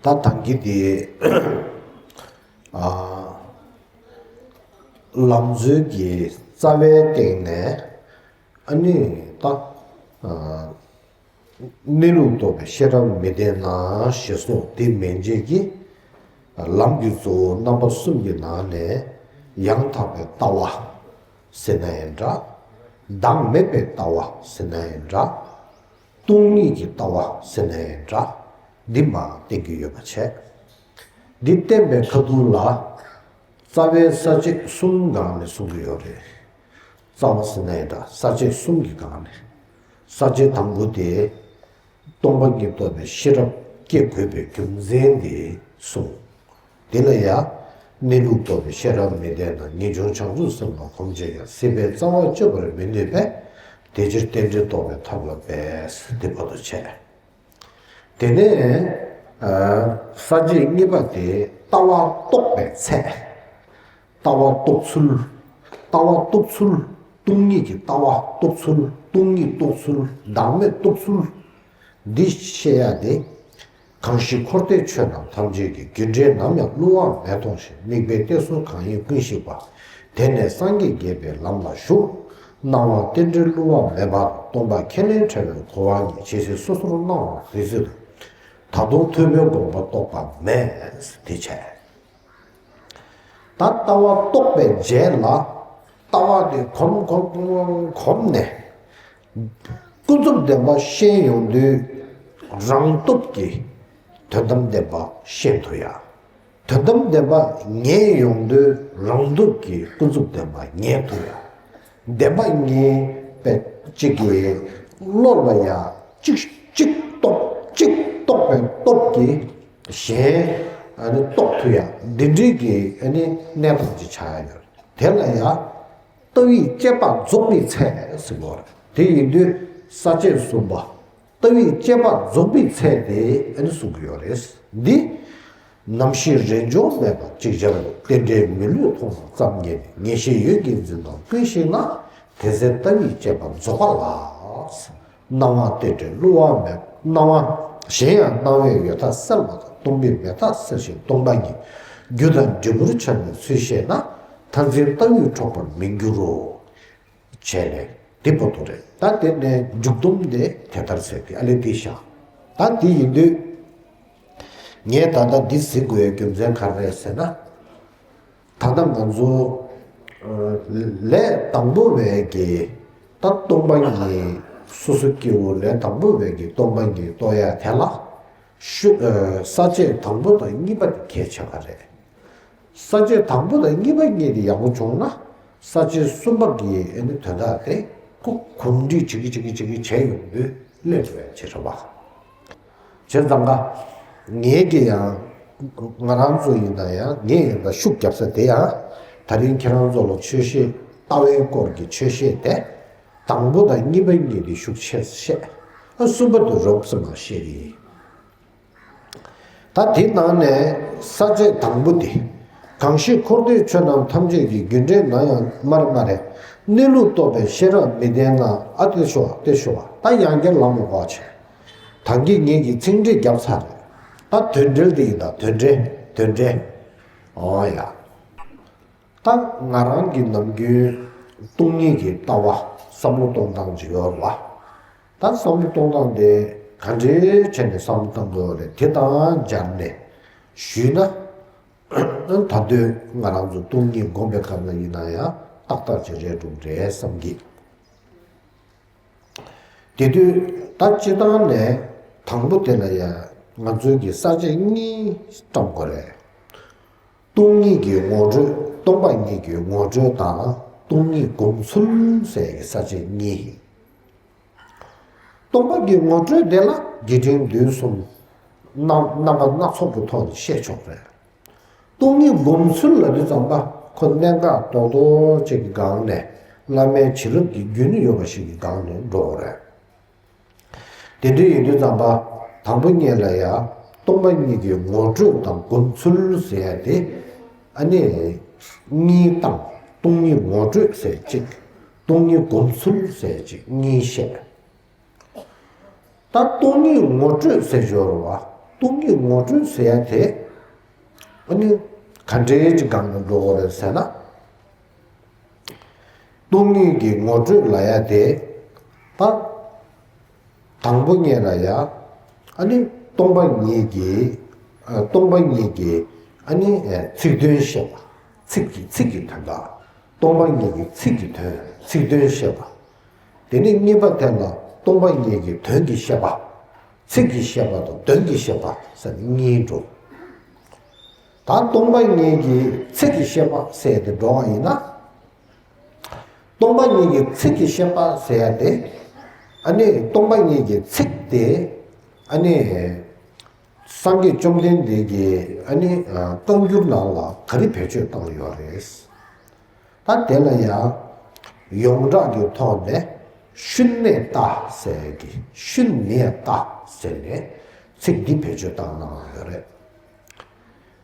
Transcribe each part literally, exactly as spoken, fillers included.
ད་ཐང་གི་དེ་ཨ་ལམ་འཛོལ་གྱི་རྩ་བའི་སྟེང་ནས་ཨ་ནི་ད་ཨ་གནས་ལུགས་རྟོགས་པའི་ཤེས་རབ་མི་ལྡན་ན་ཞེས་སོགས་དེ་མན་ཆད་ཀྱི་ལམ་གྱི་གཙོ་བོ་རྣམ་པ་གསུམ་གྱི་ནང་ནས་ཡང་དག་པའི་ལྟ་བ་ཟེར་ན་ཡང་འདྲ། བདག་མེད་པའི་ལྟ་བ་ཟེར་ན་ཡང་འདྲ། སྟོང་ཉིད་ཀྱི་ལྟ་བ་ཟེར་ན་ཡང་འདྲ། འདི་མ་བསྟན་གྱི་ཡོད་པ་བྱས། འདི་བསྟན་པའི་ཁ་ཐུག་ལ་རྩ་བའི་ས་བཅད་གསུམ་སྒང་ནས་གསུང་གི་ཡོད་རེད། རྩ་བ་ཟེར་ན་ཡང་འདྲ། ས་བཅད་གསུམ་གྱི་སྒང་ནས། ས་བཅད་དང་པོ་དེ་སྟོང་པ་ཉིད་རྟོགས་པའི་ཤེས་རབ་སྐྱེ་དགོས་པའི་རྒྱུ་མཚན་དེ་གསུངས། དེ་ལ་ཡང་གནས་ལུགས་རྟོགས་པའི་ཤེས་རབ་མི་ལྡན་ན་ངེས་འབྱུང་བྱང་ཆུབ་སེམས་དཔའ་གོམས་བྱེད་ཡང་སྲིད་པའི་རྩ་བ་གཅོད་པར་མི་ནུས་པས། དེ་ཕྱིར་རྟེན་འབྲེལ་རྟོགས་པའི་ཐབས་ལ་འབད། དེ་བར་དུ་བྱས། དེ་ནས་ས་བཅད་གཉིས་པ་དེ་ལྟ་བ་རྟོགས་པའི་ཚད། ལྟ་བ་རྟོགས་ཚུལ། ལྟ་བ་རྟོགས་ཚུལ། སྟོང་ཉིད་ཀྱི་ལྟ་བ་རྟོགས་ཚུལ། སྟོང་ཉིད་རྟོགས་ཚུལ། བདག་མེད་རྟོགས་ཚུལ། འདི་བཤད་ཡ་དེ། གང་ཞིག་འཁོར་འདས་ཆོས་རྣམས་ཐམས་ཅད་ཀྱི། རྒྱུ་འབྲས་ནམ་ཡང་བསླུ་བ་མེད་མཐོང་ཞིང་། དམིགས་པའི་གཏད་སོ་གང་ཡིན་ཀུན་ཤེས་པ། དེ་ནས་སངས་རྒྱས་དགྱེས་པའི་ལམ་ལ་ཞུགས། སྣང་བ་རྟེན་འབྲེལ་བསླུ་བ་མེད་པ་དང་། སྟོང་པ་ཁས་ལེན་བྲལ་བའི་གོ་བ་ཉིད། ཇི་སྲིད་སོ་སོར་སྣང་བ་དེ་སྲིད་དུ། ད་དུང་ཐོས་པའི་དགོངས་པ་རྟོགས་པ་མེད། དེ་བྱས། ད་ལྟ་བ་རྟོགས་པའི་རྗེས་ལ་ལྟ་བ་དེ་གོམས་གོམས་གོམས་ནས་ཀུན་རྫོབ་བདེན་པ་ཤེས་ཡོང་དུས་རང་སྟོབས་ཀྱིས་དོན་དམ་བདེན་པ་ཤེས་ཐུབ་ཡ། དོན་དམ་བདེན་པ་ངེས་ཡོང་དུས་རང་སྟོབས་ཀྱིས་ཀུན་རྫོབ་བདེན་པ་ངེས་ཐུབ་ཡ། བདེན་པ་ངེས་པའི་གཅིག་གིས་བློ་ལ་ཡ་གཅིག་གཅིག་རྟོགས་གཅིག་རྟོགས་པའི་སྟོབས་ཀྱིས། གཞན་ཨ་ནི་རྟོགས་ཐུབ་ཡ་འདི་འདྲའི་གི་ཨ་ནི་གནས་སྟངས་ཅིག་ཆགས་ཡ་ཡོད། དེ་ལ་ཡ་ལྟ་བའི་དཔྱད་པ་རྫོགས་པའི་ཚད་ཟེར་གོ་རེད། དེ་ཡིན་དུས་ས་བཅད་གསུམ་པ་ལྟ་བའི་དཔྱད་པ་རྫོགས་པའི་ཚད་དེ་ཨ་ནི་གསུང་གི་ཡོད་རེད། འདི་རྣམ་ཤེས་རེས་འཇོག་མེད་པར་ཅིག་སྦྱར་རོ། རྟེན་འབྲེལ་མི་བསླུ་མཐོང་བ་ཙམ་ཉིད་ནི། ངེས་ཤེས་ཡོད་ཀྱིས་འཛིན་སྟངས་ཀུན་ཤེས་ན། དེ་ཚེ་ལྟ་བའི་དཔྱད་པ་རྫོགས་པ་ལགས། སྣང་བ་རྟེན་འབྲེལ་བསླུ་བ་མེད། སྣང་བ་གཞན་ཡང་སྣང་བས་ཡོད་མཐའ་གསལ་བ་དང་། སྟོང་པས་མེད་མཐའ་གསལ་ཞིང་སྟོང་པ་ཉིད། རྒྱུ་དང་འབྲས་བུར་འཆར་བའི་ཚུལ་ཤེས་ན། མཐར་འཛིན་ལྟ་བས་འཕྲོག་པར་མི་འགྱུར་རོ། བྱས་ནས་དེ་བར་དུ་རེད། ད་དེ་ནས་མཇུག་སྡོམ་དེ་དེ་ལྟར་ཟེར་གི་ཨ་ལེ་དེ་བཞག་ད་དེ་ཡིན་དུས་ངས་ད་ལྟ་འདི་ཟེར་དགོས་ཡའི་རྒྱུ་མཚན་ག་རེ་རེད་ཟེར་ན། ད་ལྟ་ང་ཚོ་ལས་དང་པོ་བས་ཀྱི་ད་སྟོང་པ་ཉིད་སོ་སོ་སྐྱེ་བོ་ལས་དང་པོ་བས་ཀྱི་སྟོང་པ་ཉིད་རྟོགས་ཡ་དེ་ལ་ཤུ་ས་བཅད་དང་པོ་དང་གཉིས་པ་དེ་གལ་ཆེ་བ་རེད། ས་བཅད་དང་པོ་དང་གཉིས་པ་གཉིས་དེ་ཡག་པོ་བྱུང་ན་ས་བཅད་གསུམ་པ་གི་ཨ་ནི་དོན་དག་དེ་ཁོ་གོམས་འདྲིས་བྱེད་ཀྱི་བྱེད་ཀྱི་བྱེད་ཀྱི་བྱས་ཡོང་དུས་སླེབས་འགྲོ་ཡ་བྱེད་ཆོག་པ། བྱས་ཙང་ཀ་ངས་ཀྱི་ཡང་ང་རང་ཚོ་ཡིན་ན་ཡང་ངས་ཡིན་ན་ཤུགས་རྒྱབ་ས་དེ་ཡང་ད་རིང་ཁྱེད་རང་ཚོ་ལ་ཆོས་བཤད་ལྟ་བའི་སྐོར་གྱི་ཆོས་བཤད་དེ་དང་པོ་དང་གཉིས་པ་གཉིས་དེ་ཤུགས་ཆེ་བཤད་ཨ་གསུམ་པ་དེ་རོབ་ཙམ་མ་བཤད་ཀྱི་ཡིན། ད་དེའི་ནང་ནས་ས་བཅད་དང་པོ་དེ། གང་ཞིག་འཁོར་འདས་ཆོས་རྣམས་ཐམས་ཅད་ཀྱི། རྒྱུ་འབྲས་ནམ་ཡང་མ་རེད་མ་རེད། གནས་ལུགས་རྟོགས་པའི་ཤེས་རབ་མི་ལྡན་ན། ཨ་ཏི་ཤོ་ཏི་ཤོ་ད་ཡང་བསྐྱར་ལམ་ལ་བག་བྱས། ད་གིན་ངེད་ཀྱིས་ཚིག་འགྲེལ་བརྒྱབ་ཚར་རེད། ད་དོན་འགྲེལ་དེ་ཡིན་ད་དོན་འགྲེལ་དོན་འགྲེལ། ཨོ་ཡ། ད་ང་རང་གི་ནམ་རྒྱུན་སྟོང་ཉིད་ཀྱི་ལྟ་བ་བསམ་བློ་གཏོང་སྟངས་ཅིག་ཡོད་རེད་བ། ད་བསམ་བློ་གཏོང་སྟངས་དེ་ག་འདྲའི་བྱས་ནས་བསམ་བློ་གཏོང་དགོས་རེད་དེ་དང་སྦྱར་ནས་ཞུས་ན། ད་དུང་ང་རང་ཚོ་སྟོང་ཉིད་སྒོམ་པའི་སྐབས་ན་ཡིན་ན་ཡང་ཏག་ཏག་ཅིག་རེད་འགྲོ་རེད་བསམ་གི། དེ་དུས་ད་སྤྱི་བཏང་ནས་དང་པོ་དེ་ལ་ཡང་ང་ཚོའི་གི་ས་བཅད་གཉིས་བཀྲམ་དགོས་རེད། སྟོང་ཉིད་ཀྱི་ངོ་སྤྲོད། སྟོང་པ་ཉིད་ཀྱི་ངོ་སྤྲོད་དང་སྟོང་ཉིད་སྒོམ་ཚུལ་ཟེར་གྱི་ས་བཅད་གཉིས་ཡིན། སྟོང་པ་གི་ངོ་སྤྲོད་དེ་ལ་རྒྱས་འབྲིང་བསྡུས་གསུམ་རྣམ་རྣམ་པ་སྣ་ཚོགས་ཀྱི་ཐོག་ནས་བཤད་ཆོག་རེད། སྟོང་ཉིད་སྒོམ་ཚུལ་ལ་དུས་ཙམ་པ་ཁོ་གནད་འགག་རྡོག་རྡོག་ཅིག་གི་སྒང་ནས་བླ་མའི་བྱིན་རླབས་ཀྱི་རྒྱུན་ཡོད་པ་ཞིག་གི་སྒང་ནས་འགྲོ་དགོས་རེད། དེ་འདྲ་ཡིན་དུས་ཙམ་པ་དང་པོ་ཉིད་ལ་ཡང་སྟོང་པ་ཉིད་ཀྱི་ངོ་སྤྲོད་དང་སྒོམ་ཚུལ་ཟེར་ཡ་དེ་ཨ་ནི་གཉིས་བཏང་། སྟོང་ཉིད་ངོ་སྤྲོད་ཟེར་གཅིག་སྟོང་ཉིད་སྒོམ་ཚུལ་ཟེར་གཅིག་གཉིས་བཤད། ད་སྟོང་ཉིད་ངོ་སྤྲོད་ཟེར་ཞོར་བ། སྟོང་ཉིད་ངོ་སྤྲོད་ཟེར་ཡ་དེ་ཨ་ནི་ག་འདྲའི་ཅིག་སྒང་ནས་འགྲོ་དགོས་རེད་ཟེར་ན། སྟོང་ཉིད་ཀྱི་ངོ་སྤྲོད་ལབ་ཡ་དེ་ད་དང་པོ་ཉིད་ལ་ཡ་ཨ་ནི་སྟོང་པ་ཉིད་ཀྱི་ཨ་སྟོང་པ་ཉིད་ཀྱི་ཨ་ནི་ཚིག་དོན་བཤད་པ། ཚིག་གི་ཚིག་གི་དོན་དག་སྟོང་པ་ཉིད་ཀྱི་ཚིག་གི་དོན་ཚིག་དོན་བཤད་པ། དེ་ནས་གཉིས་པ་དེ་ལ་སྟོང་པ་ཉིད་ཀྱི་དོན་གྱི་བཤད་པ། ཚིག་གི་བཤད་པ་དང་དོན་གྱི་བཤད་པ་ཟེར་ནས་གཉིས་འགྲོ། ད་སྟོང་པ་ཉིད་ཀྱི་ཚིག་གི་བཤད་པ་ཟེར་ཏེ་འགྲོ་བ་ཡིན་ན། སྟོང་པ་ཉིད་ཀྱི་ཚིག་གི་བཤད་པ་ཟེར་ཡ་དེ། ཨ་ནི་སྟོང་པ་ཉིད་ཀྱི་ཚིག་དེ་ཨ་ནི་སངས་རྒྱས་བཅོམ་ལྡན་འདས་ཀྱིས་ཨ་ནི་བཀའ་འགྱུར་ནང་ལ་ག་རེ་བེད་སྤྱོད་བཏང་ཡོད་རེད། ད་དེ་ལ་ཡང་ཡོངས་གྲགས་ཀྱི་ཐོག་ནས་ཤུན་ནེ་ཏ་ཟེར་གི་ཤུན་ནེ་ཏ་ཟེར་ནས་ཚིག་འདི་བེད་སྤྱོད་བཏང་གནང་ཡོད་རེད།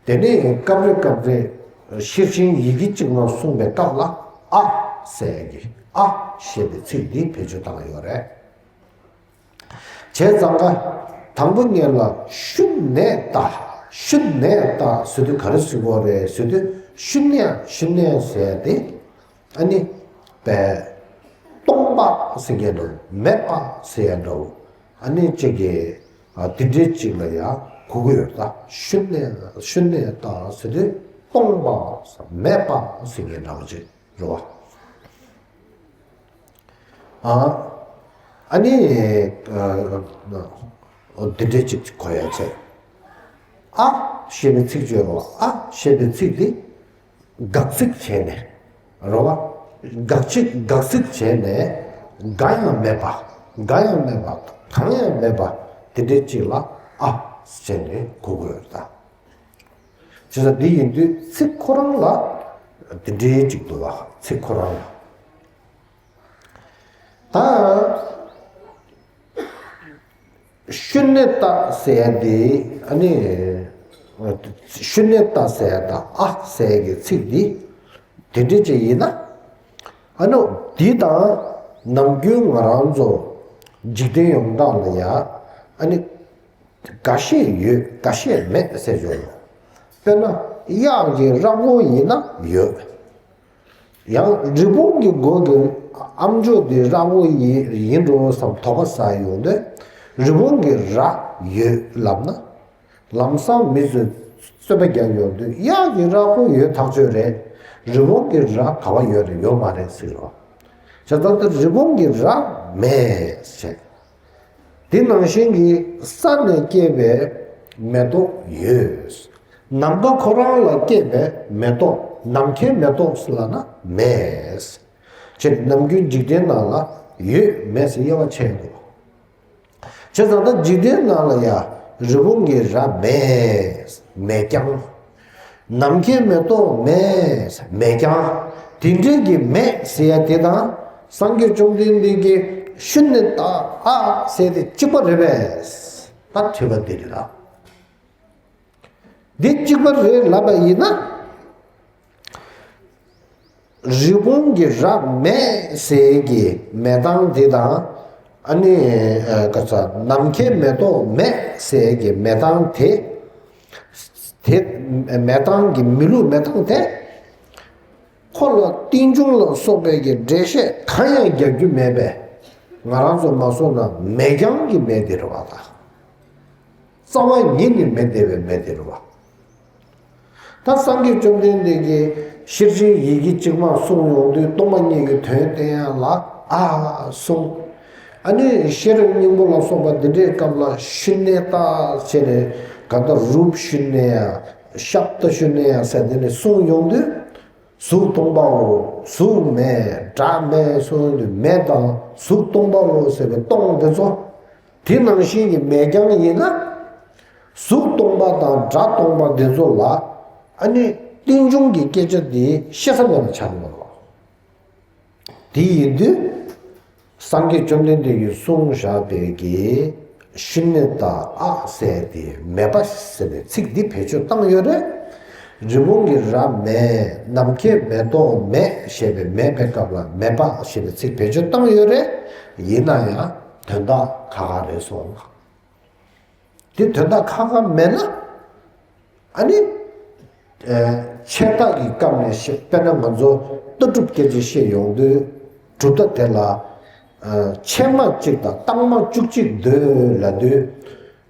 དེ་ནས་སྐབས་རེ་སྐབས་རེ་ཤེར་ཕྱིན་ཡི་གེ་གཅིག་མ་གསུངས་པའི་སྐབས་ལ་ཨ་ཟེར་གི་ཨ་ཞེས་པའི་ཚིག་འདི་བེད་སྤྱོད་བཏང་ཡོད་རེད། བྱས་ཙང་ཀ་དང་པོ་ཉིད་ལ་ཤུན་ནེ་ཏ། ཤུན་ནེ་ཏ་ཟེར་དུས་ག་རེ་ཟེར་གོ་རེད་ཟེར་དུས་ཤུན་ནེ་ཤུན་ནེ་ཟེར་ཏེ་ཨ་ནི་པའི་སྟོང་པ་ཟེར་མཁན་འདྲ་བོ་མེད་པ་ཟེར་ཡ་འདྲ་བོ་ཨ་ནི་གཅིག་གི་ཨ་དེ་འདྲའི་གཅིག་ལ་ཡ་གོ་གི་ཡོད་ད། ཤུན་ནེ་ཤུན་ནེ་ཏ་ཟེར་དུས་སྟོང་པ་མེད་པ་ཟེར་མཁན་འདྲ་བོ་ཅིག་རེད་བ། ཨ་ཨ་ནི་ཨ་འདི་འདྲའི་ཅིག་གོ་ཡ་བྱས། ཨ་ཞེས་པའི་ཚིག་བརྗོད་རོགས། ཨ་ཞེས་པའི་ཚིག་འདི་དགག་ཚིག་བྱས་ནས་རོགས། དགག་ཚིག་དགག་ཚིག་བྱས་ནས་འགའ་ཡང་མེད་པ། འགའ་ཡང་མེད་པ། གང་ཡང་མེད་པ་དེ་འདྲའི་ཅིག་ལ་ཨ་ཟེར་ནས་གོ་དགོས་ཡོད་ད། བྱས་ཙང་འདི་ཡིན་དུས་ཚིག་ཁོ་རང་ལ་འདི་འདྲའི་ཅིག་འདུག་བ། ཚིག་ཁོ་རང་ལ། ད་ཤུན་ནེ་ཏ་ཟེར་ཡ་འདི་ཨ་ནི་ཤུན་ནེ་ཏ་ཟེར་ཡ་དང་ཨ་ཟེར་ཡ་གི་ཚིག་འདི་དེ་འདྲ་ཅིག་ཡིན་ན། ཨ་ནི་འདི་དང་ནམ་རྒྱུན་ང་རང་ཚོ་འཇིག་རྟེན་ཡོངས་གྲགས་ལ་ཡ་ཨ་ནི་འགའ་ཤས་ཡོད་འགའ་ཤས་མེད་ཟེར་ཞོར། དཔེར་ན་གཡག་གི་རྭ་ཕོ་ཡིན་ན་ཡོད། ཡང་རི་བོང་གི་མགོ་གི་ཨ་མཆོག་དེ་རྭ་ཕོ་ཡིན་ཡིན་འགྲོ་བསམ་དོགས་པ་ཟ་ཡོང་དུས་རི་བོང་གི་རྭ་ཡོད་ལབ་ན། ལམ་སང་མི་ཚོས་རྩོད་པ་རྒྱག་ཡོང་དུས་གཡག་གི་རྭ་ཕོ་ཡོད་ཐག་ཆོད་རེད། རི་བོང་གི་རྭ་ག་བ་ཡོད་རེད་ཡོད་མ་རེད་ཟེར་རོ། བྱས་ཙང་དེ་རི་བོང་གི་རྭ་མེད་ཟེར། དེ་ནང་བཞིན་གྱི་ས་ནས་སྐྱེས་པའི་མེ་ཏོག་ཡོད། ནམ་མཁའ་ཁོ་རང་ལ་སྐྱེས་པའི་མེ་ཏོག་ནམ་མཁའི་མེ་ཏོག་ལབ་ན་མེད། ཅེས་ནམ་རྒྱུན་འཇིག་རྟེན་ནང་ལ་ཡོད་མེད་ཟེར་དབྱེ་བ་ཕྱེ་དགོས། བྱས་ཙང་ད་འཇིག་རྟེན་ནང་ལ་ཡ་རི་བོང་གི་རྭ་མེད་མེད་ཀྱང་། ནམ་མཁའི་མེ་ཏོག་མེད་མེད་ཀྱང་། དེ་འདྲའི་གི་མེད་ཟེར་ཡ་དེ་དང་སངས་རྒྱས་བཅོམ་ལྡན་འདས་ཀྱི་ཤུན་ནེ་ཏ་ཨ་ཟེར་དེ་གཅིག་པ་རེད་པས། ད་དྲི་བ་འདི་རེད་ལ། འདི་གཅིག་པ་རེད་ལབ་པ་ཡིན་ན། རི་བོང་གི་རྭ་མེད་ཟེར་གྱི་མེད་སྟངས་དེ་དང་། ཨ་ནི་ཨ་ག་ཚ་ནམ་མཁའི་མེ་ཏོག་མེད་ཟེར་གྱི་མེད་སྟངས་དེ། དེ་མེད་སྟངས་ཀྱི་མི་ལུགས་མེད་སྟངས་དེ། ཁོ་ལ་རྟེན་འབྱུང་ལ་སོགས་པའི་གི་འགྲེལ་བཤད་གང་ཡང་རྒྱག་རྒྱུ་མེད་པས། ང་རང་ཚོ་མ་སོང་ན་མེད་རྐྱང་གི་མེད་དེ་རེད་བ་ད། རྩ་བ་ཉིད་ནས་མེད་བསྡད་པའི་མེད་དེ་རེད་བ། ད་སངས་རྒྱས་བཅོམ་ལྡན་འདས་ཀྱིས་ཤེར་ཕྱིན་ཡི་གེ་གཅིག་མ་གསུངས་ཡོང་དུས་སྟོང་པ་ཉིད་ཀྱི་དོན་བསྟན་ཡ་ལ་ཨ་གསུངས། ཨ་ནི་ཤེས་རབ་སྙིང་པོ་ལ་སོགས་པ་འདི་འདྲའི་སྐབས་ལ་ཤུན་ནེ་ཏ་བྱས་ནས་ག་ད་རུབ་ཤུན་ནེ་ཡ་ཤབ་ཏ་ཤུན་ནེ་ཡ་ཟེར་འདི་ནས་གསུངས་ཡོང་དུས། གཟུགས་སྟོང་པའོ། གཟུགས་མེད་སྒྲ་མེད་གསུངས་དུས་མེད་དང་གཟུགས་སྟོང་པའོ་ཟེར་བའི་སྟོང་དེ་ཚོ། དེ་ནང་བཞིན་གྱི་མེད་རྐྱང་ཡིན་ན། གཟུགས་སྟོང་པ་དང་སྒྲ་སྟོང་པ་འདི་ཚོ་ལ་ཨ་ནི་རྟེན་འབྱུང་གི་སྐད་ཆ་འདི་བཤད་ས་མེད་པ་ཆགས་ཡོང་བ། དེ་ཡིན་དུས། སངས་རྒྱས་བཅོམ་ལྡན་འདས་ཀྱིས་གསུངས་བཞག་པའི་གི་ཤུན་ནེ་ཏ་ཨ་ཟེར་དེ་མེད་པ་ཟེར་བའི་ཚིག་འདི་བེད་སྤྱོད་བཏང་ཡོད་རེད། རི་བོང་གི་རྭ་མེད། ནམ་མཁའི་མེ་ཏོག་མེད་ཞེས་པའི་མེད་པའི་སྐབས་ལ་མེད་པ་ཞེས་པའི་ཚིག་བེད་སྤྱོད་བཏང་ཡོད་རེད། ཡིན་ན་ཡང་དོན་དག་ཁ་ཁ་རེད་སོང་། དེ་དོན་དག་ཁག་ཁག་མེད་ན། ཨ་ནི། ཨ། ཆད་ལྟ་གི་སྐབས་ནས་བཤད། དཔེར་ན་ང་ཚོ་ལྟ་གྲུབ་སྐད་ཆ་བཤད་ཡོང་དུས་གྲུབ་མཐའ་དེ་ལ། ཨ། ཕྱེད་མ་གཅིག་དང་སྟག་མ་བཅུ་གཅིག་འདོད་ལབ་དུས།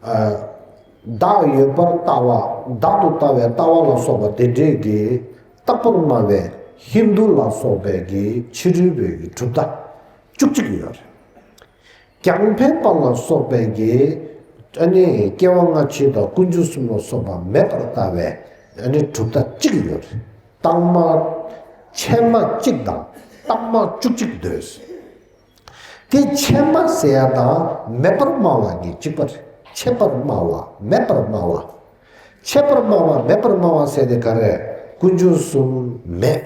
ཨ། བདག་ཡོད་པར་ལྟ་བ། བདག་ཏུ་ལྟ་བའི་ལྟ་བ་ལ་སོགས་པ་དེ་འདྲས་ཀྱི་རྟག་པར་སྨྲ་བའི་ཧིན་དུ་ལ་སོགས་པའི་གི་ཕྱི་རོལ་པའི་གི་གྲུབ་མཐའ་བཅུ་གཅིག་ཡོད་རེད། རྒྱང་འཕེན་པ་ལ་སོགས་པའི་གི། ཨ་ནི་སྐྱེ་བ་སྔ་ཕྱི་དང་ཀུན་འབྱུང་གསུམ་ལ་སོགས་པ་མེད་པར་ལྟ་བའི། ཨ་ནི་གྲུབ་མཐའ་གཅིག་ཡོད་རེད། སྟག་མ། ཕྱེད་མ་གཅིག་དང་སྟག་མ་བཅུ་གཅིག་འདོད། དེ་ཕྱེད་མ་ཟེར་ཡ་དང་མེད་པར་སྨྲ་བ་གཉིས་གཅིག་པ་རེད། ཕྱེད་པར་སྨྲ་བ། མེད་པར་སྨྲ་བ། ཕྱེད་པར་སྨྲ་བ་མེད་པར་སྨྲ་བ་ཟེར་དེ་ག་རེ། ཀུན་འབྱུང་གསུམ་མེད།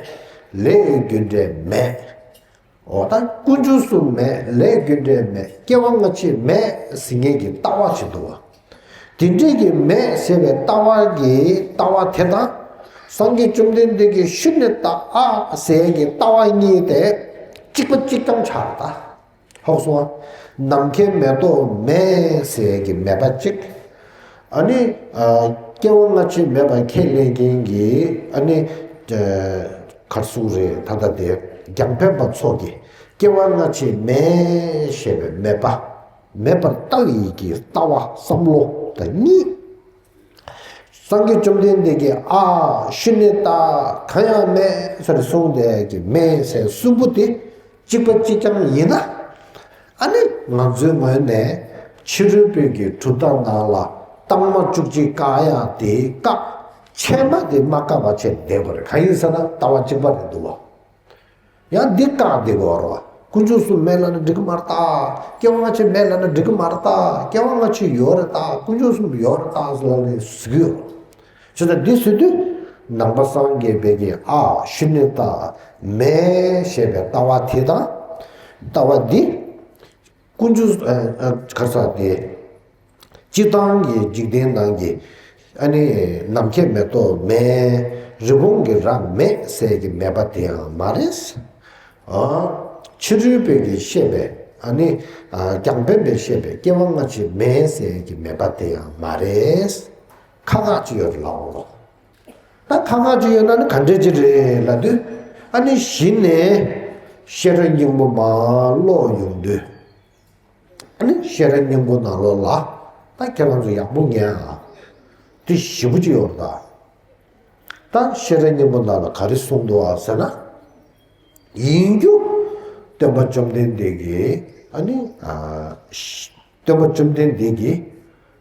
ལས་རྒྱུ་འབྲས་མེད། འོ་ད་ཀུན་འབྱུང་གསུམ་མེད། ལས་རྒྱུ་འབྲས་མེད། སྐྱེ་བ་སྔ་ཕྱི་མེད་ཟེར་མཁན་གྱི་ལྟ་བ་ཞིག་འདུག་བ། དེ་འདྲས་ཀྱི་མེད་ཟེར་བའི་ལྟ་བ་གི་ལྟ་བ་དེ་དང་། སངས་རྒྱས་བཅོམ་ལྡན་འདས་ཀྱིས་ཤུན་ནི་ཏ་ཨ་ཟེར་གྱི་ལྟ་བ་གཉིས་དེ་གཅིག་པ་གཅིག་རྐྱང་ཆགས་ད། ཧོག་སོང་བ། ནམ་མཁའི་མེ་ཏོག་མེད་ཟེར་གྱི་མེད་པ་གཅིག། ཨ་ནི། ཨ། སྐྱེ་བ་སྔ་ཕྱི་མེད་པ་ཁས་ལེན་མཁན་གྱི། ཨ་ནི། ཨ། གར་སོང་རེད། ད་ལྟ་དེ་རྒྱང་འཕེན་པ་ཚོ་གི་སྐྱེ་བ་སྔ་ཕྱི་མེད་ཞེས་པའི་མེད་པ། མེད་པར་ལྟ་བའི་གི་ལྟ་བ་བསམ་བློ་དང་གཉིས། སངས་རྒྱས་བཅོམ་ལྡན་འདས་ཀྱིས་ཨ་ཤུ་ནི་ཏ་གང་ཡང་མེད་ཟེར་གསུངས་དེ་གི་མེད་ཟེར་གསུམ་པོ་དེ་གཅིག་པ་གཅིག་རྐྱང་ཡིན་ན། ཨ་ནི་ང་ཚོའི་ངོས་ནས་ཕྱི་རོལ་པའི་གི་གྲུབ་མཐའ་ནང་ལ་སྟག་མ་བཅུ་གཅིག་བཀག་ཡག་དེ་བཀག། ཕྱེད་མ་དེ་མ་བཀག་པ་བྱས་བསྡད་པ་རེད། གང་ཡིན་ཟེར་ན་ལྟ་བ་གཅིག་པ་རེད་འདུག་བ། ཡང་འདི་བཀག་བསྡད་དགོས་རེད་བ། ཀུན་འབྱུང་གསུམ་མེད་ལབ་ན་འགྲིག་གི་མ་རེད་ད། སྐྱེ་བ་སྔ་ཕྱི་མེད་ལབ་ན་འགྲིག་གི་མ་རེད་ད། སྐྱེ་བ་སྔ་ཕྱི་ཡོད་རེད་ད། ཀུན་འབྱུང་གསུམ་ཡོད་རེད་ད་ཟེར་ལབ་ནས་ཟེར་གྱི་ཡོད་རེད། བྱས་ཙང་འདི་ཟེར་དུས་ནང་པ་སངས་རྒྱས་པའི་གི་ཨ་ཤུ་ནི་ཏ་མེད་ཞེས་པའི་ལྟ་བ་དེ་དང་། ལྟ་བ་འདི་ཀུན་འབྱུང་། ཨ། ཨ། ག་རེ་ཟེར་དེ། སྤྱིར་བཏང་གི་འཇིག་རྟེན་ནང་གི། ཨ་ནི་ནམ་མཁའི་མེ་ཏོག་མེད། རི་བོང་གི་རྭ་མེད་ཟེར་གྱི་མེད་པ་དེ་ཡང་མ་རེད། ཨ། ཕྱི་རོལ་པའི་གི་བཤད་པའི། ཨ་ནི། ཨ། རྒྱང་འཕེན་པའི་བཤད་པའི་སྐྱེ་བ་སྔ་ཕྱི་མེད་ཟེར་གྱི་མེད་པ་དེ་ཡང་མ་རེད། ཁག་ཁག་ཅིག་ཡོད་རེད་ལབ་འོང་། ད་ཁག་ཁག་ཅིག་ཡོད་ན་ནི་ག་འདྲས་ཅིག་རེད་ལབ་དུས། ཨ་ནི་གཞི་ནས་ཤེས་རབ་སྙིང་པོ་མར་ཀློག་ཡོང་དུས། ཨ་ནི་ཤེས་རབ་སྙིང་པོ་ནང་ལོགས་ལ། ད་ཁྱེད་རང་ཚོ་ཡག་པོ་ཉན་ཨ། དེ་ཞེ་པོ་ཅིག་ཡོད་རེད་ད། ད་ཤེས་རབ་སྙིང་པོ་ནང་ལ་ག་རེ་གསུངས་འདུག་ཨ་ཟེར་ན། ཡིན་རྒྱུ། སྟོན་པ་བཅོམ་ལྡན་འདས་ཀྱིས། ཨ་ནི། ཨ། སྟོན་པ་བཅོམ་ལྡན་འདས་ཀྱིས།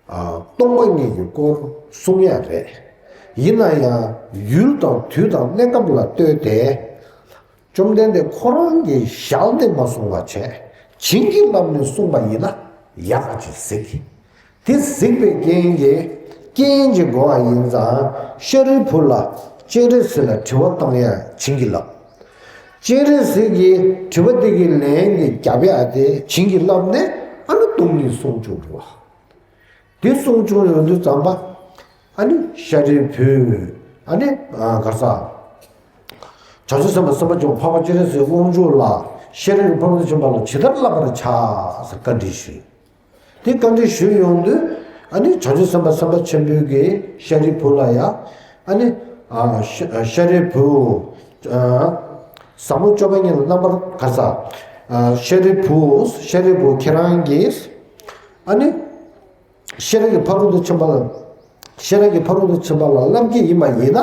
ཨ། སྟོང་པ་ཉིད་ཀྱི་སྐོར་གསུང་ཡ་རེད། ཡིན་ན་ཡང་ཡུལ་དང་དུས་དང་གནས་སྐབས་ལ་ལྟོས་ཏེ། བཅོམ་ལྡན་འདས་ཁོ་རང་གིས་ཞལ་ནས་མ་གསུངས་པ་བྱས། བྱིན་གྱིས་བརླབས་ནས་གསུངས་པ་ཡིན་ན་ཡག་ག་ཅིག་གཟིགས། དེ་གཟིགས་པའི་རྐྱེན་གྱིས། རྐྱེན་གྱིས་གོ་བ་ཡིན་ཙང་། ཤཱ་རིའི་བུ་ལ་སྤྱན་རས་གཟིགས་ལ་དྲི་བ་བཏང་ཡ་བྱིན་གྱིས་བརླབས། སྤྱན་རས་གཟིགས་ཀྱིས་དྲི་བ་དེ་གི་ལན་དེ་རྒྱབ་ཡ་དེ་བྱིན་གྱིས་བརླབས་ནས། ཨ་ནི་སྟོང་ཉིད་གསུང་བཅུག་རེད་བ། དེ་གསུང་བཅུག་ཡོང་དུས་ཙམ་པ། ཨ་ནི་ཤཱ་རིའི་བུས། ཨ་ནི། ཨ། ག་རེ་ཟེར། བྱང་ཆུབ་སེམས་དཔའ་སེམས་དཔའ་ཆེན་པོ་འཕགས་པ་སྤྱན་རས་གཟིགས་དབང་ཕྱུག་ལ། ཤཱ་རིའི་ཕ་རོལ་ཏུ་ཕྱིན་པ་ལ་ཇི་ལྟར་བསླབ་པར་བྱ་ཟེར་བཀའ་འདྲི་ཞུས། དེ་བཀའ་འདྲི་ཞུས་ཡོང་དུས། ཨ་ནི་བྱང་ཆུབ་སེམས་དཔའ་སེམས་དཔའ་ཆེན་པོ་གིས་ཤཱ་རིའི་བུ་ལ་ཡ། ཨ་ནི། ཨ། ཤཱ་ཤཱ་རིའི་བུ། ཨ། ཟབ་མོ་སྤྱོད་པ་ཉིད་ལ་རྣམ་པར། ག་རེ་ཟེར། ཨ། ཤཱ་རིའི་བུ། ཤཱ་རིའི་བུ་ཁྱེད་རང་གིས། ཨ་ནི། ཤཱ་ར་གི་ཕ་རོལ་ཏུ་ཕྱིན་པ་ལ། ཤཱ་ར་གི་ཕ་རོལ་ཏུ་ཕྱིན་པ་ལ་བསླབ་ཀྱི་ཡིན་པ་ཡིན་ན།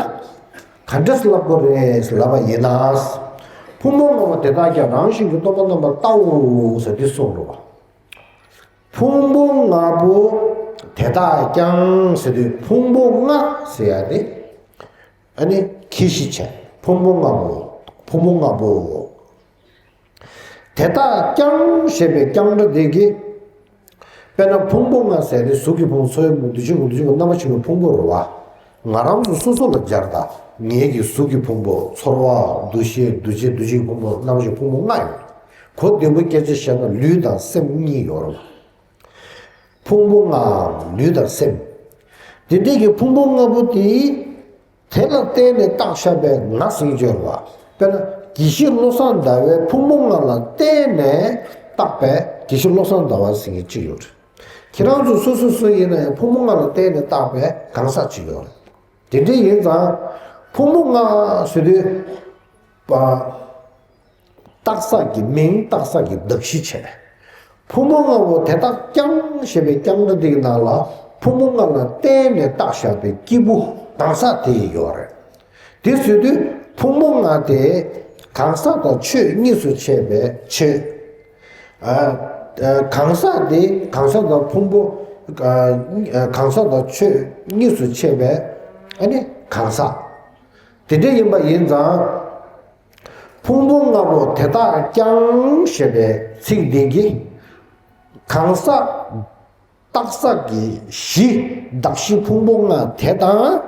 ག་འདྲས་བསླབ་དགོས་རེད་ལབ་པ་ཡིན་ན། ཕུང་པོ་ལྔ་པོ་དེ་དག་ཀྱང་རང་བཞིན་གྱིས་སྟོང་པར་རྣམ་པར་བལྟའོ་ཟེར་འདི་གསུངས་འགྲོ་བ། ཕུང་པོ་ལྔ་པོ་དེ་དག་ཀྱང་ཟེར་དུས་ཕུང་པོ་ལྔ་ཟེར་ཡ་དེ། ཨ་ནི་ཁྱད་གཞི་བྱས། ཕུང་པོ་ལྔ་པོ། ཕུང་པོ་ལྔ་པོ། དེ་དག་ཀྱང་ཞེས་པའི་ཀྱང་སྒྲ་དེ་གིས། དཔེར་ན་ཕུང་པོ་ལྔ་ཟེར་ནི་གཟུགས་ཀྱི་ཕུང་པོ། ཚོར་བའི་ཕུང་པོ། འདུ་བྱེད་ཕུང་པོ། འདུ་བྱེད་ཕུང་པོ། རྣམ་པར་ཤེས་པའི་ཕུང་པོ་རེད་བ། ང་རང་ཚོ་སོ་སོ་ལ་སྦྱར་ད། ངེད་ཀྱི་གཟུགས་ཀྱི་ཕུང་པོ། ཚོར་བ། འདུ་ཤེས། འདུ་བྱེད། འདུ་བྱེད་ཕུང་པོ། རྣམ་པར་ཤེས་ཕུང་པོ་ལྔ་ཡོད། གོ་བདེ་པོ་སྐད་ཆ་བཤད་ན་ལུས་དང་སེམས་གཉིས་ཡོད་རེད་བ། ཕུང་པོ་ལྔའམ་ལུས་དང་སེམས། དེ་འདྲའི་གི་ཕུང་པོ་ལྔ་པོ་དེ། དེ་ལ་བརྟེན་ནས་བཏགས་བཞག་པའི་ང་ཟེར་མཁན་ཅིག་ཡོད་རེད་བ། དཔེར་ན་དགེ་བཤེས་བློ་བཟང་ཟླ་བའི་ཕུང་པོ་ལྔ་ལ་བརྟེན་ནས་བཏགས་པའི་དགེ་བཤེས་བློ་བཟང་ཟླ་བ་ཟེར་མཁན་ཅིག་ཡོད་རེད། ཁྱེད་རང་ཚོ་སོ་སོ་སོ་ཡིན་ན་ཡང་ཕུང་པོ་ལྔ་ལ་བརྟེན་ནས་བཏགས་པའི་གང་ཟག་ཅིག་ཡོད་རེད། དེ་འདྲ་ཡིན་ཙང་ཕུང་པོ་ལྔ་ཟེར་དུས་པ། བཏགས་ས་གི་མིང་བཏགས་ས་གི་གདགས་གཞི་བྱས། ཕུང་པོ་ལྔ་པོ་དེ་དག་ཀྱང་ཞེས་པའི་ཀྱང་སྒྲ་འདི་གི་ནང་ལ་ཕུང་པོ་ལྔ་ལ་བརྟེན་ནས་བཏགས་བཞག་པའི་སྐྱེས་བུ་གང་ཟག་དེ་ཡི་ཡོད་རེད། དེ་ཟེར་དུས་ཕུང་པོ་ལྔ་དེ་གང་ཟག་དང་ཆོས་གཉིས་སུ་ཕྱེ་བའི་ཕྱེ། ཨ། ཨ། གང་ཟག་དེ་གང་ཟག་དང་ཕུང་པོ། ཨ། གང་ཟག་དང་ཆོས་གཉིས་སུ་ཕྱེ་བའི་ཨ་ནི་གང་ཟག་དེ་འདྲ་ཡིན་པ་ཡིན་ཙང་། ཕུང་པོ་ལྔ་པོ་དེ་དག་ཀྱང་ཞེས་པའི་ཚིག་འདི་གིས་གང་ཟག་བཏགས་ས་གི་གཞི་གདགས་གཞི་ཕུང་པོ་ལྔ་དེ་དང་།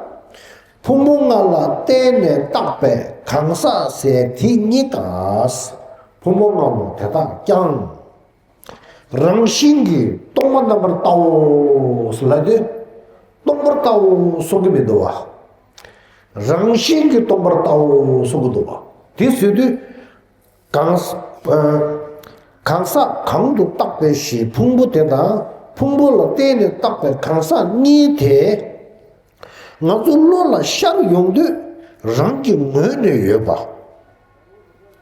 ཕུང་པོ་ལྔ་ལ་བརྟེན་ནས་བཏགས་པའི་གང་ཟག་ཟེར་དེ་གཉིས་ཀ་ཕུང་པོ་ལྔ་པོ་དེ་དག་ཀྱང་། རང་བཞིན་གྱིས་སྟོང་པ་རྣམ་པར་བལྟའོ་ལབ་དུས། སྟོང་པར་བལྟའོ་གསུང་གི་མི་འདུག་བ། རང་བཞིན་གྱིས་སྟོང་པར་བལྟའོ་གསུང་གི་འདུག་བ། དེ་ཟེར་དུས། གང་ཟག་ཨ། གང་ཟག་གང་དུ་བཏགས་པའི་གཞི་ཕུང་པོ་དེ་དང་ཕུང་པོ་ལ་བརྟེན་ནས་བཏགས་པའི་གང་ཟག་གཉིས་དེ། ང་ཚོ་བློ་ལ་ཤར་ཡོང་དུས་རང་གི་ངོས་ནས་ཡོད་པ།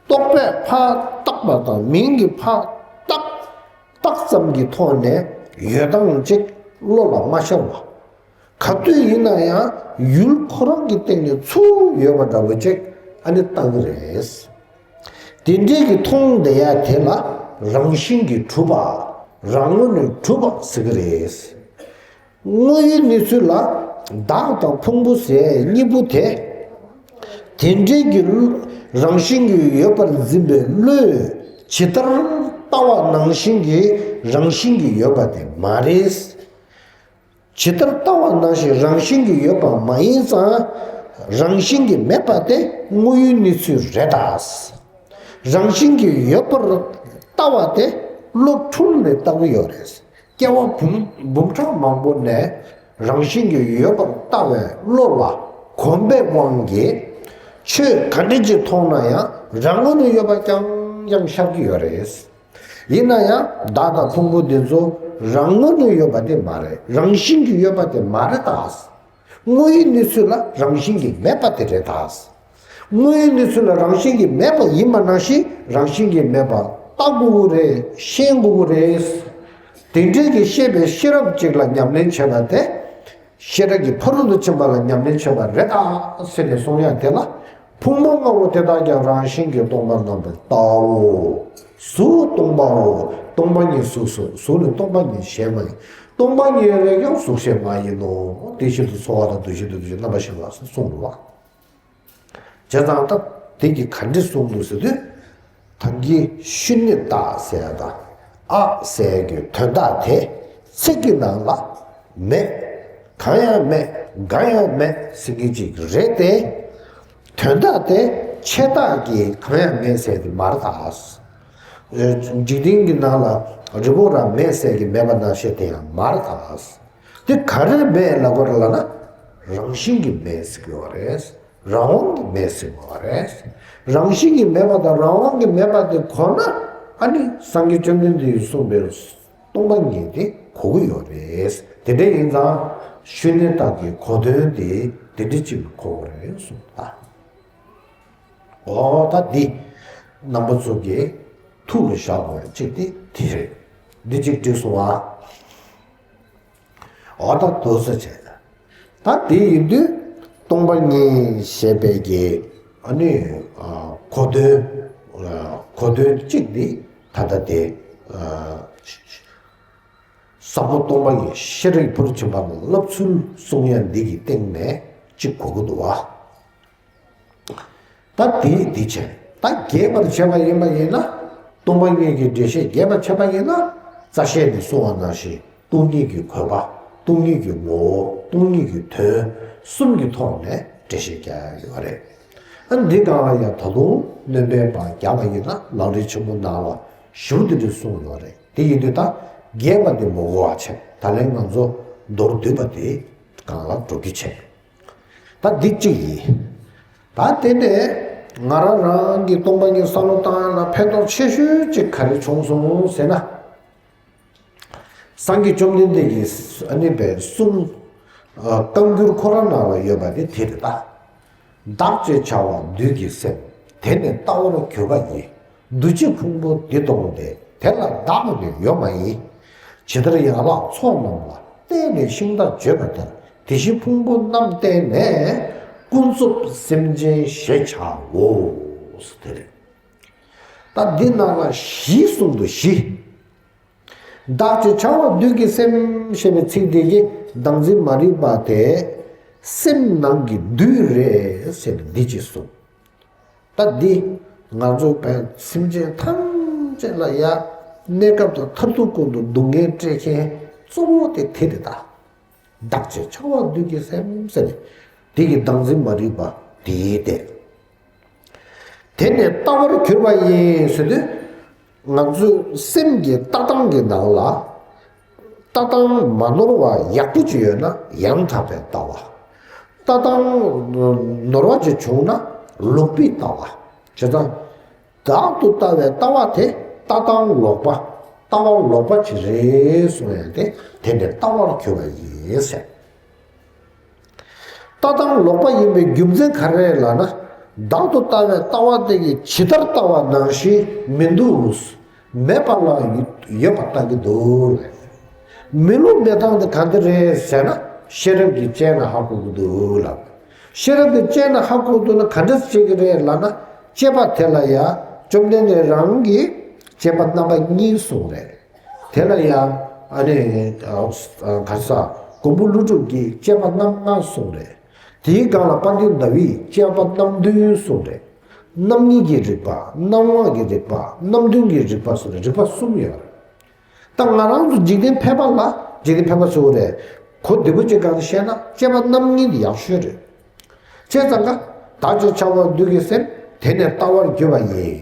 རྟོག་པས་ཕར་བཏགས་པ་དང་མིང་གིས་ཕར་བཏགས། བཏགས་ཙམ་གྱི་ཐོག་ནས་ཡོད་སྟངས་ཅིག་བློ་ལ་མ་ཤར་བ། ག་དུས་ཡིན་ན་ཡང་ཡུལ་ཁོ་རང་གི་སྟེང་ནས་ཚུར་ཡོད་པ་འདྲ་བོ་ཅིག་ཨ་ནི་བཏང་གི་རེད། དེ་འདྲའི་གི་མཐོང་བསྡད་ཡ་དེ་ལ་རང་བཞིན་གྱིས་གྲུབ་པ། རང་ངོས་ནས་གྲུབ་པ་ཟེར་གི་རེད། དངོས་ཡུལ་གནས་ཚུལ་ལ་བདག་དང་ཕུང་པོ་ཟེར་གཉིས་པོ་དེ། དེ་འདྲའི་གི་རང་བཞིན་གྱིས་ཡོད་པར་འཛིན་པའི་བློས་ཇི་ལྟར་ལྟ་བ་ནང་བཞིན་གྱི་རང་བཞིན་གྱིས་ཡོད་པ་དེ་མ་རེད། ཇི་ལྟར་ལྟ་བ་ནང་བཞིན་རང་བཞིན་གྱིས་ཡོད་པ་མ་ཡིན་ཙང་། རང་བཞིན་གྱིས་མེད་པ་དེ་དངོས་ཡུལ་གནས་ཚུལ་རེད་ད། རང་བཞིན་གྱིས་ཡོད་པར་ལྟ་བ་དེ་བློ་འཁྲུལ་ནས་ལྟ་གི་ཡོད་རེད། སྐྱེ་བ་འབུམ་འབུམ་ཕྲག་མང་པོ་ནས་རང་བཞིན་གྱིས་ཡོད་པར་ལྟ་བའི་བློ་ལ་གོམས་པའི་དབང་གིས་ཆོས་ག་འདྲ་ཅིག་མཐོང་ན་ཡང་རང་ངོས་ནས་ཡོད་པ་རྐྱང་རྐྱང་ཤར་གྱི་ཡོད་རེད། ཡིན་ན་ཡང་བདག་དང་ཕུང་པོ་འདི་ཚོ་རང་ངོས་ནས་ཡོད་པ་དེ་མ་རེད། རང་བཞིན་གྱིས་ཡོད་པ་དེ་མ་རེད་ད། དངོས་ཡུལ་གནས་ཚུལ་ལ་རང་བཞིན་གྱིས་མེད་པ་དེ་རེད་ད། དངོས་ཡུལ་གནས་ཚུལ་ལ་རང་བཞིན་གྱིས་མེད་པ་ཡིན་པ་ནང་བཞིན་རང་བཞིན་གྱིས་མེད་པ་ལྟ་དགོས་ཀྱི་རེད། ཤེས་དགོས་ཀྱི་རེད། དེ་འདྲའི་གི་ཤེས་པའི་ཤེས་རབ་ཅིག་ལ་ཉམས་ལེན་བྱས་པ་དེ། ཤེས་རབ་ཀྱི་ཕ་རོལ་ཏུ་ཕྱིན་པ་ལ་ཉམས་ལེན་བྱས་པ་རེད་ད་ཟེར་ནས་གསུང་ཡ་དེ་ལ། ཕུང་པོ་ལྔ་པོ་དེ་དག་ཀྱང་རང་བཞིན་གྱིས་སྟོང་པར་རྣམ་པར་བལྟའོ། གཟུགས་སྟོང་པའོ། སྟོང་པ་ཉིད་གཟུགས་སོ། གཟུགས་ནི་སྟོང་པ་ཉིད་གཞན་མ་ཡིན། སྟོང་པ་ཉིད་རེད་ཀྱང་གཟུགས་གཞན་མ་ཡིན་ནོ། དེ་བཞིན་དུ་ཚོར་བ་དང་འདུ་ཤེས་དང་འདུ་བྱེད་རྣམ་པ་གཞན་ལ་སོགས་གསུངས་འདུག་བ། བྱས་ཙང་ད་དེ་གི་ག་འདྲ་གསུངས་འདུག་ཟེར་དུས། ད་གིན་ཤུན་ནི་ཏ་ཟེར་ཡ་དང་ཨ་ཟེར་ཡ་གི་དོན་དག་དེ་ཚིག་གི་ནང་ལ་མེད། གང་ཡང་མེད། འགའ་ཡང་མེད་ཟེར་མཁན་ཅིག་རེད་དེ། དོན་དག་དེ་ཆད་རྟགས་ཀྱིས་གང་ཡང་མེད་ཟེར་དེ་མ་རེད་ད། འཇིག་རྟེན་གྱི་ནང་ལ་རི་བོང་རྭ་མེད་ཟེར་གྱི་མེད་པ་ནང་བཞིན་དེ་ཡང་མ་རེད་ད། དེ་ག་རེར་མེད་ལབ་དགོས་རེད་ལབ་ན། རང་བཞིན་གྱིས་མེད་ཟེར་གྱི་ཡོད་རེད། རང་དབང་གིས་མེད་ཟེར་གྱི་ཡོད་རེད། རང་བཞིན་གྱིས་མེད་པ་དང་རང་དབང་གིས་མེད་པ་དེ་གོ་ན། ཨ་ནི་སངས་རྒྱས་བཅོམ་ལྡན་འདས་ཀྱིས་གསུངས་པའི་སྟོང་པ་ཉིད་དེ་གོ་གི་ཡོད་རེད། དེ་འདྲ་ཡིན་ཙང་ཤུན་ནི་ཏ་གི་གོ་དོན་དེ་དེ་འདྲ་ཅིག་གོ་དགོས་རེད་གསུངས་ད། འོ་ད་འདི་རྣམ་པ་ཚོ་གི་ཐུགས་ལ་བཞག་དགོས་པ་གཅིག་དེ་དེ་རེད། འདི་གཅིག་འགྲིག་སོང་ཨ། འོ་ད་དོ་ས་བྱས། ད་དེ་ཡིན་དུས་སྟོང་པ་ཉིད་ཞེས་པའི་གི་ཨ་ནི་ཨ་གོ་དོན། ཨ་གོ་དོན་གཅིག་འདི་ད་ལྟ་དེ་ཨ་ཟབ་མོ་སྟོང་པ་ཉིད་ཤེས་རིག་ཕུར་ཕྱིན་པ་ལ་བསླབ་ཚུལ་གསུང་ཡ་འདི་གི་སྟེང་ནས་གཅིག་གོ་གི་འདུག་བ། ད་དེ་འདི་བྱས། ད་རྒྱས་པར་བྱས་པ་ཡིན་པ་ཡིན་ན། སྟོང་པ་ཉིད་ཀྱི་འགྲེལ་བཤད་རྒྱས་པར་བྱས་པ་ཡིན་ན། རྩ་ཤེ་ནས་གསུངས་པ་ནང་བཞིན་སྟོང་ཉིད་ཀྱི་དགོས་པ། སྟོང་ཉིད་ཀྱི་ངོ་བོ། སྟོང་ཉིད་ཀྱི་དོན། གསུམ་གྱི་ཐོག་ནས་འགྲེལ་བཤད་རྒྱག་ཡ་ཡོད་རེད། ཨ་འདི་སྒང་ལ་ཡང་ད་དུང་སྣོན་པའི་བར་རྒྱག་པ་ཡིན་ན་ལམ་རིམ་ཆེན་མོ་ནང་ལ་ཞུ་འདི་འདྲ་གསུངས་ཡོད་རེད། དེ་ཡིན་དུས་ད་རྒྱས་པ་འདི་མི་དགོས་པ་བྱས། ད་ལན་ང་ཚོ་མདོར་བསྡུས་པ་དེ་སྒང་ལ་འགྲོ་རྒྱུ་བྱས། ད་འདི་གཅིག་ཡིན། ད་དེ་ནས་ང་རང་རང་གི་སྟོང་པ་ཉིད་བསམ་བློ་བཏང་ཡ་ལ་ཕན་ཐོགས་ཆེ་ཤོས་གཅིག་ག་རེ་བྱུང་སོང་ཟེར་ན། སངས་རྒྱས་བཅོམ་ལྡན་འདས་ཀྱིས་ཨ་ནི་པའི་གསུང་། བཀའ་འགྱུར་ཁོ་རང་ནང་ལ་ཡོད་པ་དེ་དེ་རེད་ད། བདག་ཅེས་བྱ་བ་བདུད་ཀྱི་སེམས། དེ་ནི་ལྟ་བར་གྱུར་པ་ཡིས། བདུད་ཀྱི་ཕུང་པོ་འདི་སྟོང་སྟེ། དེ་ལ་བདག་ནི་ཡོད་མ་ཡིན། ཇི་ལྟར་ཡན་ལག་ཚོགས་རྣམས་ལ། བརྟེན་ནས་ཤིང་རྟ་བརྗོད་པ་ལྟར། དེ་བཞིན་ཕུང་པོ་རྣམས་བརྟེན་ནས། ཀུན་རྫོབ་སེམས་ཅན་ཞེས་བྱའོ། དེ་རེད། ད་འདི་ནང་ལ་བཞི་གསུངས་འདུག་བཞི། བདག་ཅེས་བྱ་བ་བདུད་ཀྱི་སེམས་ཞེས་པའི་ཚིག་འདི་གིས་བདག་འཛིན་མ་རིག་པ་དེ་སེམས་ནང་གི་བདུད་རེད་ཟེར་ནས་འདི་ཅིག་གསུངས། ད་འདི་ང་ཚོ་བས་སེམས་ཅན་ཐམས་ཅད་ལ་ཡ་གནས་སྐབས་དང་མཐར་ཐུག་ཀུན་ཏུ་སྡུག་བསྔལ་སྤྲད་མཁན་གཙོ་བོ་དེ་དེ་རེད་ད། བདག་ཅེས་བྱ་བ་བདུད་ཀྱི་སེམས་ཟེར་ནས་དེ་གི་བདག་འཛིན་མ་རིག་པ་དེའི་སྟེ། དེ་ནས་ལྟ་བར་གྱུར་པ་ཡིན་ཟེར་དུས། ང་ཚོའི་སེམས་ཀྱི་ལྟ་སྟངས་ཀྱི་ནང་ལ། ལྟ་སྟངས་མ་ནོར་བ་ཡག་པོ་ཅིག་ཡོད་ན་ཡང་དག་པའི་ལྟ་བ། ལྟ་སྟངས་ནོར་བ་ཅིག་བྱུང་ན་ལོག་པའི་ལྟ་བ། བྱས་ཙང་། བདག་ཏུ་ལྟ་བའི་ལྟ་བ་དེ་ལྟ་སྟངས་ལོག་པ། ལྟ་བ་ལོག་པ་ཅིག་རེད་གསུངས་ཡང་དེ་དེ་ནས་ལྟ་བར་གྱུར་པ་ཡིན་ཟེར། ལྟ་སྟངས་ལོག་པ་ཡིན་པའི་རྒྱུ་མཚན་ག་རེ་ལབ་ན། བདག་ཏུ་ལྟ་བའི་ལྟ་བ་དེ་གིས་ཇི་ལྟར་ལྟ་བ་ནང་བཞིན་མི་འདུག་མེད་པ་ལ་ཡོད་པ་ལྟ་གི་འདུག་མི་བསླུ་མེད་སྟངས་དེ་ག་འདྲ་རེད་ཟེར་ན། ཤེས་རབ་ཀྱིས་དཔྱད་ན་ཧ་གོ་གི་འདུག་ལབ། ཤེས་རབ་ཀྱིས་དཔྱད་ན་ཧ་གོ་འདུག་ན་ག་འདྲ་བྱེད་ཀྱི་རེད་ལབ་ན། དཔྱད་པ་དེ་ལ་ཡ་བཅོམ་ལྡན་འདས་རང་གིས་དཔྱད་པ་རྣམ་པ་གཉིས་གསུངས་རེད། དེ་ལ་ཡང་ཨ་ནི་ག་ས་མགོན་པོ་ཀླུ་སྒྲུབ་ཀྱིས་དཔྱད་པ་རྣམ་ལྔ་གསུངས་རེད། དེའི་སྒང་ལ་དཔལ་ལྡན་ཟླ་བས་དཔྱད་པ་རྣམ་བདུན་གསུངས་རེད། རྣམ་གཉིས་ཀྱི་རིགས་པ། རྣམ་དབང་གི་རིགས་པ། རྣམ་བདུན་གྱི་རིགས་པ་གསུངས་རེད། རིགས་པ་གསུམ་ཡོད་རེད། ད་ང་རང་ཚོ་འཇིག་རྟེན་ཕལ་པ་ལ་འཇིག་རྟེན་ཕལ་པ་ཟེར་བ་རེད། གོ་བདེ་པོ་ཅིག་སྒང་ནས་བཤད་ན་དཔྱད་པ་རྣམ་གཉིས་དེ་ཡག་ཤོས་རེད། བྱས་ཙང་ཀ་བདག་ཅེས་བྱ་བ་བདུད་ཀྱི་སེམས། དེ་ནི་ལྟ་བར་གྱུར་པ་ཡིན།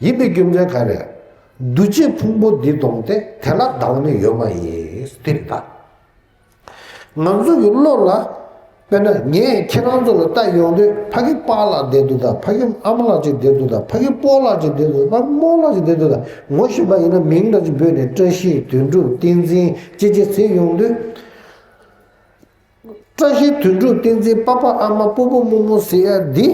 ཡིན་པའི་རྒྱུ་མཚན་ག་རེ། བདུད་ཀྱི་ཕུང་པོ་འདི་སྟོང་སྟེ། དེ་ལ་བདག་ནི་ཡོད་མ་ཡིན། དེ་རེད་ད། ང་ཚོ་གི་བློ་ལ། དཔེར་ན་ངས་ཁྱེད་རང་ཚོ་ལ་ལྟ་ཡོང་དུས་ཕ་གི་པཱ་ལགས་བསྡད་འདུག་ད། ཕ་གི་ཨ་མ་ལགས་ཅིག་བསྡད་འདུག་ད། ཕ་གི་སྤོ་ལགས་ཅིག་བསྡད་འདུག་ད། ཕ་གི་རྨོ་ལགས་ཅིག་བསྡད་འདུག་ད། ངོ་ཤེས་པ་ཡིན་ན་མིང་འདྲ་ཅིག་འབོད་ནས་བཀྲ་ཤིས་དོན་གྲུབ་བསྟན་འཛིན་ཅེས་ཅེས་ཟེར་ཡོང་དུས། བཀྲ་ཤིས་དོན་གྲུབ་བསྟན་འཛིན་པ་ཕ་ཨ་མ་སྤོ་བོ་རྨོ་མོ་ཟེར་ཡ་འདི།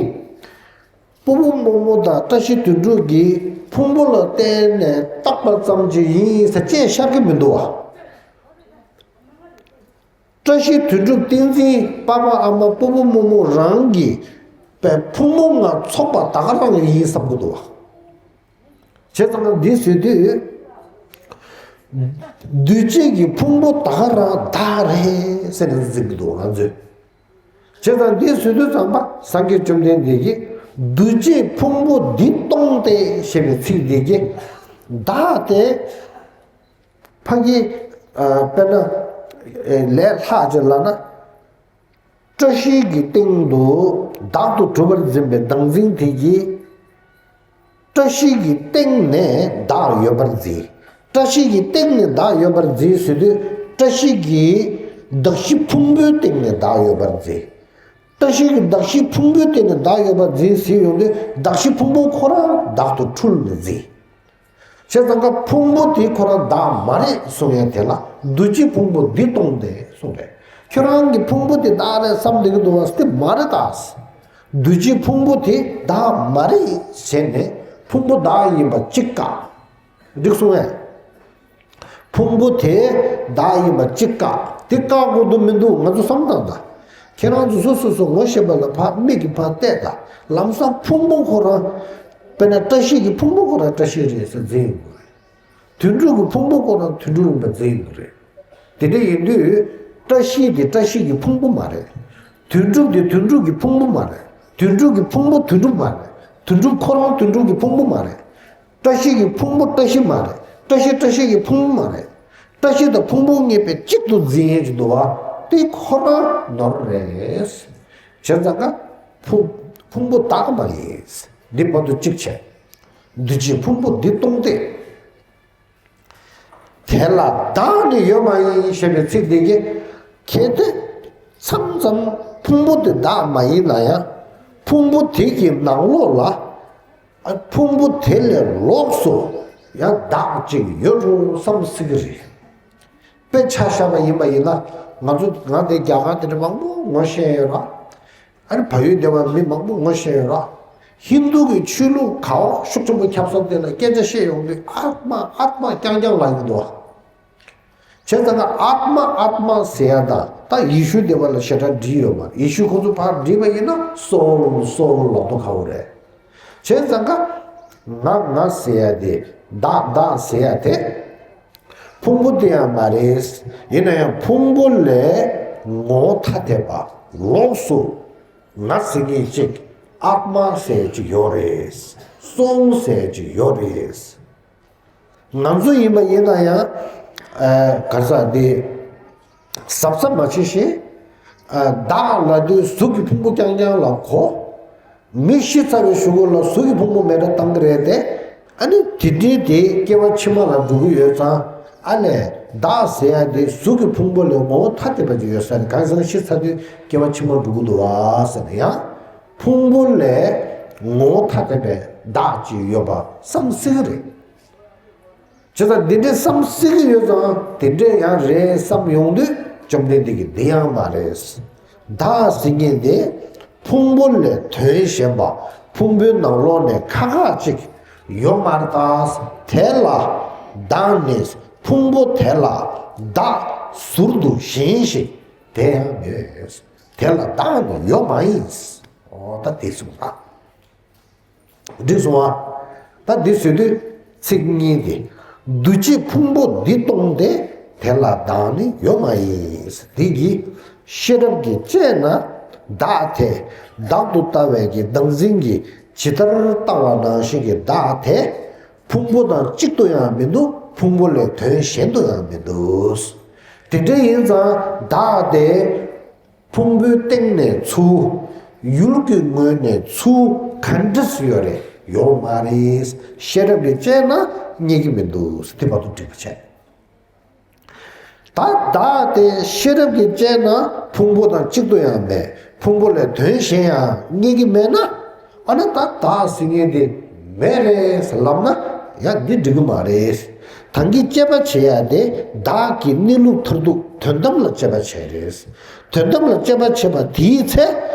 སྤོ་བོ་རྨོ་མོ་དང་བཀྲ་ཤིས་དོན་གྲུབ་ཀྱི་ཕུང་པོ་ལ་བརྟེན་ནས་བཏགས་པ་ཙམ་ཅིག་ཡིན་ཟེར་དཔྱད་ཤར་གྱི་མི་འདུག་བ། བཀྲ་ཤིས་དོན་གྲུབ་བསྟན་འཛིན་པ་ཕ་ཨ་མ་སྤོ་བོ་རྨོ་མོ་རང་གི་པའི་ཕུང་པོ་ལྔ་ཚོགས་པ་ད་ག་རང་ཡིན་བསམ་གྱི་འདུག་བ། བྱས་ཙང་ན་འདི་ཟེར་དུས། བདུད་བྱེད་ཀྱི་ཕུང་པོ་ད་ག་རང་བདག་རེད་ཟེར་ནས་འཛིན་གྱི་འདུག་ང་ཚོས། བྱས་ཙང་འདི་ཟེར་དུས་ཙམ་པ་སངས་རྒྱས་བཅོམ་ལྡན་འདས་ཀྱིས་བདུད་བྱེད་ཕུང་པོ་འདི་སྟོང་སྟེ་ཞེས་པའི་ཚིག་འདི་གིས་བདག་དེ་ཕ་གི་དཔེར་ན་ལས་ལྷག་ཅེས་ལབ་ན། བཀྲ་ཤིས་ཀྱི་སྟེང་དུ་བདག་ཏུ་གྲུབ་པར་འཛིན་པའི་བདག་འཛིན་དེ་གིས། བཀྲ་ཤིས་ཀྱི་སྟེང་ནས་བདག་ཡོད་པར་འཛིན། བཀྲ་ཤིས་ཀྱི་སྟེང་ནས་བདག་ཡོད་པར་འཛིན་ཟེར་དུས། བཀྲ་ཤིས་ཀྱི་གདགས་གཞི་ཕུང་པོའི་སྟེང་ནས་བདག་ཡོད་པར་འཛིན། བཀྲ་ཤིས་ཀྱི་གདགས་གཞི་ཕུང་པོའི་སྟེང་ནས་བདག་ཡོད་པར་འཛིན་ཟེར་ཡོང་དུས། གདགས་གཞི་ཕུང་པོ་ཁོ་རང་བདག་ཏུ་འཁྲུལ་ནས་འཛིན། བྱས་ཙང་ཀ་ཕུང་པོ་དེ་ཁོ་རང་བདག་མ་རེད་གསུང་ཡས་དེ་ལ་བདུད་བྱེད་ཕུང་པོ་འདི་སྟོང་སྟེ་གསུངས་རེད། ཁྱོད་རང་གི་ཕུང་པོ་དེ་བདག་རེད་བསམ་བསྡད་ཀྱི་འདུག་བ། དེ་མ་རེད་ད། བདུད་བྱེད་ཕུང་པོ་དེ་བདག་མ་རེད་ཟེར་ནས་ཕུང་པོ་བདག་ཡིན་པ་གཅིག་བཀག་འགྲིག་སོང་ངས། ཕུང་པོ་དེ་བདག་ཡིན་པ་གཅིག་བཀག་དེ་བཀག་དགོས་དོན་མི་འདུག་ང་ཚོ་བསམ་བཏང་ད། ཁྱེད་རང་ཚོ་སོ་སོ་སོ་ངོ་ཤེས་པ་ལ་ཕར་མིག་གིས་ཕར་བལྟས་ད། ལམ་སང་ཕུང་པོ་ཁོ་རང་། དཔེར་ན་བཀྲ་ཤིས་ཀྱི་ཕུང་པོ་ཁོ་རང་བཀྲ་ཤིས་རེད་ཟེར་འཛིན་ཡོང་གི་རེད། དོན་གྲུབ་ཀྱི་ཕུང་པོ་ཁོ་རང་དོན་གྲུབ་ཡིན་པ་འཛིན་ཡོང་གི་རེད། དེ་འདྲ་ཡིན་དུས། བཀྲ་ཤིས་དེ་བཀྲ་ཤིས་ཀྱི་ཕུང་པོ་མ་རེད། དོན་གྲུབ་དེ་དོན་གྲུབ་ཀྱི་ཕུང་པོ་མ་རེད། དོན་གྲུབ་ཀྱི་ཕུང་པོ་དོན་གྲུབ་མ་རེད། དོན་གྲུབ་ཁོ་རང་དོན་གྲུབ་ཀྱི་ཕུང་པོ་མ་རེད། བཀྲ་ཤིས་ཀྱི་ཕུང་པོ་བཀྲ་ཤིས་མ་རེད། བཀྲ་ཤིས་བཀྲ་ཤིས་ཀྱི་ཕུང་པོ་མ་རེད། བཀྲ་ཤིས་དང་ཕུང་པོ་ངེས་པའི་གཅིག་ཏུ་འཛིན་ཡས་ཀྱི་འདུག་བ། དེ་ཁོ་རང་ནོར་རེད། བྱས་ཙང་ཀ་ཕུང་ཕུང་པོ་བདག་མ་ཡིན། འདི་བར་དུ་གཅིག་བྱས། བདུད་བྱེད་ཕུང་པོ་འདི་སྟོང་སྟེ། དེ་ལ་བདག་ནི་ཡོད་མ་ཡིན་ཞེས་པའི་ཚིག་འདི་གིས། གལ་ཏེ་མཚམས་མཚམས་ཕུང་པོ་དེ་བདག་མ་ཡིན་ན་ཡང་། ཕུང་པོ་དེ་གི་ནང་ལོགས་ལ། ཨ་ཕུང་པོ་དེ་ལས་ལོགས་སུ་ཡང་བདག་ཅིག་ཡོད་འགྲོ་བསམ་སྲིད་ཀྱི་རེད། དཔེ་ཆ་བཞག་པ་ཡིན་པ་ཡིན་ན། ང་ཚོ་ང་དེ་རྒྱ་གར་དེ་འདྲ་མང་པོ་ངོ་ཤེས་ཡོད་ར། ཨ་ནི་བལ་ཡུལ་སྡེ་བ་མི་མང་པོ་ངོ་ཤེས་ཡོད་ར། ཧིན་རྡུ་གི་ཆོས་ལུགས་ག་བ་ཤུགས་ཆེན་པོ་ཁྱབ་ས་དེ་ལ་སྐད་ཆ་བཤད་ཡོང་དུས་ཨཱཏྨ་ཨཱཏྨ་རྐྱང་རྐྱང་ལབ་ཡོང་འདུག་བ། བྱས་ཙང་ཀ་ཨཱཏྨ་ཨཱཏྨ་ཟེར་ཡ་དང་ད་ཡེ་ཤུ་སྡེ་བ་ལ་ཞེ་དྲག་འདྲིས་ཡོད་མ་རེད། ཡེ་ཤུ་ཁོ་ཚོ་ཕར་འདྲིས་པ་ཡིན་ན་སོལ་སོལ་ལབ་མདོག་ཁ་པོ་རེད། བྱས་ཙང་ཀ་ང་ང་ཟེར་ཡ་དེ་བདག་བདག་ཟེར་ཡ་དེ། ཕུང་པོ་དེ་ཡང་མ་རེད། ཡིན་ན་ཡང་ཕུང་པོ་ལས་ངོ་བོ་ཐ་དད་པ་ལོགས་སུ་ང་ཟེར་མཁན་ཅིག་ཨཱཏྨ་ཟེར་ཅིག་ཡོད་རེད། སོལ་ཟེར་ཅིག་ཡོད་རེད། ང་ཚོ་ཡིན་པ་ཡིན་ན་ཡང་ག་ས་དེ་གཟབ་གཟབ་མ་བྱེད་ཤེས། བདག་ལབ་དུས་གཟུགས་ཀྱི་ཕུང་པོ་རྐྱང་རྐྱང་ལ་གོ། མི་ཤི་ཚར་བའི་གཞུག་གུ་ལ་གཟུགས་ཀྱི་ཕུང་པོ་མེ་སྲེག་བཏང་གི་རེད་དེ། ཨ་ནི་དེ་འདྲའི་དེ་སྐྱེ་བ་ཕྱི་མ་ལ་འགྲོ་གི་ཡོད་ཙང་། ཨ་ལས་བདག་ཟེར་ཡ་དེ་གཟུགས་ཀྱི་ཕུང་པོ་ལས་ངོ་བོ་ཐ་དད་པ་ཅིག་ཡོད་ས་རེད། གང་ཟེར་ན་ཤི་ཚར་དུས་སྐྱེ་བ་ཕྱི་མ་འགྲོ་གི་འདུག་བ་ཟེར་ན་ཡང་། ཕུང་པོ་ལས་ངོ་བོ་ཐ་དད་པའི་བདག་ཅིག་ཡོད་པ་བསམ་སྲིད་གི་རེད། བྱས་ཙང་འདི་འདྲའི་བསམ་སྲིད་ཀྱི་ཡོད་ཙང་དེ་འདྲས་ཡང་རེད་བསམ་ཡོང་དུས་བཅོམ་ལྡན་འདས་ཀྱིས་འདི་ཡང་མ་རེད། བདག་ཟེར་མཁན་དེ་ཕུང་པོ་ལས་དོན་གཞན་པ་ཕུང་པོའི་ནང་ལོགས་ནས་ཁག་ཁག་ཅིག་ཡོད་མ་རེད་ད། དེ་ལ་བདག་ནི་ཕུང་པོ་དེ་ལ་བདག་ཟུར་དུ་གཞན་ཞིག་དེ་ཡང་མེད། དེ་ལ་བདག་ནི་ཡོད་མ་ཡིན། འོ་ད་དེ་གསུངས་ད། འགྲིག་སོང་བ། ད་འདི་བཟོས་དུས་ཚིག་གཉིས་ཏེ། འདུ་བྱེད་ཕུང་པོ་འདི་སྟོང་སྟེ། དེ་ལ་བདག་ནི་ཡོད་མ་ཡིན། དེ་གིས་ཤེས་རབ་ཀྱིས་དཔྱད་ན་བདག་དེ་བདག་ཏུ་ལྟ་བའི་གི་བདག་འཛིན་གྱིས་ཇི་ལྟར་ལྟ་བ་ནང་བཞིན་གྱི་བདག་དེ་ཕུང་པོ་དང་གཅིག་ཏུ་ཡང་མི་འདུག་ཕུང་པོ་ལས་དོན་གཞན་དུ་ཡང་མི་འདུག་དེ་འདྲ་ཡིན་ཙང་བདག་དེ། ཕུང་པོའི་སྟེང་ནས་ཚུར། ཡུལ་གྱི་ངོས་ནས་ཚུར་ག་འདྲས་ཡོད་རེད། ཡོད་མ་རེད། ཤེས་རབ་ཀྱིས་དཔྱད་ན་རྙེད་ཀྱི་མི་འདུག་དེ་བར་དུ་འགྲིག་པ་བྱས། ད་བདག་དེ་ཤེས་རབ་ཀྱིས་དཔྱད་ན་ཕུང་པོ་དང་གཅིག་ཏུ་ཡང་མེད། ཕུང་པོ་ལས་དོན་གཞན་ཡང་རྙེད་ཀྱི་མེད་ན། ཨ་ནི་ད་བདག་ཟེར་མཁན་དེ་མེད་རེད་ཟེར་ལབ་ན་ཡང་འདི་འགྲིག་གི་མ་རེད། ད་གིན་དཔྱད་པ་བྱེད་ཡ་དེ་བདག་གི་གནས་ལུགས་མཐར་ཐུག་དོན་དམ་ལ་དཔྱད་པ་བྱས་རེད། དོན་དམ་ལ་དཔྱད་པ་བྱས་པ་དེའི་ཚེ་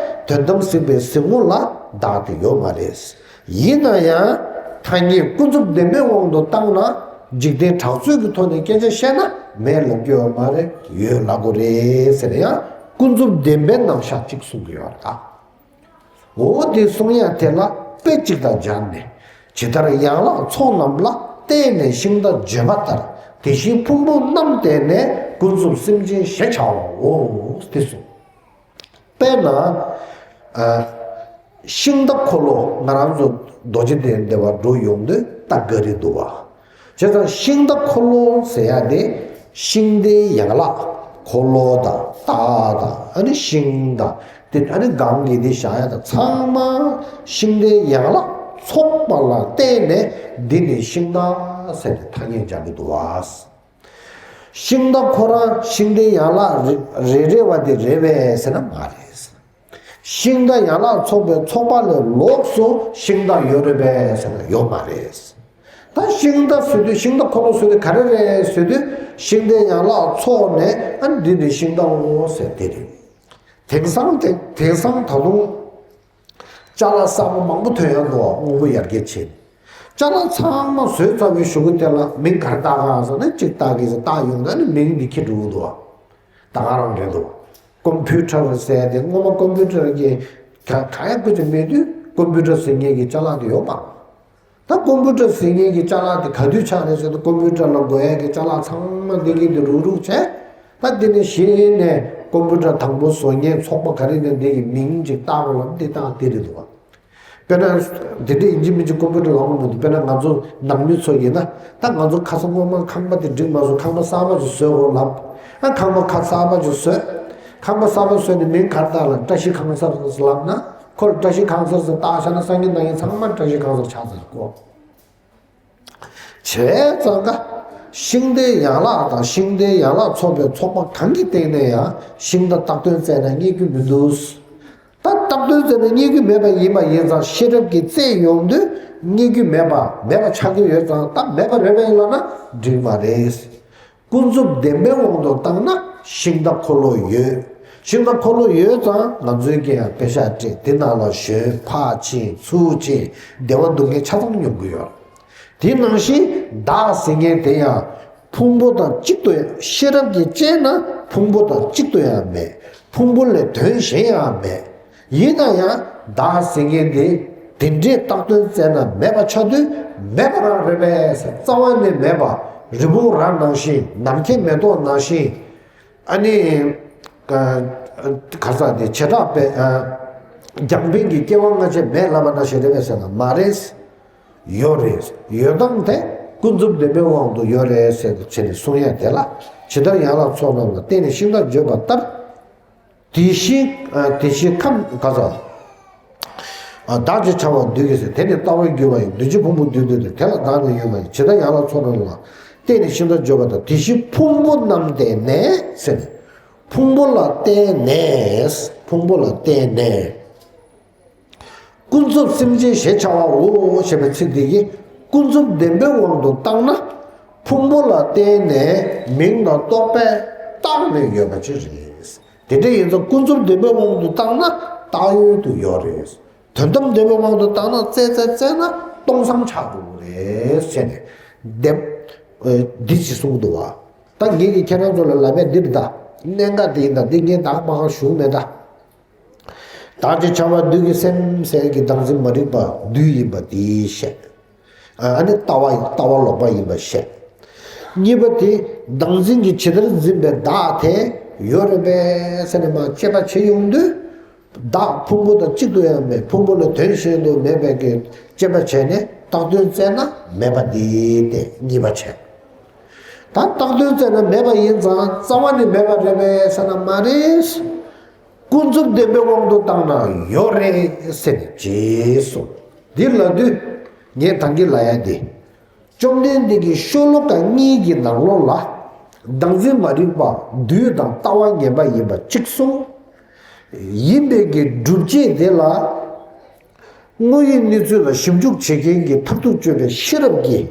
དོན་དམ་གཟིགས་པའི་གཟིགས་ངོ་ལ་བདག་དེ་ཡོད་མ་རེད། ཡིན་ན་ཡང་ཐ་སྙད་ཀུན་རྫོབ་བདེན་པའི་དབང་དུ་བཏང་ན་འཇིག་རྟེན་གྲགས་ཚོད་ཀྱི་ཐོག་ནས་སྐད་ཆ་བཤད་ན་མེད་ལབ་རྒྱུ་ཡོད་མ་རེད། ཡོད་ལབ་དགོས་རེད་ཟེར་ན་ཡང་ཀུན་རྫོབ་བདེན་པའི་རྣམ་གཞག་གཅིག་གསུང་གི་ཡོད་རེད་ད། འོ་དེ་གསུང་ཡ་དེ་ལ་དཔེ་གཅིག་དང་སྦྱར་ནས། ཇི་ལྟར་ཡན་ལག་ཚོགས་རྣམས་ལ་བརྟེན་ནས་ཤིང་རྟ་བརྗོད་པ་ལྟར། དེ་བཞིན་ཕུང་པོ་རྣམས་བརྟེན་ནས་ཀུན་རྫོབ་སེམས་ཅན་ཞེས་བྱའོ། དེ་གསུངས། དཔེར་ན། ཨ། ཤིང་རྟ་འཁོར་ལོ་ང་རང་ཚོ་རྡོ་རྗེ་གདན་སྡེ་བ་འགྲོ་ཡོང་དུས་རྟ་ག་རེ་འདུག་བ། བྱས་ཙང་ཤིང་རྟ་འཁོར་ལོ་ཟེར་ཡ་དེ་ཤིང་རྟའི་ཡན་ལག་འཁོར་ལོ་དང་རྟ་དང་ཨ་ནི་ཤིང་དང་དེ་ཨ་ནི་སྒང་གི་དེ་བཞག་ཡ་དང་ཚང་མ་ཤིང་རྟའི་ཡན་ལག་ཚོགས་པ་ལ་བརྟེན་ནས་འདི་ནི་ཤིང་རྟ་ཟེར་ཏེ་ཐ་སྙད་སྦྱར་གྱི་འདུག་བ། ཤིང་རྟ་ཁོ་རང་ཤིང་རྟའི་ཡན་ལག་རེ་རེ་རེ་བ་དེ་རེད་པས་ཟེར་ན་མ་རེད། ཤིང་རྟ་ཡན་ལག་ཚོགས་པའི་ཚོགས་པ་ལས་ལོགས་སུ་ཤིང་རྟ་ཡོད་རེད་པས་ཟེར་ན་ཡོད་མ་རེད། ད་ཤིང་རྟ་ཟེར་དུས་ཤིང་རྟ་འཁོར་ལོ་ཟེར་དུས་ག་རེ་རེད་ཟེར་དུས་ཤིང་རྟའི་ཡན་ལག་ཚོགས་ནས་ཨ་ནི་འདི་ནི་ཤིང་རྟའོ་ཟེར་དེ་རེད། དེང་སང་དེ་དེང་སང་ད་དུང་ཅ་ལག་གསར་པ་མང་པོ་ཐོན་ཡོང་འདུག་དངོས་པོ་ཡར་རྒྱས་ཕྱིན། ཅ་ལག་ཚང་མ་བཟོས་ཚར་བའི་གཞུག་གུ་དེ་ལ་མིང་ག་རེ་བཏགས་ག་ཟེར་ན་གཅིག་བཏགས་ཀྱི་ཟེར་བཏགས་ཡོང་ན་ནི་མིང་འདི་འཁྱེར་འགྲོ་གི་འདུག་ད་ག་རང་རེད་འདུག་ཀོམ་པུ་ཊར་ཟེར་ཏེ་སྔོན་མ་ཀོམ་པུ་ཊར་གྱི་ག་ག་ཡ་ཀུ་ཅི་མེད་དུས་ཀོམ་པུ་ཊར་ཟེར་མཁན་གྱི་ཅ་ལག་དེ་ཡོད་མ་རེད། ད་ཀོམ་པུ་ཊར་ཟེར་མཁན་གྱི་ཅ་ལག་དེ་ག་དུས་ཆགས་རེད་ཟེར་ན་ཀོམ་པུ་ཊར་ལ་དགོས་ཡ་གི་ཅ་ལག་ཚང་མ་འདི་གི་འདི་རུག་རུག་བྱས། ད་འདི་ནས་གཞི་ནས་ཀོམ་པུ་ཊར་དང་པོ་བཟོ་མཁན་ཚོགས་པ་ག་རེ་ནས་འདི་གི་མིང་ཅིག་བཏགས་དགོས་ལབ་འདི་བཏགས་འདི་རེད་འདུག་བ། དཔེར་ན། དེ་འདྲ་ཡིན་གཅིག་མིན་གཅིག་ཀོམ་པུ་ཊར་ལབ་དགོས་མི་འདུག་དཔེར་ན་ང་ཚོ་ནང་མི་ཚོ་ཡིན་ན་ད་ང་ཚོ་ཁ་སང་སྔོན་མ་ཁང་པ་དེ་འགྲིག་མ་སོང་ཁང་པ་གསར་པ་ཅིག་བཟོས་དགོས་ལབ། ཨ་ཁང་པ་ཁ་གསར་པ་ཅིག་བཟོས། ཁང་པ་གསར་པ་བཟོས་ནས་མིང་ག་རེ་བཏགས་ལབ་བཀྲ་ཤིས་ཁང་གསར་ཟེར་ལབ་ན་ཁོ་ལ་བཀྲ་ཤིས་ཁང་གསར་ཟེར་བཏགས་བཞག་ན་སང་ཉིན་གནངས་ཉིན་ཚང་མ་བཀྲ་ཤིས་ཁང་གསར་ཆགས་ཚར་གོ། བྱས་ཙང་ཀ་ཤིང་རྟའི་ཡན་ལག་དང་ཤིང་རྟའི་ཡན་ལག་ཚོགས་པའི་ཚོགས་པ་གང་གི་སྟེང་ནས་ཡང་ཤིང་རྟ་བཏགས་དོན་བཙལ་ན་རྙེད་རྒྱུ་མི་འདུག་ད་བཏགས་དོན་བཙལ་ན་རྙེད་རྒྱུ་མེད་པ་ཡིན་པ་ཡིན་ཙང་ཤེས་རབ་ཀྱིས་བཙལ་ཡོང་དུས་རྙེད་རྒྱུ་མེད་པ་མེད་པ་ཆགས་ཀྱི་ཡོད་ཙང་ད་མེད་པ་རེད་པས་ལབ་ན་འགྲིག་མ་རེད། ཀུན་རྫོབ་བདེན་པའི་དབང་དུ་བཏང་ན་ཤིང་རྟ་འཁོར་ལོ་ཡོད། ཤིང་རྟ་འཁོར་ལོ་ཡོད་ཙང་ང་ཚོའི་གི་ཡང་དཔེ་ཤག་སྤྲད་དེ་ནང་ལ་ཞོན་ཕར་ཕྱིན་ཚུར་ཕྱིན་བདེ་བ་སྡུག་བསྔལ་ཆ་ཚང་མྱོང་གི་ཡོད། དེ་ནང་བཞིན་བདག་ཟེར་མཁན་དེ་ཡང་ཕུང་པོ་དང་གཅིག་ཏུ་ཡང་ཤེས་རབ་ཀྱིས་དཔྱད་ན་ཕུང་པོ་དང་གཅིག་ཏུ་ཡང་མེད། ཕུང་པོ་ལས་དོན་གཞན་ཡང་མེད། ཡིན་ན་ཡང་བདག་ཟེར་མཁན་དེ་དེ་འདྲའི་བཏགས་དོན་བཙལ་ན་མེད་པ་ཆགས་དུས་མེད་པ་རང་རེད་པས་ཟེར། རྩ་བ་ནས་མེད་པ། རི་བོང་རྭ་ནང་བཞིན་ནམ་མཁའི་མེ་ཏོག་ནང་བཞིན། ཨ་ནི། ག་ས་དེ་བྱེ་བྲག་པས་རྒྱང་འཕེན་གྱི་སྐྱེ་བ་སྔ་ཕྱི་མེད་ལབ་པ་ནང་བཞིན་རེད་པས་ཟེར་ན་མ་རེད། ཡོད་རེད། ཡོད་སྟངས་དེ་ཀུན་རྫོབ་བདེན་པའི་དབང་དུ་ཡོད་རེད་ཟེར་བྱས་ནས་གསུང་ཡ་དེ་ལ་ཇི་ལྟར་ཡན་ལག་ཚོགས་རྣམས་ལ་བརྟེན་ནས་ཤིང་རྟ་བརྗོད་པ་ལྟར། དེ་བཞིན་དེ་བཞིན་ཁམས་ག་ས། བདག་ཅེས་བྱ་བ་འདུས་ཀྱི་ཟེར། དེ་ནི་ལྟ་བར་གྱུར་པ་ཡི། འདུ་བྱེད་ཕུང་པོ་འདུས་འདུས་ཏེ། དེ་ལ་བདག་ནི་ཡོད་མ་ཡིན། ཇི་ལྟར་ཡན་ལག་ཚོགས་རྣམས་ལ་བརྟེན་ནས་ཤིང་རྟ་བརྗོད་པ་ལྟར། དེ་བཞིན་ཕུང་པོ་རྣམས་བརྟེན་ནས་ཟེར། ཕུང་པོ་ལ་བརྟེན་ནས། ཕུང་པོ་ལ་བརྟེན་ནས། ཀུན་རྫོབ་སེམས་ཅན་ཞེས་བྱ་བའོ་ཞེས་པའི་ཚིག་འདི་གིས་ཀུན་རྫོབ་བདེན་པའི་དབང་དུ་བཏང་ན་ཕུང་པོ་ལ་བརྟེན་ནས་མིང་དང་རྟོག་པས་བཏགས་ནས་ཡོད་པ་ཅིག་རེད། དེ་འདྲ་ཡིན་ཙང་ཀུན་རྫོབ་བདེན་པའི་དབང་དུ་བཏང་ན་བཏགས་ཡོད་དུ་ཡོད་རེད། དོན་དམ་བདེན་པའི་དབང་དུ་བཏང་ན་བཙལ་བཙལ་བཙལ་ན་སྟོང་ཙམ་ཆགས་འགྲོ་གི་རེད་ཟེར་ནས་བདེན། འདི་ཅི་གསུངས་འདུག་བ། ད་ངེད་ཀྱིས་ཁྱེད་རང་ཚོ་ལ་ལབ་ཡ་འདི་རེད་ད། གནད་འགག་འདི་ཡིན་ད། འདི་ངས་ད་མ་ཧ་ཞུ་མེད་ད། བདག་ཅེས་བྱ་བ་འདུས་ཀྱི་སེམས་ཟེར་གྱི་བདག་འཛིན་མ་རིག་པ་འདུས་ཡིན་པ་དེ་བཤད། ཨ་ནི་ལྟ་བ་ལྟ་བ་ལོག་པ་ཡིན་པ་བཤད། གཉིས་པ་དེ་བདག་འཛིན་གྱིས་ཇི་ལྟར་འཛིན་པའི་བདག་དེ་ཡོད་རེད་པས་ཟེར་ནས་མར་དཔྱད་པ་བྱེད་ཡོང་དུས། བདག་ཕུང་པོ་དང་གཅིག་ཏུ་ཡང་མེད། ཕུང་པོ་ལ་དོན་གཞན་དུ་མེད་པའི་གི་དཔྱད་པ་བྱས་ནས་བཏགས་དོན་བཙལ་ན་མེད་པ་འདི་སྟེ་གཉིས་པ་བྱས། ད་བཏགས་དོན་བཙལ་ན་མེད་པ་ཡིན་ཙང་རྩ་བ་ནས་མེད་པ་རེད་པས་ཟེར་ན་མ་རེད། ཀུན་རྫོབ་བདེན་པའི་དབང་དུ་བཏང་ན་ཡོད་རེད་ཟེར་ནས་རྗེས་སུ་འདི་ལ་དུས་ངས་ད་གིན་ལབ་ཡ་འདི། བཅོམ་ལྡན་འདས་ཀྱིས་ཤོ་ལོ་ཀ་གཉིས་ཀྱི་ནང་ལོགས་ལ་བདག་འཛིན་མ་རིག་པ་འདུས་དང་ལྟ་བ་ངན་པ་ཡིན་པ་གཅིག་གསུངས། ཡིན་པའི་གི་སྒྲུབ་བྱེད་དེ་ལ་དངོས་ཡོད་གནས་ཚུལ་ལ་ཞིབ་འཇུག་བྱེད་མཁན་གྱི་མཐར་ཐུག་དཔྱོད་པའི་ཤེས་རབ་ཀྱིས་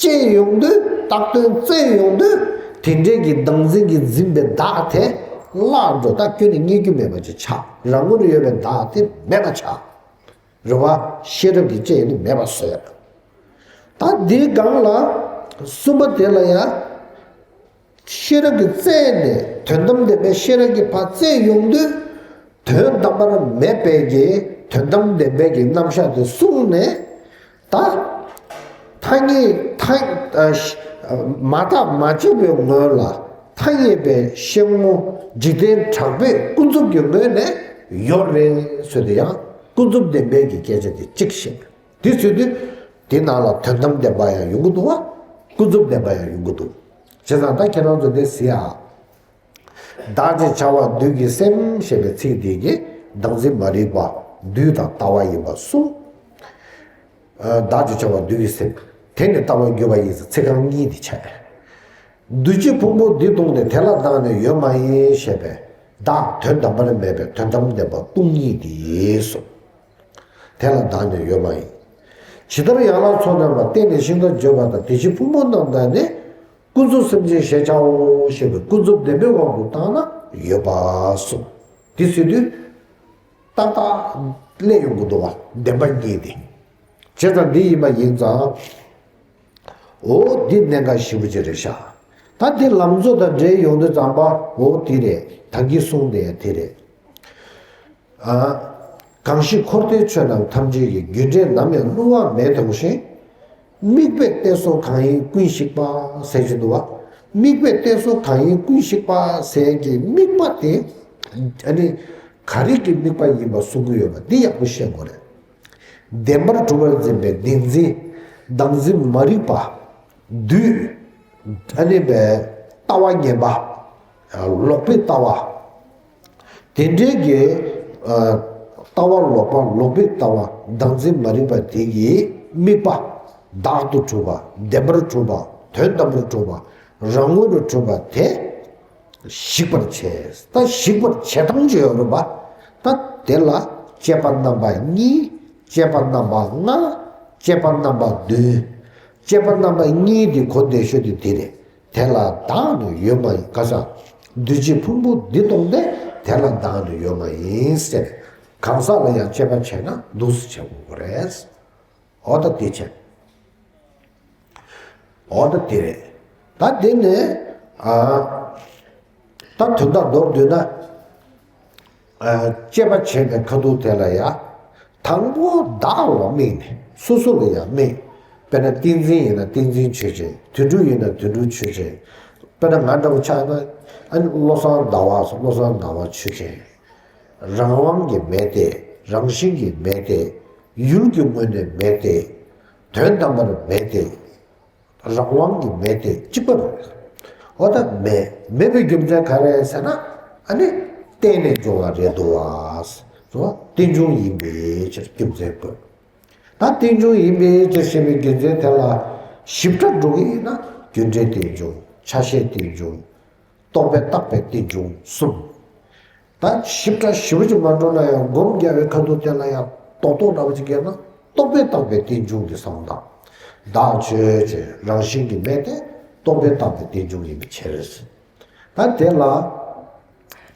དཔྱད་ཡོང་དུས། བཏགས་དོན་བཙལ་ཡོང་དུས། དེ་འདྲའི་གི་བདག་འཛིན་གྱིས་འཛིན་པའི་བདག་དེ་བརླག་འགྲོ། ད་ཁྱོན་ནས་རྙེད་རྒྱུ་མེད་པ་ཅིག་ཆགས། རང་ངོས་ནས་ཡོད་པའི་བདག་དེ་མེད་པ་ཆགས། རེད་བ། ཤེས་རབ་ཀྱིས་དཔྱད་ཡོང་དུས་མེད་པ་བཟོས། ད་འདིའི་སྒང་ལ་གསུམ་པ་དེ་ལ་ཡང་ཤེས་རབ་ཀྱིས་བཙལ་ནས་དོན་དམ་བདེན་པའི་ཤེས་རབ་ཀྱིས་ཕར་བཙལ་ཡོང་དུས། དོན་དམ་པར་མེད་པའི་གི་དོན་དམ་བདེན་པའི་གི་རྣམ་གཞག་དེ་གསུངས་ནས། ད་ཐ་སྙད་ཐ་མ་བརྟགས་མ་དཔྱད་པའི་ངོས་ལ་ཐ་སྙད་པའི་ཤེས་ངོ་འཇིག་རྟེན་གྲགས་པས་ཀུན་རྫོབ་ཀྱི་ངོས་ནས་ཡོད་རེད་ཟེར་དུས་ཡང་ཀུན་རྫོབ་བདེན་པའི་གི་སྐད་ཆ་དེ་གཅིག་བཤད། དེ་ཟེར་དུས་དེ་ནང་ལ་དོན་དམ་བདེན་པ་ཡང་ཡོང་གི་འདུག་བ། ཀུན་རྫོབ་བདེན་པ་ཡང་ཡོང་གི་འདུག་བྱས་ཙང་ད་ཁྱེད་རང་ཚོ་འདི་གཟིགས་ཨ། བདག་ཅེས་བྱ་བ་འདུས་ཀྱི་སེམས་ཞེས་པའི་ཚིག་འདི་གིས་བདག་འཛིན་མ་རིག་པ་འདུས་དང་ལྟ་བ་ཡིན་པ་གསུངས། བདག་ཅེས་བྱ་བ་འདུས་ཀྱི་སེམས། དེ་ནི་ལྟ་བར་གྱུར་པ་ཡིན་ཟེར་ཚིག་རྐང་གཉིས་འདི་བྱས། འདུ་བྱེད་ཕུང་པོ་འདི་སྟོང་སྟེ། དེ་ལ་བདག་ནི་ཡོད་མ་ཡིན་ཞེས་པའི་བདག་དོན་དམ་པར་མེད་པའི་དོན་དམ་བདེན་པ་སྟོང་ཉིད་དེ་གསུངས། དེ་ལ་བདག་ནི་ཡོད་མ་ཡིན། ཇི་ལྟར་ཡན་ལག་ཚོགས་རྣམས་ལ་བརྟེན་ནས་ཤིང་རྟ་བརྗོད་པ་ལྟར། དེ་བཞིན་ཕུང་པོ་རྣམས་ལ་ནི་ཀུན་རྫོབ་སེམས་ཅན་ཞེས་བྱའོ་ཞེས་པའི་ཀུན་རྫོབ་བདེན་པའི་དབང་དུ་བཏང་ན་ཡོད་པ་གསུངས། དེ་ཟེར་དུས་ཏག་ཏག་སླེབས་ཡོང་གི་འདུག་བ། བདེན་པ་གཉིས་དེ། བྱས་ཙང་འདི་ཡིན་པ་ཡིན་ཙང་། འོ་འདི་གནད་འགག་ཞེ་པོ་ཅིག་རེད་ཤག་ད་འདི་ལམ་གཙོ་དང་འབྲེལ་ཡོང་དུས་ཙམ་པ་འོ་དེ་རེད། ད་གིན་གསུངས་དེ་དེ་རེད། ཨ། གང་ཞིག་འཁོར་འདས་ཆོས་རྣམས་ཐམས་ཅད་ཀྱི། རྒྱུ་འབྲས་ནམ་ཡང་བསླུ་བ་མེད་དོ་ཞེས། དམིགས་པས་གཏད་སོ་གང་ཡིན་ཀུན་ཞིག་པ་ཟེར་གྱི་འདུག་བ། དམིགས་པས་གཏད་སོ་གང་ཡིན་ཀུན་ཞིག་པ་ཟེར་གྱི་དམིགས་པ་དེ་ཨ་ནི་ག་རེ་གི་དམིགས་པ་ཡིན་པ་གསུང་གི་ཡོད་པ་འདི་ཡག་པོ་ཤེས་དགོས་རེད། བདེན་པར་གྲུབ་པར་འཛིན་པའི་བདེན་འཛིན། བདག་འཛིན་མ་རིག་པ། འདུས། ཨ་ནི་པའི་ལྟ་བ་ངན་པ། ལོག་པའི་ལྟ་བ། དེ་འདྲའི་གི་ལྟ་བ་ལོག་པ། ལོག་པའི་ལྟ་བ། བདག་འཛིན་མ་རིག་པ་དེ་གི་དམིགས་པ། བདག་ཏུ་གྲུབ་པ། བདེན་པར་གྲུབ་པ། དོན་དམ་པར་གྲུབ་པ། རང་ངོས་ལ་གྲུབ་པ་དེ། ཞིག་པར་བྱས། ད་ཞིག་པར་བྱེད་སྟངས་ཅིག་ཡོད་རེད་པ། ད་དེ་ལ་དཔྱད་པ་རྣམ་པ་གཉིས། དཔྱད་པ་རྣམ་པ་ལྔ། དཔྱད་པ་རྣམ་པ་བདུན། དཔྱད་པ་རྣམ་པ་གཉིས་དེ་གོ་བདེ་ཤོས་དེ་དེ་རེད། དེ་ལ་བདག་ནི་ཡོད་མ་ཡིན། ག་ས། འདུས་བྱས་ཕུང་པོ་འདི་སྟོང་སྟེ་དེ་ལ་བདག་ནི་ཡོད་མ་ཡིན་ཟེར། གང་ཟག་ལ་ཡང་དཔྱད་པ་བྱས་ན་འདུག་སེ་བྱེད་དགོས་པ་རེད། འོ་ད་དེ་བྱས། འོ་ད་དེ་རེད། ད་དེ་ནས་ཨ། ད་དོན་དག་མདོར་བསྡུས་ན། ཨ། དཔྱད་པ་བྱས་པའི་ཁ་ཐུག་དེ་ལ་ཡ། དང་པོ་བདག་ལ་དམིགས་ནས་སོ་སོ་ལ་ཡ་དམིགས། དཔེར་ན་ཏིང་འཛིན་ཡིན་ན་ཏིང་འཛིན་ཆོས་ཅན། དུད་འགྲོ་ཡིན་ན་དུད་འགྲོ་ཆོས་ཅན། དཔེར་ན་ང་འདྲ་པོ་ཆགས་ན་ཨ་ནི་བློ་བཟང་ཟླ་བ་སོགས་བློ་བཟང་ཟླ་བ་ཆོས་ཅན། རང་དབང་གིས་མེད་དེ། རང་བཞིན་གྱིས་མེད་དེ། ཡུལ་གྱི་ངོས་ནས་མེད་དེ། དོན་དམ་པར་མེད་དེ། རང་དབང་གིས་མེད་དེ་གཅིག་པ་རེད། འོ་ད་མེད། མེད་པའི་རྒྱུ་མཚན་ག་རེ་ཟེར་ན། ཨ་ནི་བརྟེན་ནས་འབྱུང་བ་རེད་འདུག་བ། རྟེན་འབྱུང་ཡིན་པའི་ཕྱིར་རྒྱུ་མཚན་དགོས། ད་རྟེན་འབྱུང་ཡིན་པའི་ཕྱིར་ཞེས་པའི་རྒྱུ་མཚན་དེ་ལ་ཞིབ་ཕྲ་འགྲོ་གི་ཡིན་ན་རྒྱུ་འབྲས་རྟེན་འབྱུང་། ཆ་ཤས་རྟེན་འབྱུང་། རྟོག་པས་བཏགས་པའི་རྟེན་འབྱུང་གསུམ། ད་ཞིབ་ཕྲ་ཞིབ་པོ་ཅིག་མ་འགྲོ་ན་ཡང་སྒོམ་རྒྱག་པའི་ཁ་ཐུག་དེ་ལ་ཡང་རྡོག་རྡོག་འདྲ་པོ་ཅིག་བརྒལ་ན་རྟོག་པས་བཏགས་པའི་རྟེན་འབྱུང་གི་བསམ་སྟངས། བདག་ཆོས་ཅན། རང་བཞིན་གྱིས་མེད་དེ་རྟོག་པས་བཏགས་པའི་རྟེན་འབྱུང་ཡིན་པའི་ཕྱིར། ད་དེ་ལ་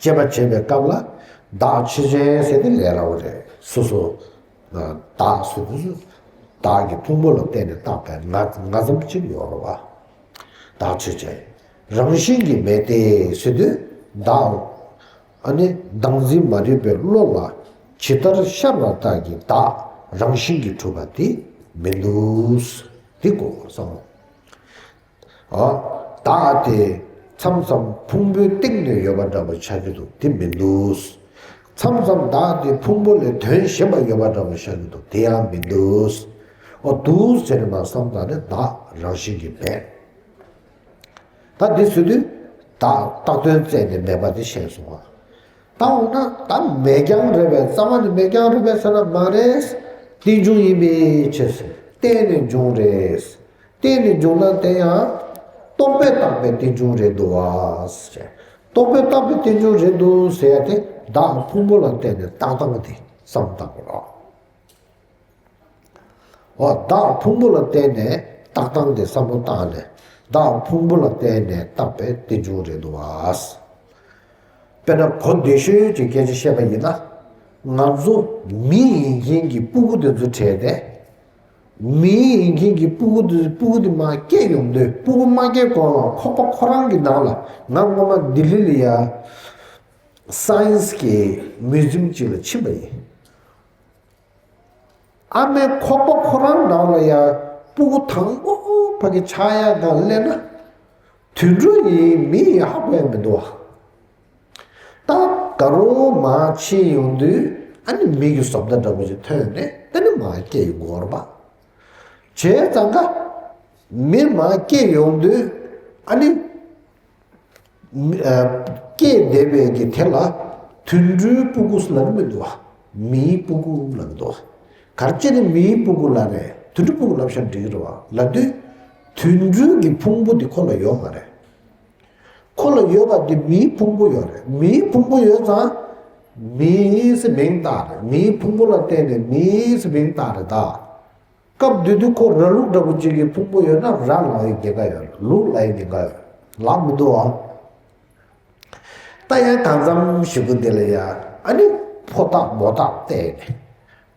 དཔྱད་པ་བྱེད་པའི་སྐབས་ལ་བདག་ཆོས་ཅན་ཟེར་དེ་ལས་སླ་བོ་རེད། སོ་སོ་བདག་ཟེར་དུས་སུ་བདག་གི་ཕུང་པོ་ལ་བརྟེན་ནས་བཏགས་པའི་ང་ང་ཙམ་ཅིག་ཡོད་རེད་བ། བདག་ཆོས་ཅན། རང་བཞིན་གྱིས་མེད་དེ་ཟེར་དུས་བདག་ཨ་ནི་བདག་འཛིན་མ་རིག་པའི་བློ་ལ་ཇི་ལྟར་ཤར་བ་ལྟར་གྱི་བདག་རང་བཞིན་གྱིས་གྲུབ་པ་དེ་མི་འདུག་དེ་གོ་བསམ། ཨ། བདག་དེ་མཚམས་མཚམས་ཕུང་པོའི་སྟེང་ནས་ཡོད་པ་འདྲ་པོ་ཆགས་ཀྱི་འདུག་དེ་མི་འདུག་མཚམས་མཚམས་བདག་དེ་ཕུང་པོ་ལས་དོན་གཞན་པ་ཡོད་པ་འདྲ་པོ་ཆགས་ཀྱི་འདུག་དེ་ཡང་མི་འདུག་འོ་འདུག་ཟེར་ནས་མ་བསམ་ད་ནི་བདག་རང་བཞིན་གྱིས་མེད། ད་འདི་ཟེར་དུས་བདག་བཏགས་དོན་བཙལ་ནས་མེད་པ་དེ་ཤེས་སོང་བ། ད་འོ་ན་ད་མེད་རྐྱང་རེད་པས། རྩ་བ་ནས་མེད་རྐྱང་རེད་པས་ཟེར་ན་མ་རེད། རྟེན་འབྱུང་ཡིན་པའི་ཕྱིར་ཟེར། བརྟེན་ནས་འབྱུང་རེད། བརྟེན་ནས་འབྱུང་ན་དེ་ཡང་རྟོག་པས་བཏགས་པའི་རྟེན་འབྱུང་རེད་འདུག་བ། རྟོག་པས་བཏགས་པའི་རྟེན་འབྱུང་རེད་འདུག་ཟེར་ཡ་དེ་བདག་ཕུང་པོ་ལ་བརྟེན་ནས་བཏགས་སྟངས་དེ་བསམ་བཏང་དགོས་རེད། འོ་བདག་ཕུང་པོ་ལ་བརྟེན་ནས་བཏགས་སྟངས་དེ་བསམ་བློ་བཏང་ནས་བདག་ཕུང་པོ་ལ་བརྟེན་ནས་བཏགས་པའི་རྟེན་འབྱུང་རེད་འདུག་བ། དཔེར་ན་གོ་བདེ་ཤོས་ཀྱི་སྐད་ཆ་བཤད་པ་ཡིན་ན། ང་ཚོ་མི་ཡིན་མཁན་གྱི་སྤུ་གུ་དེ་ཚོ་བྲལ་ཏེ། མི་ཡིན་མཁན་གྱི་སྤུ་གུ་དེ་སྤུ་གུ་དེ་མར་སྐྱེས་ཡོང་དུས་སྤུ་གུ་མ་སྐྱེས་གོང་ལ་ཁོག་པ་ཁོ་རང་གི་ནང་ལ། ང་སྔོན་མ་ལྡི་ལི་ལ་ཡ་སའེན་སི་གི་མིའུ་ཛིམ་ཅིག་ལ་ཕྱིན་པ་ཡིན། ཨ་མའི་ཁོག་པ་ཁོ་རང་ནང་ལ་ཡང་སྤུ་གུ་དང་པོ་ཕ་གི་ཆགས་ཡག་སྒང་སླེབས་ན། དུད་འགྲོ་ཡིན་མི་ཡིན་ཧ་གོ་ཡ་མི་འདུག་བ། ད་དགའ་རོགས་མར་ཕྱིན་ཡོང་དུས་ཨ་ནི་མི་གི་བཟོ་ལྟ་འདྲ་པོ་ཞིག་ཐོན་ནས་ད་ནི་མར་སྐྱེ་ཡི་འགོར་བ། བྱས་ཙང་ཀ་མི་མར་སྐྱེ་ཡོང་དུས་ཨ་ནི། མི་ཨ། སྐྱེས་བསྡད་པའི་གི་དེ་ལ་དུད་འགྲོའི་སྤུ་གུ་ལབ་ཀྱི་མི་འདུག་བ། མིའི་སྤུ་གུ་ལབ་ཀྱི་འདུག་བ། ག་རེ་བྱས་ནས་མིའི་སྤུ་གུ་ལབ་རེད། དུད་འགྲོའི་སྤུ་གུ་ལབ་ཤག་འགྲིག་གི་རེད་བ། ལབ་དུས་དུད་འགྲོའི་གི་ཕུང་པོ་དེ་ཁོ་ལ་ཡོད་མ་རེད། ཁོ་ལ་ཡོད་པ་དེ་མིའི་ཕུང་པོ་ཡོད་རེད། མིའི་ཕུང་པོ་ཡོད་ཙང་མིའི་ཟེར་མིང་བཏགས་རེད། མིའི་ཕུང་པོ་ལ་བརྟེན་ནས་མིའི་ཟེར་མིང་བཏགས་རེད་ད། སྐབས་དེ་དུས་ཁོ་ར་ལུག་འདྲ་པོ་ཅིག་གི་ཕུང་པོ་ཡོད་ན་ར་ལབ་ཡ་གི་འགན་ཁ་ཡོད་རེད། ལུག་ལབ་ཡ་གི་འགན་ཁ་ཡོད་རེད། ལབ་མི་འདུག་ཨ། ད་ཡང་གང་འཚམ་ཞིག་གི་འདི་ལ་ཡ་ཨ་ནི་ཕོ་རྟགས་མོ་རྟགས་བལྟས་ནས།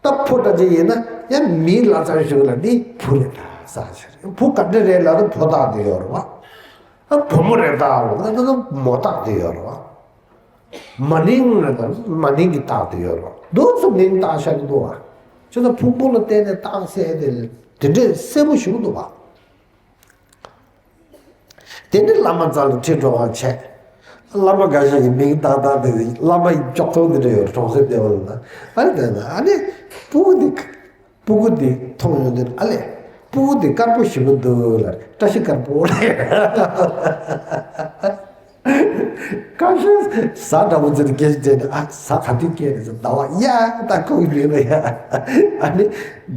ད་ཕོ་འདྲ་ཅིག་ཡིན་ན་ཡང་མིའི་ལབ་ཙམ་ཞིག་ལ་ནི་བུ་རེད་ད་ཟེར་ཞིག་རེད། བུ་ག་འདྲ་རེད་ལབ་ན་ཕོ་རྟགས་དེ་ཡོད་རེད་བ། ཨ་བུ་མོ་རེད་ད་ལབ་ན་མོ་རྟགས་དེ་ཡོད་རེད་བ། མ་ནིང་ལ་ད་མ་ནིང་གི་རྟགས་དེ་ཡོད་རེད། འདུག་སེ་མིང་བཏགས་བཞག་གི་འདུག་བ། ཁྱོད་ཚོ་ཕུང་པོ་ལ་བརྟེན་ནས་རྟགས་གསལ་དེ་དེ་འདྲས་གསལ་པོ་ཞིག་འདུག་བ། དེ་ནས་བླ་མ་རྩ་ལ་ཁྲིད་འགྲོ་བར་བྱས། བླ་མ་འགའ་ཞིག་གི་མིང་བཏགས་བཏགས་དེ་བླ་མ་ཡི་ཅོག་ཐོག་དེ་འདྲ་ཡོད་རེད། གྲོང་གསེབ་བདེ་བ་ལ་ན་ཨ་ནི་དེ་ན་ཨ་ནི་ཕྲུ་གུ་དེ། སྤུ་གུ་འདི་མཐོང་ཡོང་དུས་ཨ་ལས། སྤུ་གུ་འདི་དཀར་པོ་ཞིག་པོ་འདུག་ལ་བཀྲ་ཤིས་དཀར་པོ་ལ། ཁ་ཤས་གཟའ་འདྲ་པོ་ཚོས་སྐད་ཆ་དྲིས་ནས་ཨ་གཟའ་ག་དུས་སྐྱེས་རེད་ཟེར། ཟླ་བ་ཡ་ད་ཁོ་གི་མིང་ལ་ཡ། ཨ་ནི་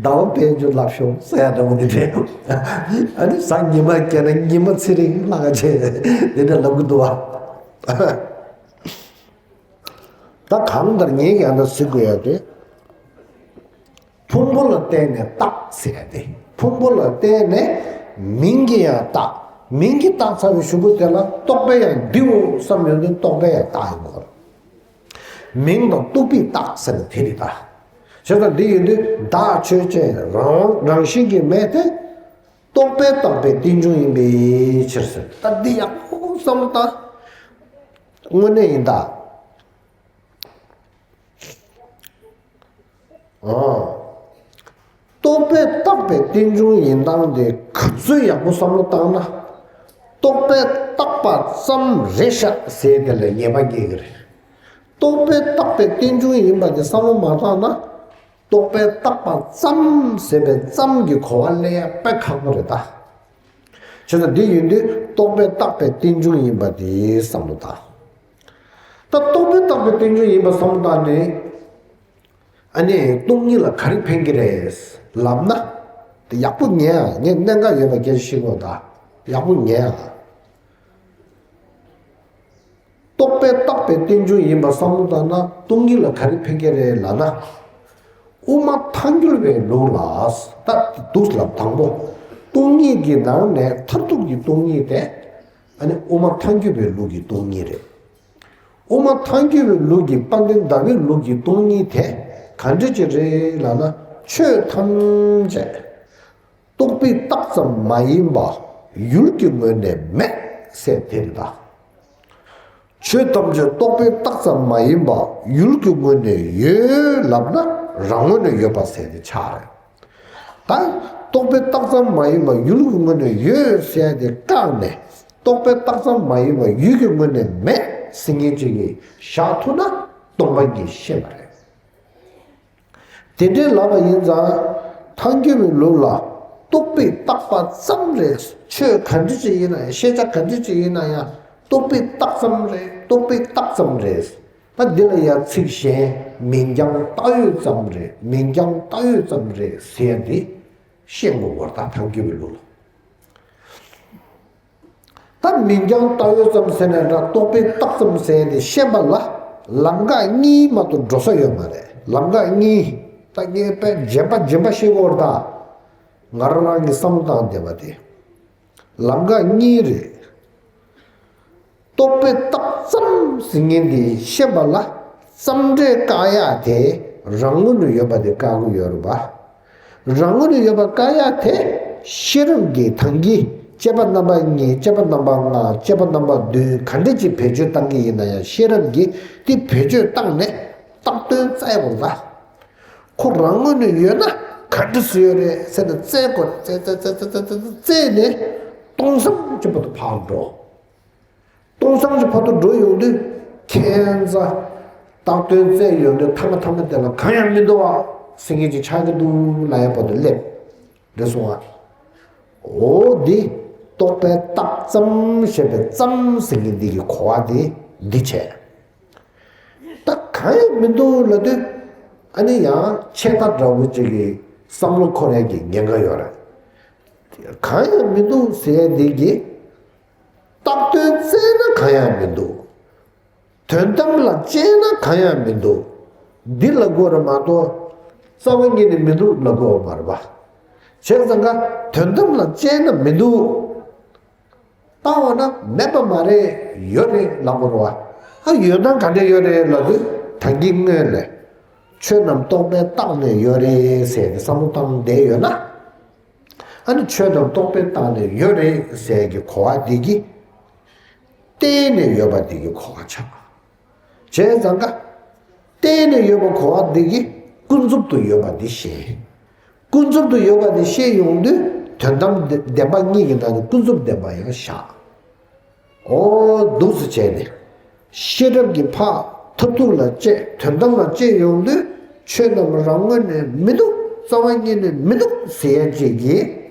ཟླ་བ་དཔལ་འབྱོར་ལྷག་ཤོག་ཟེར་ཡ་འདྲ་པོ་འདི་འདྲས། ཨ་ནི་གཟའ་ཉི་མ་སྐྱེས་ན་ཉི་མ་ཚེ་རིང་ལྷག་ཆེ་དེ་འདྲ་ལབ་གི་འདུག་བ། ད་གང་ལྟར་ངས་ཀྱང་ད་གཟིགས་དགོས་ཡ་དེ། ཕུང་པོ་ལ་བརྟེན་ནས་རྟགས་ཟེར་ཡ་དེ། ཕུང་པོ་ལ་བརྟེན་ནས་མིང་གི་ཡང་རྟགས། མིང་གིས་བཏགས་ཚར་བའི་གཞུག་གུ་དེ་ལ་རྟོག་པས་ཡང་འདིའོ་བསམ་ཡོང་དུས་རྟོག་པས་ཡང་བཏགས་ཡོང་གི་རེད། མིང་དང་རྟོག་པས་བཏགས་ཟེར་ན་དེ་རེད་ད། བྱས་ཙང་འདི་ཡིན་དུས་བདག་ཆོས་ཅན་རང་རང་བཞིན་གྱིས་མེད་དེ། རྟོག་པས་བཏགས་པའི་རྟེན་འབྱུང་ཡིན་པའི་ཕྱིར་ཟེར། ད་འདི་ཡག་པོ་བསམ་བློ་བཏང་། དངོས་གནས་ཡིན་ད། ཨོ། རྟོག་པས་བཏགས་པའི་རྟེན་འབྱུང་ཡིན་སྟངས་དེ་ག་ཚོད་ཡག་པོ་བསམ་བློ་བཏང་ན། རྟོག་པས་བཏགས་པ་ཙམ་རེད་ཤག་ཟེར་དེ་ལ་ངེས་པ་སྐྱེ་གི་རེད། རྟོག་པས་བཏགས་པའི་རྟེན་འབྱུང་ཡིན་པ་དེ་བསམ་བློ་མ་བཏང་ན། རྟོག་པས་བཏགས་པ་ཙམ་ཟེར་བའི་ཙམ་གྱི་གོ་བ་སླེབས་ཡ་དཔེ་ཁག་པོ་རེད་ད། བྱས་ཙང་འདི་ཡིན་དུས་རྟོག་པས་བཏགས་པའི་རྟེན་འབྱུང་ཡིན་པ་དེ་བསམ་བློ་བཏང་། ད་རྟོག་པས་བཏགས་པའི་རྟེན་འབྱུང་ཡིན་པ་བསམ་བློ་བཏང་ནས། ཨ་ནི་སྟོང་ཉིད་ལ་ག་རེ་ཕན་གྱི་རེད་ལབ་ན། དེ་ཡག་པོ་ཉན་ཨ། ངས་གནད་འགག་ཡོད་པ་སྐད་ཆ་བཤད་གོ་ད། ཡག་པོ་ཉན་ཨ། རྟོག་པས་བཏགས་པའི་རྟེན་འབྱུང་ཡིན་པ་བསམ་བློ་བཏང་ན་སྟོང་ཉིད་ལ་ག་རེ་ཕན་གྱི་རེད་ལབ་ན། དབུ་མ་ཐལ་འགྱུར་བའི་ལུགས་ལ། ད་འདུག་ལབ་དང་པོ། སྟོང་ཉིད་ཀྱི་ནང་ནས་མཐར་ཐུག་གི་སྟོང་ཉིད་དེ། ཨ་ནི་དབུ་མ་ཐལ་འགྱུར་བའི་ལུགས་ཀྱི་སྟོང་ཉིད་རེད། དབུ་མ་ཐལ་འགྱུར་བའི་ལུགས་ཀྱི་དཔལ་ལྡན་ཟླ་བའི་ལུགས་ཀྱི་སྟོང་ཉིད་དེ་ག་འདྲ་ཅིག་རེད་ལབ་ན། ཆོས་ཐམས་ཅད་རྟོག་པས་བཏགས་ཙམ་མ་ཡིན་པ་ཡུལ་གྱི་ངོས་ནས་མེད་ཟེར་དེ་རེད་ད། ཆོས་ཐམས་ཅད་རྟོག་པས་བཏགས་ཙམ་མ་ཡིན་པ་ཡུལ་གྱི་ངོས་ནས་ཡོད་ལབ་ན་རང་ངོས་ནས་ཡོད་པ་ཟེར་དེ་ཆགས་རེད། ད་རྟོག་པས་བཏགས་ཙམ་མ་ཡིན་པ་ཡུལ་གྱི་ངོས་ནས་ཡོད་ཟེར་དེ་བཀག་ནས་རྟོག་པས་བཏགས་ཙམ་མ་ཡིན་པ་ཡུལ་གྱི་ངོས་ནས་མེད་ཟེར་མཁན་ཅིག་གིས་བཞག་ཐུབ་ན་སྟོང་པ་ཉིད་ཤེས་པ་རེད། དེ་འདྲའི་ལབ་པ་ཡིན་ཙང་། ཐལ་འགྱུར་བའི་ལུགས་ལ་རྟོག་པས་བཏགས་པ་ཙམ་རེད། ཆོས་ག་འདྲ་ཅིག་ཡིན་ན་ཡང་། ཤེས་བྱ་ག་འདྲ་ཅིག་ཡིན་ན་ཡང་རྟོག་པས་བཏགས་ཙམ་རེད། རྟོག་པས་བཏགས་ཙམ་རེད། ད་འདི་ལ་ཡང་ཚིག་གཞན་མིང་རྐྱང་བཏགས་ཡོད་ཙམ་རེད། མིང་རྐྱང་བཏགས་ཡོད་ཙམ་རེད་ཟེར་ཡ་འདི་བཤད་དགོས་པར། ད་ཐལ་འགྱུར་བའི་ལུགས་ལ། ད་མིང་རྐྱང་བཏགས་ཡོད་ཙམ་ཟེར་ནས་འདྲ། རྟོག་པས་བཏགས་ཙམ་ཟེར་ནས་བཤད་པ་ལ་ལམ་ཁ་གཉིས་མ་གཏོགས་འགྲོ་ས་ཡོད་མ་རེད། ལམ་ཁ་གཉིས། ད་ངས་དཔེ་རྗེན་པ་རྗེན་པ་བཤད་དགོས་རེད་ད། ང་རང་རང་གི་བསམ་བློ་བཏང་བསྡད་པ་དེ། ལམ་ཁ་གཉིས་རེད། རྟོག་པས་བཏགས་ཙམ་ཟེར་མཁན་དེ་བཤད་པ་ལ་ཙམ་སྒྲ་བཀག་ཡག་དེ་རང་ངོས་ནས་ཡོད་པ་དེ་བཀག་གི་ཡོད་རེད་པ། རང་ངོས་ནས་ཡོད་པ་བཀག་ཡག་དེ་ཤེས་རབ་ཀྱིས་ཐང་གི་དཔྱད་པ་རྣམ་པ་གཉིས། དཔྱད་པ་རྣམ་པ་ལྔ། དཔྱད་པ་རྣམ་པ་བདུན། ག་འདྲ་ཅིག་བེད་སྤྱོད་བཏང་གི་ཡིན་ན་ཡང་། ཤེས་རབ་ཀྱིས་དེ་བེད་སྤྱོད་བཏང་ནས་བཏགས་དོན་བཙལ་དགོས་ལ། ཁོ་རང་ངོས་ནས་ཡོད་ན་ག་འདྲ་སུ་ཡོད་རེད་ཟེར་ནས་བཙལ་དགོས་རེད། བཙལ་བཙལ་བཙལ་བཙལ་བཙལ་ནས་སྟོང་སང་གི་བར་དུ་ཕར་འགྲོ། སྟོང་སང་གི་བར་དུ་འགྲོ་ཡོང་དུས་ཁྱད་མཚར། བཏགས་དོན་བཙལ་ཡོང་དུས་མཐའ་མ་མཐའ་མ་དེ་ལ་གང་ཡང་མི་འདུག་བ་ཟེར་མཁན་ཅིག་ཆགས་ཀྱི་འདུག་ལབ་ཡ་བར་དུ་སླེབས། རེད་སོང་ང་། འོ་འདི་རྟོག་པས་བཏགས་ཙམ་ཞེས་པའི་ཙམ་ཟེར་མཁན་འདི་གི་གོ་བ་དེ་འདི་བྱས། ད་གང་ཡང་མི་འདུག་ལབ་དུས། ཨ་ནི་ཡང་ཆད་ལྟ་འདྲ་བོ་ཅིག་གི་བསམ་བློ་འཁོར་ཡ་གི་ཉེན་ཁ་ཡོད་རེད། གང་ཡང་མི་འདུག་ཟེར་ཡ་འདི་གི། བཏགས་དོན་བཙལ་ན་གང་ཡང་མི་འདུག་དོན་དམ་ལ་དཔྱད་ན་གང་ཡང་མི་འདུག་འདི་ལབ་དགོས་རེད་མ་གཏོགས། རྩ་བ་ཉིད་ནས་མི་འདུག་ལབ་དགོས་མ་རེད་པ། བྱས་ཙང་ཀ་དོན་དམ་ལ་དཔྱད་ན་མི་འདུག་བལྟ་བ་ན་མེད་པ་མ་རེད། ཡོད་རེད་ལབ་དགོས་རེད་པ། ཨ་ཡོད་ན་ག་འདྲ་ཡོད་རེད་ལབ་དུས། ད་གིན་སྔོན་ལ་ཆོས་རྣམས་རྟོག་པས་བཏགས་ནས་ཡོད་རེད་ཟེར་ནས་བསམ་བློ་བཏང་བསྡད་ཡོད་ན། ཨ་ནི་ཆོས་རྣམས་རྟོག་པས་བཏགས་ནས་ཡོད་རེད་ཟེར་གྱི་གོ་བ་འདི་གིས་བརྟེན་ནས་ཡོད་པ་འདི་གི་གོ་བ་ཆགས། བྱས་ཙང་ཀ་བརྟེན་ནས་ཡོད་པ་གོ་བ་འདི་གིས་ཀུན་རྫོབ་ཏུ་ཡོད་པ་འདི་ཤེས། ཀུན་རྫོབ་ཏུ་ཡོད་པ་འདི་ཤེས་ཡོང་དུས་དོན་དམ་བདེན་པ་གཉིས་ཀྱི་ནང་ནས་ཀུན་རྫོབ་བདེན་པ་ཡང་བཞག་འོ་འདུག་སེ་བྱས་ནས། ཤེས་རབ་ཀྱི་ཕར་མཐར་ཐུག་ལ་དཔྱད། དོན་དམ་ལ་དཔྱད་ཡོང་དུས་ཆོས་རྣམས་རང་ངོས་ནས་མི་འདུག་རྩ་བ་ཉིད་ནས་མི་འདུག་ཟེར་ཡ་ཅིག་གི་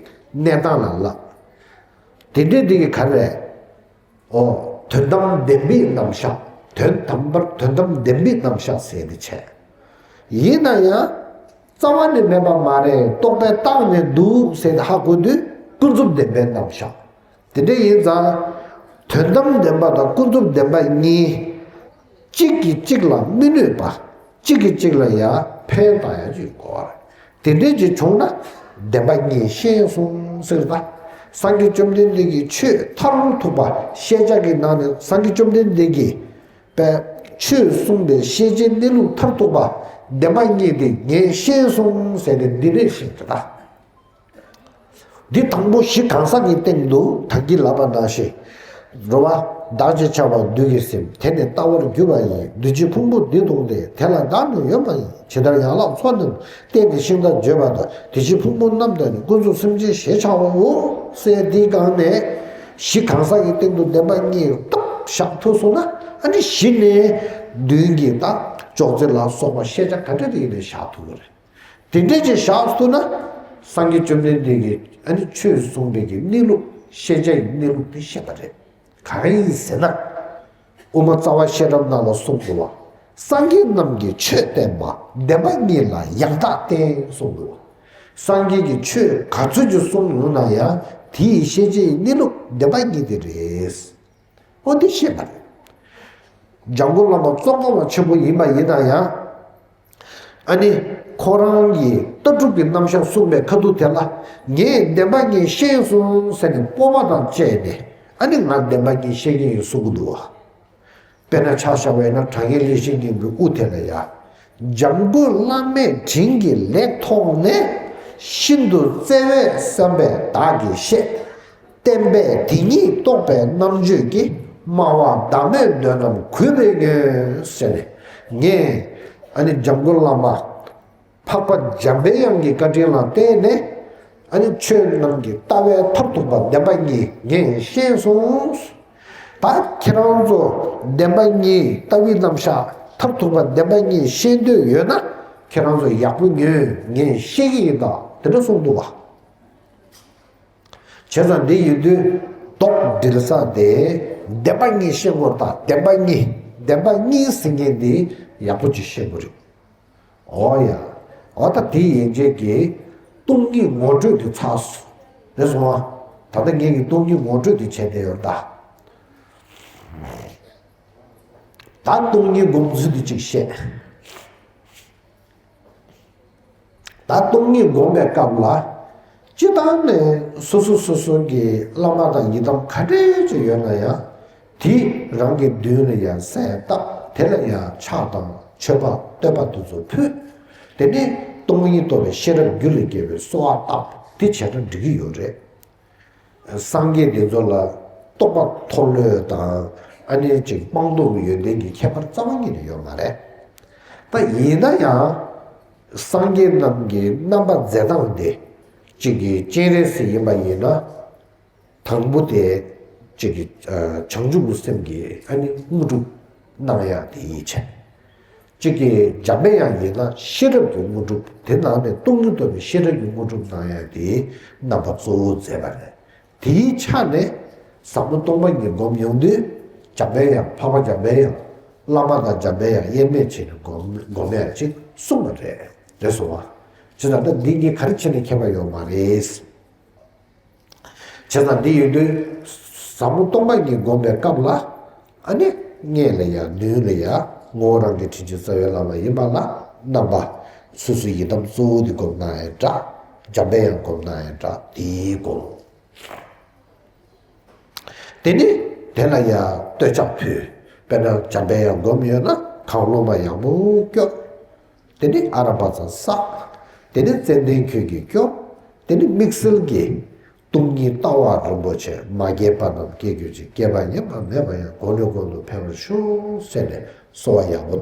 གནས་སྟངས་ལ་ལབ། དེ་འདྲའི་འདི་གི་ག་རེ། ཨོ། དོན་དམ་བདེན་པའི་རྣམ་གཞག་དོན་དམ་པར་དོན་དམ་བདེན་པའི་རྣམ་གཞག་ཟེར་ནས་བྱས། ཡིན་ན་ཡང་། རྩ་བ་ནས་མེད་པ་མ་རེད། རྟོག་པས་བཏགས་ནས་འདུག་ཟེར་ནས་ཧ་གོ་དུས་ཀུན་རྫོབ་བདེན་པའི་རྣམ་གཞག་དེ་འདྲ་ཡིན་ཙང་། དོན་དམ་བདེན་པ་དང་ཀུན་རྫོབ་བདེན་པ་གཉིས། གཅིག་གིས་གཅིག་ལ་མི་གནོད་པ། གཅིག་གིས་གཅིག་ལ་ཡང་ཕན་བཏགས་ཡ་ཅིག་དགོས་པ་རེད། དེ་འདྲ་ཅིག་བྱུང་ན་བདེན་པ་གཉིས་ཤེས་སོང་ཟེར་ད། སངས་རྒྱས་བཅོམ་ལྡན་འདས་ཀྱི་ཆོས་མཐར་ཐུག་པ་ཤེས་བྱ་གི་ནང་ནས་སངས་རྒྱས་བཅོམ་ལྡན་འདས་ཀྱིས་པའི་ཆོས་གསུངས་པའི་ཤེས་བྱའི་གནས་ལུགས་མཐར་ཐུག་པ་བདེན་པ་གཉིས་དེ་ངས་ཤེས་སོང་ཟེར་ནས་འདི་འདྲས་ཤེས་ཀྱི་ད། འདི་དང་པོ་གཞི་གང་ཟག་གི་སྟེང་དུ་ད་གིན་ལབ་པ་ནང་བཞིན། རེད་བ། བདག་ཅེས་བྱ་བ་བདུད་ཀྱི་སེམས། དེ་ནི་ལྟ་བར་གྱུར་པ་ཡིན། འདུ་བྱེད་ཕུང་པོ་འདི་དང་ལྡན། དེ་ལ་བདག་ནི་ཡོད་མ་ཡིན། ཇི་ལྟར་ཡན་ལག་མཚོ་རྣམས་བརྟེན་ནས་ཤིང་རྟ་བརྗོད་པ་དང་། དེ་བཞིན་ཕུང་པོ་རྣམས་དང་ནི། ཀུན་རྫོབ་སེམས་ཅན་ཞེས་བྱ་བའོ། ཟེར་འདིའི་སྒང་ནས་གཞི་གང་ཟག་གི་སྟེང་དུ་བདེན་པ་གཉིས་ཏོག་བཞག་ཐུབ་སོང་ན། ཨ་ནི་གཞི་ནས་མདུན་གྱི་ད་ཅོག་ཙེ་ལ་སོགས་པ་ཤེས་བྱ་ག་འདྲ་དེ་ཡིན་ནས་བཞག་ཐུབ་ཀྱི་རེད། དེ་འདྲས་ཅིག་བཞག་ཐུབ་ན། སངས་རྒྱས་བཅོམ་ལྡན་འདས་ཀྱིས་ཨ་ནི་ཆོས་གསུངས་པའི་གི་གནས་ལུགས་ཤེས་བྱ་ཡི་གནས་ལུགས་དེ་ཤེས་པ་རེད། གང་ཡིན་ཟེར་ན། དབུ་མ་རྩ་བ་ཤེས་རབ་ནང་ལ་གསུངས་འདུག་བ། སངས་རྒྱས་རྣམས་ཀྱིས་ཆོས་བསྟན་པ། བདེན་པ་གཉིས་ལ་ཡང་དག་བརྟེན་གསུངས་འདུག་བ། སངས་རྒྱས་ཀྱིས་ཆོས་ག་ཚོད་ཅིག་གསུངས་ཡོང་ན་ཡང་དེའི་ཤེས་བྱའི་གནས་ལུགས་བདེན་པ་གཉིས་དེ་རེད། འོ་འདི་ཤེས་པ་རེད། འཇམ་མགོན་བླ་མ་ཙོང་ཁ་པ་ཆེན་པོ་ཡིན་པ་ཡིན་ན་ཡང་། ཨ་ནི། ཁོ་རང་གི་ལྟ་གྲུབ་ཀྱི་རྣམ་གཞག་གསུངས་པའི་ཁ་ཐུག་དེ་ལ། ངས་བདེན་པ་གཉིས་ཤེས་སོང་ཟེར་ནས་སྤོབས་པ་དང་བཅས་ནས། ཨ་ནི་ང་བདེན་པ་གཉིས་ཤེས་ཀྱི་ཡིན་གསུང་གི་འདུག་བ། དཔེར་ན་ཆ་བཞག་པ་ཡིན་ན་དྲང་ངེས་ལེགས་བཤད་སྙིང་པོའི་དབུ་དེ་ལ་ཡ། འཇམ་མགོན་བླ་མས་དྲིན་གྱིས་ལེགས་མཐོང་ནས། ཤིན་ཏུ་བརྩེ་བས་བསམ་པས་བདག་གིས་བཤད། བསྟན་པས་དེ་ཉིད་རྟོགས་པའི་རྣམ་དཔྱོད་ཀྱིས། སྨྲ་བ་བདག་མེད་འདོད་རྣམས་གུས་པས་ཉོན། ཟེར་ནས། ངས་ཨ་ནི་འཇམ་མགོན་བླ་མ་འཕགས་པ་འཇམ་པའི་དབྱངས་ཀྱི་བཀའ་དྲིན་ལ་བརྟེན་ནས། ཨ་ནི་ཆོས་རྣམས་ཀྱི་ལྟ་བའི་མཐར་ཐུག་པ་བདེན་པ་གཉིས་ངས་ཤེས་སོང་། ད་ཁྱེད་རང་ཚོ་བདེན་པ་གཉིས་ལྟ་བའི་རྣམ་གཞག་མཐར་ཐུག་པ་བདེན་པ་གཉིས་ཤེས་འདོད་ཡོད་ན། ཁྱེད་རང་ཚོ་ཡག་པོ་ཉོན། ངས་ཤེས་ཀྱི་ཡིན་ད། དེ་འདྲ་གསུངས་འདུག་བ། བྱས་ཙང་འདི་ཡིན་དུས་མདོག་འགྲིལ་ས་དེ་བདེན་པ་གཉིས་ཤེས་དགོས་ད། བདེན་པ་གཉིས། བདེན་པ་གཉིས་ཟེར་མཁན་འདི་ཡག་པོ་ཅིག་ཤེས་དགོས་རེད། ཨོ་ཡ། ཨོ་ད་དེ་ཡན་ཆད་ཀྱི་སྟོང་ཉིད་ངོ་སྤྲོད་དེ་ཚར་སོང་། རེད་སོང་ཨ། ད་ལྟ་ངས་ཀྱི་སྟོང་ཉིད་ངོ་སྤྲོད་དེ་བྱས་བསྡད་ཡོད་ད། ད་སྟོང་ཉིད་སྒོམ་ཚུལ་དེ་ཅིག་བཤད། ད་སྟོང་ཉིད་སྒོམ་པའི་སྐབས་ལ། སྤྱིར་བཏང་ནས་སོ་སོ་སོ་སོ་གི་བླ་མ་དང་ཡི་དམ་ག་འདྲས་ཅིག་ཡོད་ན་ཡང་། དེ་རང་གི་མདུན་ལ་ཡང་གསལ་བཏབ། དེ་ལ་ཡང་ཕྱག་དང་མཆོད་པ་བསྟོད་པ་དེ་ཚོ་ཕུལ། དེ་ནས་སྟོང་ཉིད་རྟོགས་པའི་ཤེས་རབ་རྒྱུད་ལ་སྐྱེས་པའི་གསོལ་བ་བཏབ། དེ་བྱས་ན་འགྲིག་གི་ཡོད་རེད། སངས་རྒྱས་འདི་ཚོ་ལ་རྟོགས་པ་མཐོལ་ལོས་དང་། ཨ་ནི་ཅིག་སྤངས་རྟོགས་ཀྱི་ཡོན་ཏན་གྱི་ཁྱད་པར་རྩ་བ་ཉིད་ནས་ཡོད་མ་རེད། ད་ཡིན་ན་ཡང་། སངས་རྒྱས་རྣམས་ཀྱི་རྣམ་པ་མཛད་སྟངས་དེ། གཅིག་གི་སྤྱན་རས་གཟིགས་ཡིན་པ་ཡིན་ན། དང་པོ་དེ། གཅིག་གི་ཨ་བྱང་ཆུབ་ཀྱི་སེམས་ཀྱི་ཨ་ནི་དངོས་གྲུབ་གནང་ཡ་དེ་ཡིད་ཆེས། གཅིག་གི་འཇམ་པའི་དབྱངས་ཡིན་ན་ཤེས་རབ་ཀྱི་དངོས་གྲུབ་དེ་ནང་ནས་སྟོང་ཉིད་རྟོགས་པའི་ཤེས་རབ་ཀྱི་དངོས་གྲུབ་གནང་ཡ་དེ་རྣམ་པ་གཙོ་བོ་མཛད་པ་རེད། དེའི་ཆ་ནས་ཟབ་མོ་སྟོང་པ་ཉིད་སྒོམ་ཡོང་དུས། འཇམ་པའི་དབྱངས། འཕགས་པ་འཇམ་པའི་དབྱངས། བླ་མ་དང་འཇམ་པའི་དབྱངས་དབྱེར་མེད་བྱས་ནས་སྒོམ་སྒོམ་ཡ་ཅིག་གསུངས་པ་རེད། རེད་སོང་བ། བྱས་ཙང་ད་འདི་གཉིས་ག་རེ་བྱས་ནས་ཁྱད་པར་ཡོད་མ་རེད། བྱས་ཙང་འདི་ཡོད་དུས། ཟབ་མོ་སྟོང་པ་ཉིད་སྒོམ་པའི་སྐབས་ལ། ཨ་ནི་སྔས་ལ་ཡ་མདུན་ལ་ཡ་ངོ་བོ་རང་གི་དྲིན་ཅན་རྩ་བའི་བླ་མ་ཡིན་པ་ལ་རྣམ་པ་སོ་སོའི་ཡི་དམ་གཙོ་བོ་དེ་སྒོམ་གནང་ཡང་འདྲ། འཇམ་པའི་དབྱངས་སྒོམ་གནང་ཡང་འདྲ། དེའི་སྒོམ། དེ་ནས་དེ་ལ་ཡང་བསྟོད་ཕྱག་ཕུལ། དཔེར་ན་འཇམ་པའི་དབྱངས་སྒོམ་ཡོད་ན་གང་བློ་མ་ཡག་པོ་སྐྱོབ། དེ་ནས་ཨ་ར་པ་ཙ་བསགས། དེ་ནས་ཙན་དན་ཁྱོད་ཀྱིས་སྐྱོབ། དེ་ནས་དམིགས་བསལ་གྱི་སྟོང་ཉིད་ལྟ་བ་རིན་པོ་ཆེ། མ་སྐྱེས་པ་རྣམས་སྐྱེ་གྱུར་ཅིག། སྐྱེས་པ་ཉམས་པ་མེད་པ་ཡང་། གོང་ནས་གོང་དུ་འཕེལ་བར་ཤོག། ཟེར་ནས་གསོལ་བ་ཡག་པོ་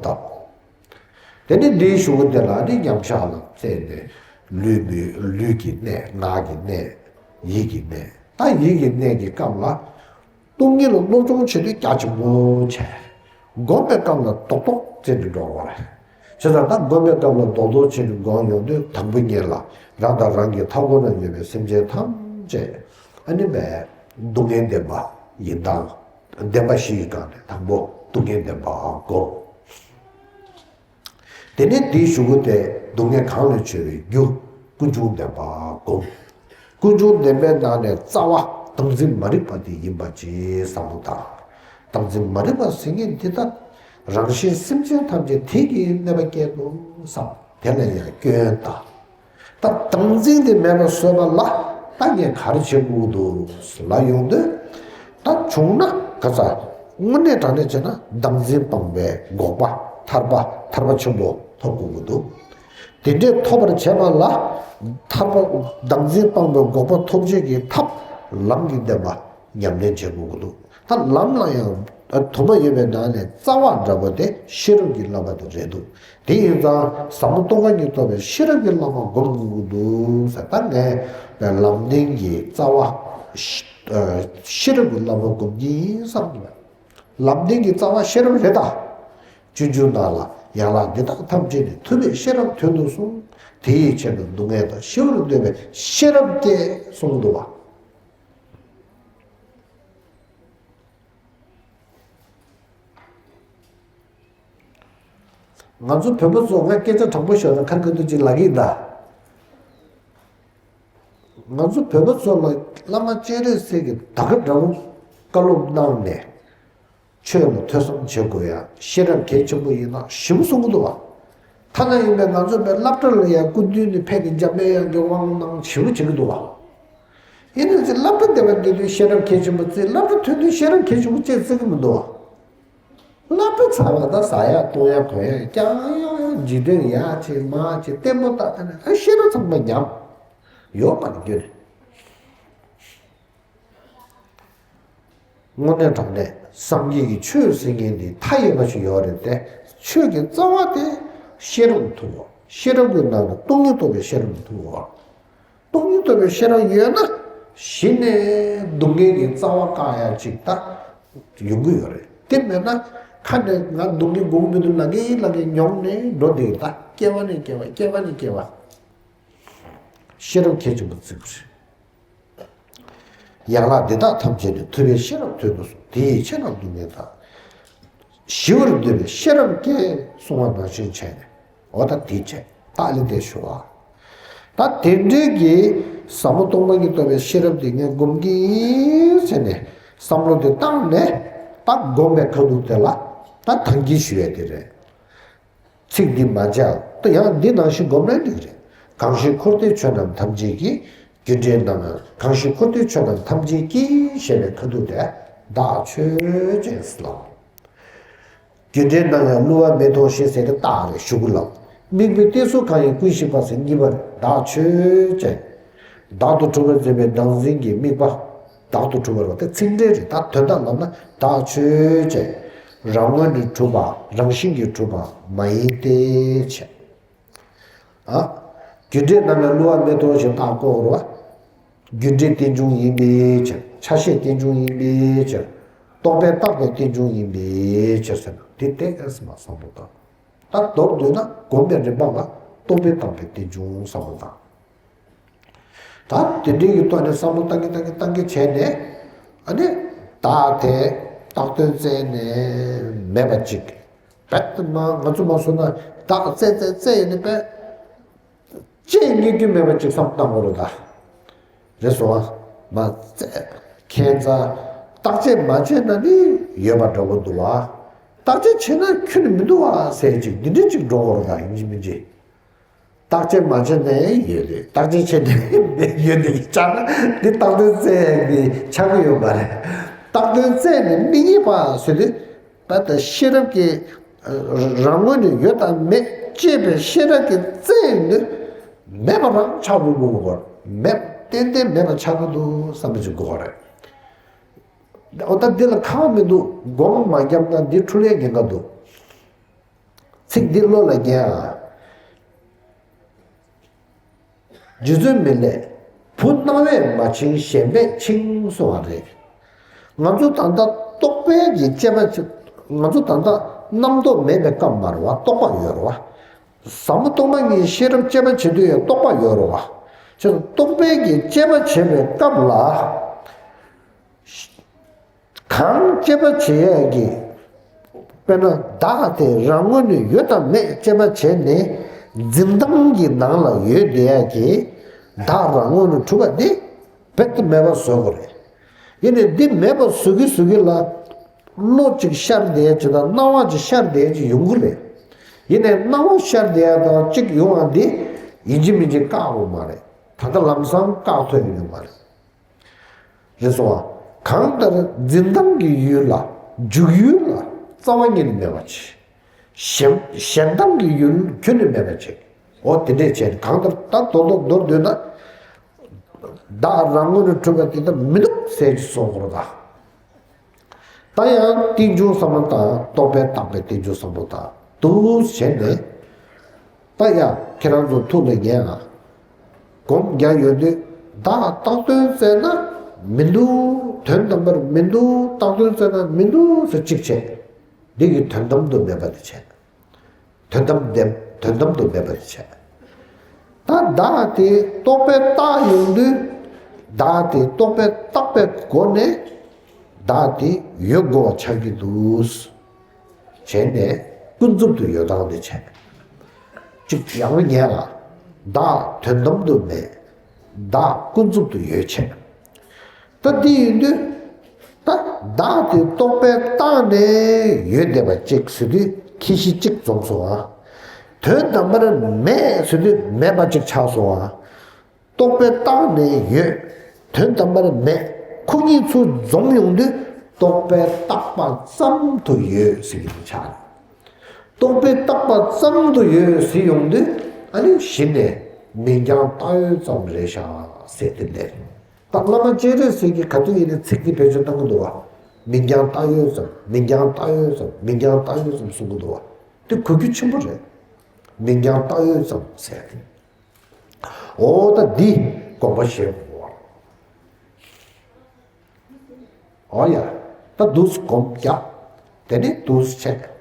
བཏབ། དེ་ནས་འདིའི་གཞུག་གུ་དེ་ལ་ནི་མཉམ་བཞག་ལ་བརྩིས་ནས། ལུས་མི་ལུས་ཀྱི་གནད། ངག་གི་གནད། ཡིད་ཀྱི་གནད། ད་ཡིད་ཀྱི་གནད་ཀྱི་སྐབས་ལ། སྟོང་ཉིད་ལ་སློབ་སྦྱོང་བྱེད་དུས་རྒྱ་ཆེན་པོ་བྱས། སྒོམ་པའི་སྐབས་ལ་རྡོག་རྡོག་བྱས་ནས་འགྲོ་དགོས་རེད། བྱས་ཙང་ད་སྒོམ་པའི་སྐབས་ལ་རྡོག་རྡོག་བྱས་ནས་སྒོམ་ཡོང་དུས། དང་པོ་ཉིད་ལ་རང་དང་རང་གི་མཐའ་འཁོར་ན་ཡོད་པའི་སེམས་ཅན་ཐམས་ཅད་ཨ་ནི་བས་སྡུག་བསྔལ་བདེན་པ་ཡིན་སྟངས། བདེན་པ་བཞི་ཡི་སྒང་ནས་དང་པོ་སྡུག་བསྔལ་བདེན་པ་སྒོམ། དེ་ནས་དེའི་གཞུག་གུ་དེ་སྡུག་བསྔལ་གང་ལས་ཆེ་བའི་རྒྱུ་ཀུན་འབྱུང་བདེན་པ་སྒོམ། ཀུན་འབྱུང་བདེན་པའི་ནང་ནས་རྩ་བ་བདག་འཛིན་མ་རིག་པ་དེ་ཡིན་པ་ཅིག་བསམ་བློ་བཏང་། བདག་འཛིན་མ་རིག་པ་ཟེར་མཁན་འདི་ལྟར་རང་གཞན་སེམས་ཅན་ཐམས་ཅད་དེ་གིས་གནོད་པ་སྐྱེལ་དགོས་བསམ། དེ་ལ་ཡང་སྐྱོན་དང་། ད་བདག་འཛིན་དེ་མེད་པ་བཟོས་པ་ལ། ད་ངས་ག་རེ་བྱེད་དགོས་འདུག་ལབ་ཡོང་དུས། ད་བྱུང་ན་ག་ཚ། དངོས་གནས་དྲང་གནས་བྱས་ན་བདག་འཛིན་སྤངས་པའི་འགོག་པ། ཐར་པ། ཐར་པ་ཆེན་པོ་ཐོབ་དགོས་ཀྱི་འདུག་དེ་འདྲས་ཐོབ་པར་བྱེད་པ་ལ། ཐར་པ། བདག་འཛིན་སྤངས་པའི་འགོག་པ་ཐོབ་བྱེད་ཀྱི་ཐབས། ལམ་གྱི་བདེན་པ་ཉམས་ལེན་བྱེད་དགོས་ཀྱི་འདུག་ད་ལམ་ལ་ཡང་དུ་མ་ཡོད་པའི་ནང་ནས་རྩ་བ་འདྲ་པོ་དེ་ཤེས་རབ་ཀྱི་བསླབ་པ་དེ་རེད་འདུག་དེ་ཡིན་ཙང་ཟབ་མོ་སྟོང་པ་ཉིད་རྟོགས་པའི་ཤེས་རབ་ཀྱི་བསླབ་པ་སྒོམ་དགོས་ཀྱི་འདུག་ཟེར། ད་ངས་ལམ་བདེན་གྱི་རྩ་བ་ཤེས་རབ་ཀྱི་བསླབ་པ་སྒོམ་གྱི་ཡིན་བསམ་གྱི་མེད། ལམ་བདེན་གྱི་རྩ་བ་ཤེས་རབ་རེད་ད། སྤྱོད་འཇུག་ནང་ལ་ཡན་ལག་འདི་དག་ཐམས་ཅད་ནི་ཐུབ་པས་ཤེས་རབ་དོན་དུ་གསུངས། དེ་ཡི་ཕྱིར་ན་སྡུག་བསྔལ་དང་ཞི་བར་འདོད་པས་ཤེས་རབ་བསྐྱེད་གསུངས་འདུག་བ། ང་ཚོ་བོད་པ་ཚོ་ང་སྐད་ཆ་དྲང་པོ་ཤོད་ན་ཁ་ཁ་ཐུག་ཅིག་ལབ་ཀྱི་ཡིན་ད། ང་ཚོ་བོད་པ་ཚོ་ལ་བླ་མ་སྤྱན་རས་གཟིགས་ཀྱིས་ད་ག་འདྲ་བོ་བཀའ་སློབ་གནང་ནས། ཆོས་ལ་ཐོས་བསམ་བྱེད་དགོས་ཡ་ཤེས་རབ་གལ་ཆེན་པོ་ཡིན་ན་ཞིམ་གསུང་གི་འདུག་བ། ཐ་ན་ཡིན་པས་ང་ཚོ་པའི་སློབ་གྲྭ་ལ་ཡང་སྐུ་མདུན་ནས་ཕེབས་ནས་འཇམ་དཔལ་དབྱངས་ཀྱི་དབང་གནང་ཞེ་པོ་བྱེད་ཀྱི་འདུག་བ། ཡིན་ནའི་ཚེ་སློབ་གྲྭ་བསྡད་པ་འདི་དུས་ཤེས་རབ་གལ་ཆེན་པོ་བརྩི། སློབ་གྲྭ་ཐོན་དུས་ཤེས་རབ་གལ་ཆེན་པོ་ཅེས་བརྩི་གི་མི་འདུག་བ། སློབ་གྲྭ་ཚར་བ་དང་ཟ་ཡ་འཐུང་ཡ་གོན་ཡ་རྐྱང་ཡོང་ཡ། འཇིག་རྟེན་ཡག་ཅིག་མང་ཅིག་ལྟད་མོ་ལྟ་ལྟ་ནས་ཨ་ཤེས་རབ་ཚང་མ་ཉམས་ཡོད་པ་ནི་རྒྱུ་རེད། དངོས་གནས་དྲང་གནས་སངས་རྒྱས་ཀྱི་ཆོས་ཟེར་མཁན་འདི་མཐའ་ཡས་པ་ཞིག་ཡོད་རེད་དེ། ཆོས་ཀྱི་རྩ་བ་དེ་ཤེས་རབ་ཐུག་དགོས། ཤེས་རབ་ཀྱི་ནང་དུ་སྟོང་ཉིད་རྟོགས་པའི་ཤེས་རབ་ཐུག་དགོས། སྟོང་ཉིད་རྟོགས་པའི་ཤེས་རབ་ཡོད་ན་གཞི་ནས་སྡུག་བསྔལ་གྱི་རྩ་བ་བཀག་ཡ་ཅིག་ད་ཡོང་གི་ཡོད་རེད། དེ་མེད་ན་ཁ་ནས་ང་སྡུག་བསྔལ་དགོས་ཀྱི་མི་འདུག་ལབ་ཀྱིན་ལབ་ཀྱིན་མྱོང་ནས་འགྲོ་བསྡད་ཡོད། ད་སྐྱེ་བ་ནས་སྐྱེ་བ། སྐྱེ་བ་ནས་སྐྱེ་བ། ཤེས་རབ་གལ་ཆེན་པོ་བརྩི་དགོས་རེད། ཡན་ལག་འདི་དག་ཐམས་ཅད་ནི་ཐུབ་པས་ཤེས་རབ་དོན་དུ་གསུངས། དེ་ཡི་ཕྱིར་ན་སྡུག་བསྔལ་དང་ཞི་བར་འདོད་པས་ཤེས་རབ་བསྐྱེད་གསུངས་པ་ནང་བཞིན་བྱས་ནས། འོ་ད་དེ་བྱས་ད་ལས་དེ་ཞུ་བ། ད་དེ་འདྲའི་གི་ཟབ་མོ་སྟོང་པ་ཉིད་རྟོགས་པའི་ཤེས་རབ་དེ་ངས་སྒོམ་གྱི་ཡིན་ཟེར་ནས་བསམ་བློ་དེ་བཏང་ནས་ད་སྒོམ་པའི་ཁ་ཐུག་དེ་ལ་ད་ཐང་གིས་ཞུ་ཡ་དེ་རེད། ཚིག་འདི་མ་བརྗེད་ད། ཡང་འདི་ནང་བཞིན་སྒོམ་ན་འགྲིག་རེད། གང་ཞིག་འཁོར་འདས་ཆོས་རྣམས་ཐམས་ཅད་ཀྱི། རྒྱུ་འབྲས་རྣམས་ཡང་། གང་ཞིག་འཁོར་འདས་ཆོས་རྣམས་ཐམས་ཅད་ཀྱི་ཞེས་པའི་ཁ་ཐུག་དེ་བདག་ཆོས་ཅན་ཟེར་ལ། རྒྱུ་འབྲས་རྣམས་ཡང་བསླུ་བ་མེད་མཐོང་ཞེས་ཟེར་ཏེ་རྟགས་རེད་ཞུ་གི་ལ། དམིགས་པའི་གཏད་སོ་གང་ཡིན་ཀུན་ཞིག་པ་ཟེར་གཉིས་པ་རེད། བདག་ཆོས་ཅན། བདག་ཏུ་གྲུབ་པར་འཛིན་པའི་བདག་འཛིན་གྱི་དམིགས་པ། བདག་ཏུ་གྲུབ་པར་བ་དེ་ཚིག་འགྲེལ་རེད། ད་དོན་དག་ལབ་ན་བདག་ཆོས་ཅན། རང་ངོས་ནས་གྲུབ་པ་རང་བཞིན་གྱིས་གྲུབ་པ་མ་ཡིན་ཏེ་བྱས། ཨ། རྒྱུ་འབྲས་རྣམས་ལ་བསླུ་བ་མེད་དོ་ཞེས་བརྟག་དགོས་རེད་བ། རྒྱུ་འབྲས་རྟེན་འབྱུང་ཡིན་པའི་ཕྱིར། ཆ་ཤས་རྟེན་འབྱུང་ཡིན་པའི་ཕྱིར། རྟོག་པས་བཏགས་པའི་རྟེན་འབྱུང་ཡིན་པའི་ཕྱིར་ཟེར་ན་དེ་ཏོག་ཙམ་མ་བསམ་བློ་བཏང་། ད་མདོར་བསྡུས་ན་སྒོམ་པའི་རིམ་པ་ལ་རྟོག་པས་བཏགས་པའི་རྟེན་འབྱུང་བསམ་བློ་བཏང་། ད་དེ་འདྲའི་གི་ཐོག་ནས་བསམ་བློ་བཏང་གི་བཏང་གི་བཏང་གི་བྱས་ནས། ཨ་ནི། བདག་དེ་བཏགས་དོན་བཙལ་ནས་མེད་པ་ཅིག་རྦད་དེ་མ་ང་ཚོ་མ་སོང་ན་བདག་བཙལ་བཙལ་བཙལ་ཡིན་ནི་པས། ཅེས་རྙེད་རྒྱུ་མེད་པ་ཅིག་བསམ་བཏང་དགོས་རེད་ད། རེད་སོང་ཨ། མ་བཙལ། ཁྱད་མཚར། བརྟག་དཔྱད་མ་བྱས་ན་ནི་ཡོད་པ་འདྲ་བོ་འདུག་བ། བརྟག་དཔྱད་བྱས་ན་ཁྱོན་ནས་མི་འདུག་བ་ཟེར་ཅིག་འདི་འདྲ་ཅིག་འགྲོ་དགོས་རེད་ད་ཡིན་གཅིག་མིན་གཅིག་བརྟག་དཔྱད་མ་བྱས་ནའི་ཡོད་རེད། བརྟག་དཔྱད་བྱས་ནའི་ཡོད་རེད། ཆགས་ན་འདི་བཏགས་དོན་བཙལ་ནི་ཆགས་ཀྱི་ཡོད་མ་རེད། བཏགས་དོན་བཙལ་ནས་མི་རྙེད་པ་ཟེར་དུས། ད་ལྟ་ཤེས་རབ་ཀྱི་རང་ངོས་ནས་ཡོད་དང་མེད་དཔྱད་པའི་ཤེས་རབ་ཀྱི་བཙལ་ནི་མེད་པ་རང་ཆགས་འགྲོ་དགོས་པ་མེད། ཏན་ཏན་མེད་པ་ཆགས་ཀྱི་འདུག་བསམ་པ་ཅིག་དགོས་པ་རེད། འོ་ད་འདི་ལ་ཁག་མི་འདུག་སྒོམ་མ་བརྒྱབ་ན་འདི་འཁྲུལ་ཡས་ཉེན་ཁ་འདུག་ཚིག་འདི་བློ་ལ་ངེས་ཨ། རྗེ་བཙུན་མི་ལས། བུ་སྣང་བས་མ་འཆིང་ཞེན་པས་འཆིང་གསུང་བ་རེད། ང་ཚོ་ད་ལྟ་རྟོག་པའི་གི་དཔྱད་པ་བྱེད། ང་ཚོ་ད་ལྟ་རྣམ་རྟོག་མེད་པའི་སྐབས་མ་རེད་བ། རྟོག་པ་ཡོད་རེད་བ། ཟབ་མོ་སྟོང་པ་ཉིད་ཤེས་རབ་དཔྱད་པ་བྱེད་དུས་ཡང་རྟོག་པ་ཡོད་རེད་བ། བྱས་ཙང་རྟོག་པའི་གི་དཔྱད་པ་བྱེད་པའི་སྐབས་ལ། གང་དཔྱད་པ་བྱེད་ཡས་ཀྱི། དཔེར་ན་བདག་དེ་རང་ངོས་ནས་ཡོད་དམ་མེད་དཔྱད་པ་བྱས་ནས་འཛིན་སྟངས་ཀྱི་ནང་ལ་ཡོད་བསྡད་ཡས་ཀྱི་བདག་རང་ངོས་ནས་གྲུབ་པ་འདི་རྦད་དེ་མེད་པ་བཟོ་དགོས་རེད། ཡིན་ནའི་འདི་མེད་པ་བཟོ་གི་བཟོ་གི་ལ་བློ་གཅིག་ཤར་བསྡད་ཡས་ཅིག་དང་སྣང་བ་གཅིག་ཤར་བསྡད་ཡས་ཅིག་ཡོང་གི་རེད། ཡིན་ནའི་སྣང་བ་ཤར་བསྡད་ཡས་དང་གཅིག་ཡོང་བ་འདི་ཡིན་གཅིག་མིན་གཅིག་བཀག་འོང་མ་རེད། ད་ལྟ་ལམ་སང་བཀག་ཐུབ་ཡོད་མ་རེད། རེད་སོང་བ། གང་ལྟར་འཛིན་སྟངས་ཀྱི་ཡུལ་ལ། འཇུག་ཡུལ་ལ་རྩ་བ་ཉིད་ནས་མེད་པ་བྱེད། ཞེན་ཞེན་སྟངས་ཀྱི་ཡུལ་ཁྱོན་ནས་མེད་པ་བྱེད། འོ་དེ་འདྲས་བྱས་ནས་གང་ལྟར་ད་མདོར་མདོར་མདོར་བསྡུས་ན། བདག་རང་ངོས་ནས་གྲུབ་པ་དེ་ལྟ་མི་འདུག་ཟེར་གྱི་སོང་ཁོ་ར་ད། ད་ཡང་རྟེན་འབྱུང་ཟབ་མོ་དང་རྟོག་པས་བརྟགས་པའི་རྟེན་འབྱུང་ཟབ་མོ་དང་དུ་བྱས་ནས། ད་ཡང་ཁྱེད་རང་ཚོ་ཐུགས་ལ་ངེས་ལ། སྒོམ་རྒྱག་ཡོང་དུས་བདག་བཏགས་དོན་བཙལ་ན་མི་འདུག་དོན་དམ་པར་མི་འདུག་བཏགས་དོན་བཙལ་ན་མི་འདུག་ཟེར་གཅིག་བྱས། འདི་གི་དོན་དམ་དུ་མེད་པ་དེ་བྱས། དོན་དམ་བདེན་དོན་དམ་དུ་མེད་པར་བྱས། ད་བདག་དེ་རྟོག་པས་བརྟགས་ཡོང་དུས། བདག་དེ་རྟོག་པས་བརྟགས་པའི་སྒོ་ནས། བདག་དེ་ཡོད་དགོས་པ་ཆགས་ཀྱི་འདུག་བྱས་ནས་ཀུན་རྫོབ་ཏུ་ཡོད་སྟངས་དེ་བྱས། གཅིག་ཡང་ངེས་ལ། བདག་དོན་དམ་དུ་མེད། བདག་ཀུན་རྫོབ་ཏུ་ཡོད་བྱས། ད་འདི་ཡིན་དུས། ད་བདག་དེ་རྟོག་པས་བརྟགས་ནས་ཡོད་བསྡད་པ་གཅིག་ཟེར་དུས་ཁྱད་གཞི་གཅིག་འཛོམས་སོང་ཨ། དོན་དམ་པར་མེད་ཟེར་དུས་མེད་པ་གཅིག་ཆགས་སོང་ཨ། རྟོག་པས་བརྟགས་ནས་ཡོད། དོན་དམ་པར་མེད། ཁོ་གཉིས་ཚུར་འཛོམས་ཡོང་དུས་རྟོག་པས་བརྟགས་པ་ཙམ་དུ་ཡོད་ཟེར་གྱི་ཆགས། རྟོག་པས་བརྟགས་པ་ཙམ་དུ་ཡོད་ཟེར་ཡོང་དུས་ཨ་ནི་གཞི་ནས་མིང་རྐྱང་བཏགས་ཡོད་ཙམ་རེད་ཤག་ཟེར་དེ་ལས། ད་བླ་མ་སྤྱན་རས་གཟིགས་ཀྱིས་ག་དུས་ཡིན་ནའི་ཚིག་འདི་བེད་སྤྱོད་གཏང་གི་འདུག་བ། མིང་རྐྱང་བཏགས་ཡོད་ཙམ་མིང་རྐྱང་བཏགས་ཡོད་ཙམ་མིང་རྐྱང་བཏགས་ཡོད་ཙམ་གསུང་གི་འདུག་བ། དེ་གོ་རྒྱུ་ཆེན་པོ་རེད། མིང་རྐྱང་བཏགས་ཡོད་ཙམ་ཟེར་ཏེ། འོ་ད་འདི་དགོངས་པ་བཞེས་དགོས་བ། འོ་ཡ། ད་འདུག་སེ་སྒོམ་རྒྱག་དེ་ནས་འདུག་སེ་བྱས།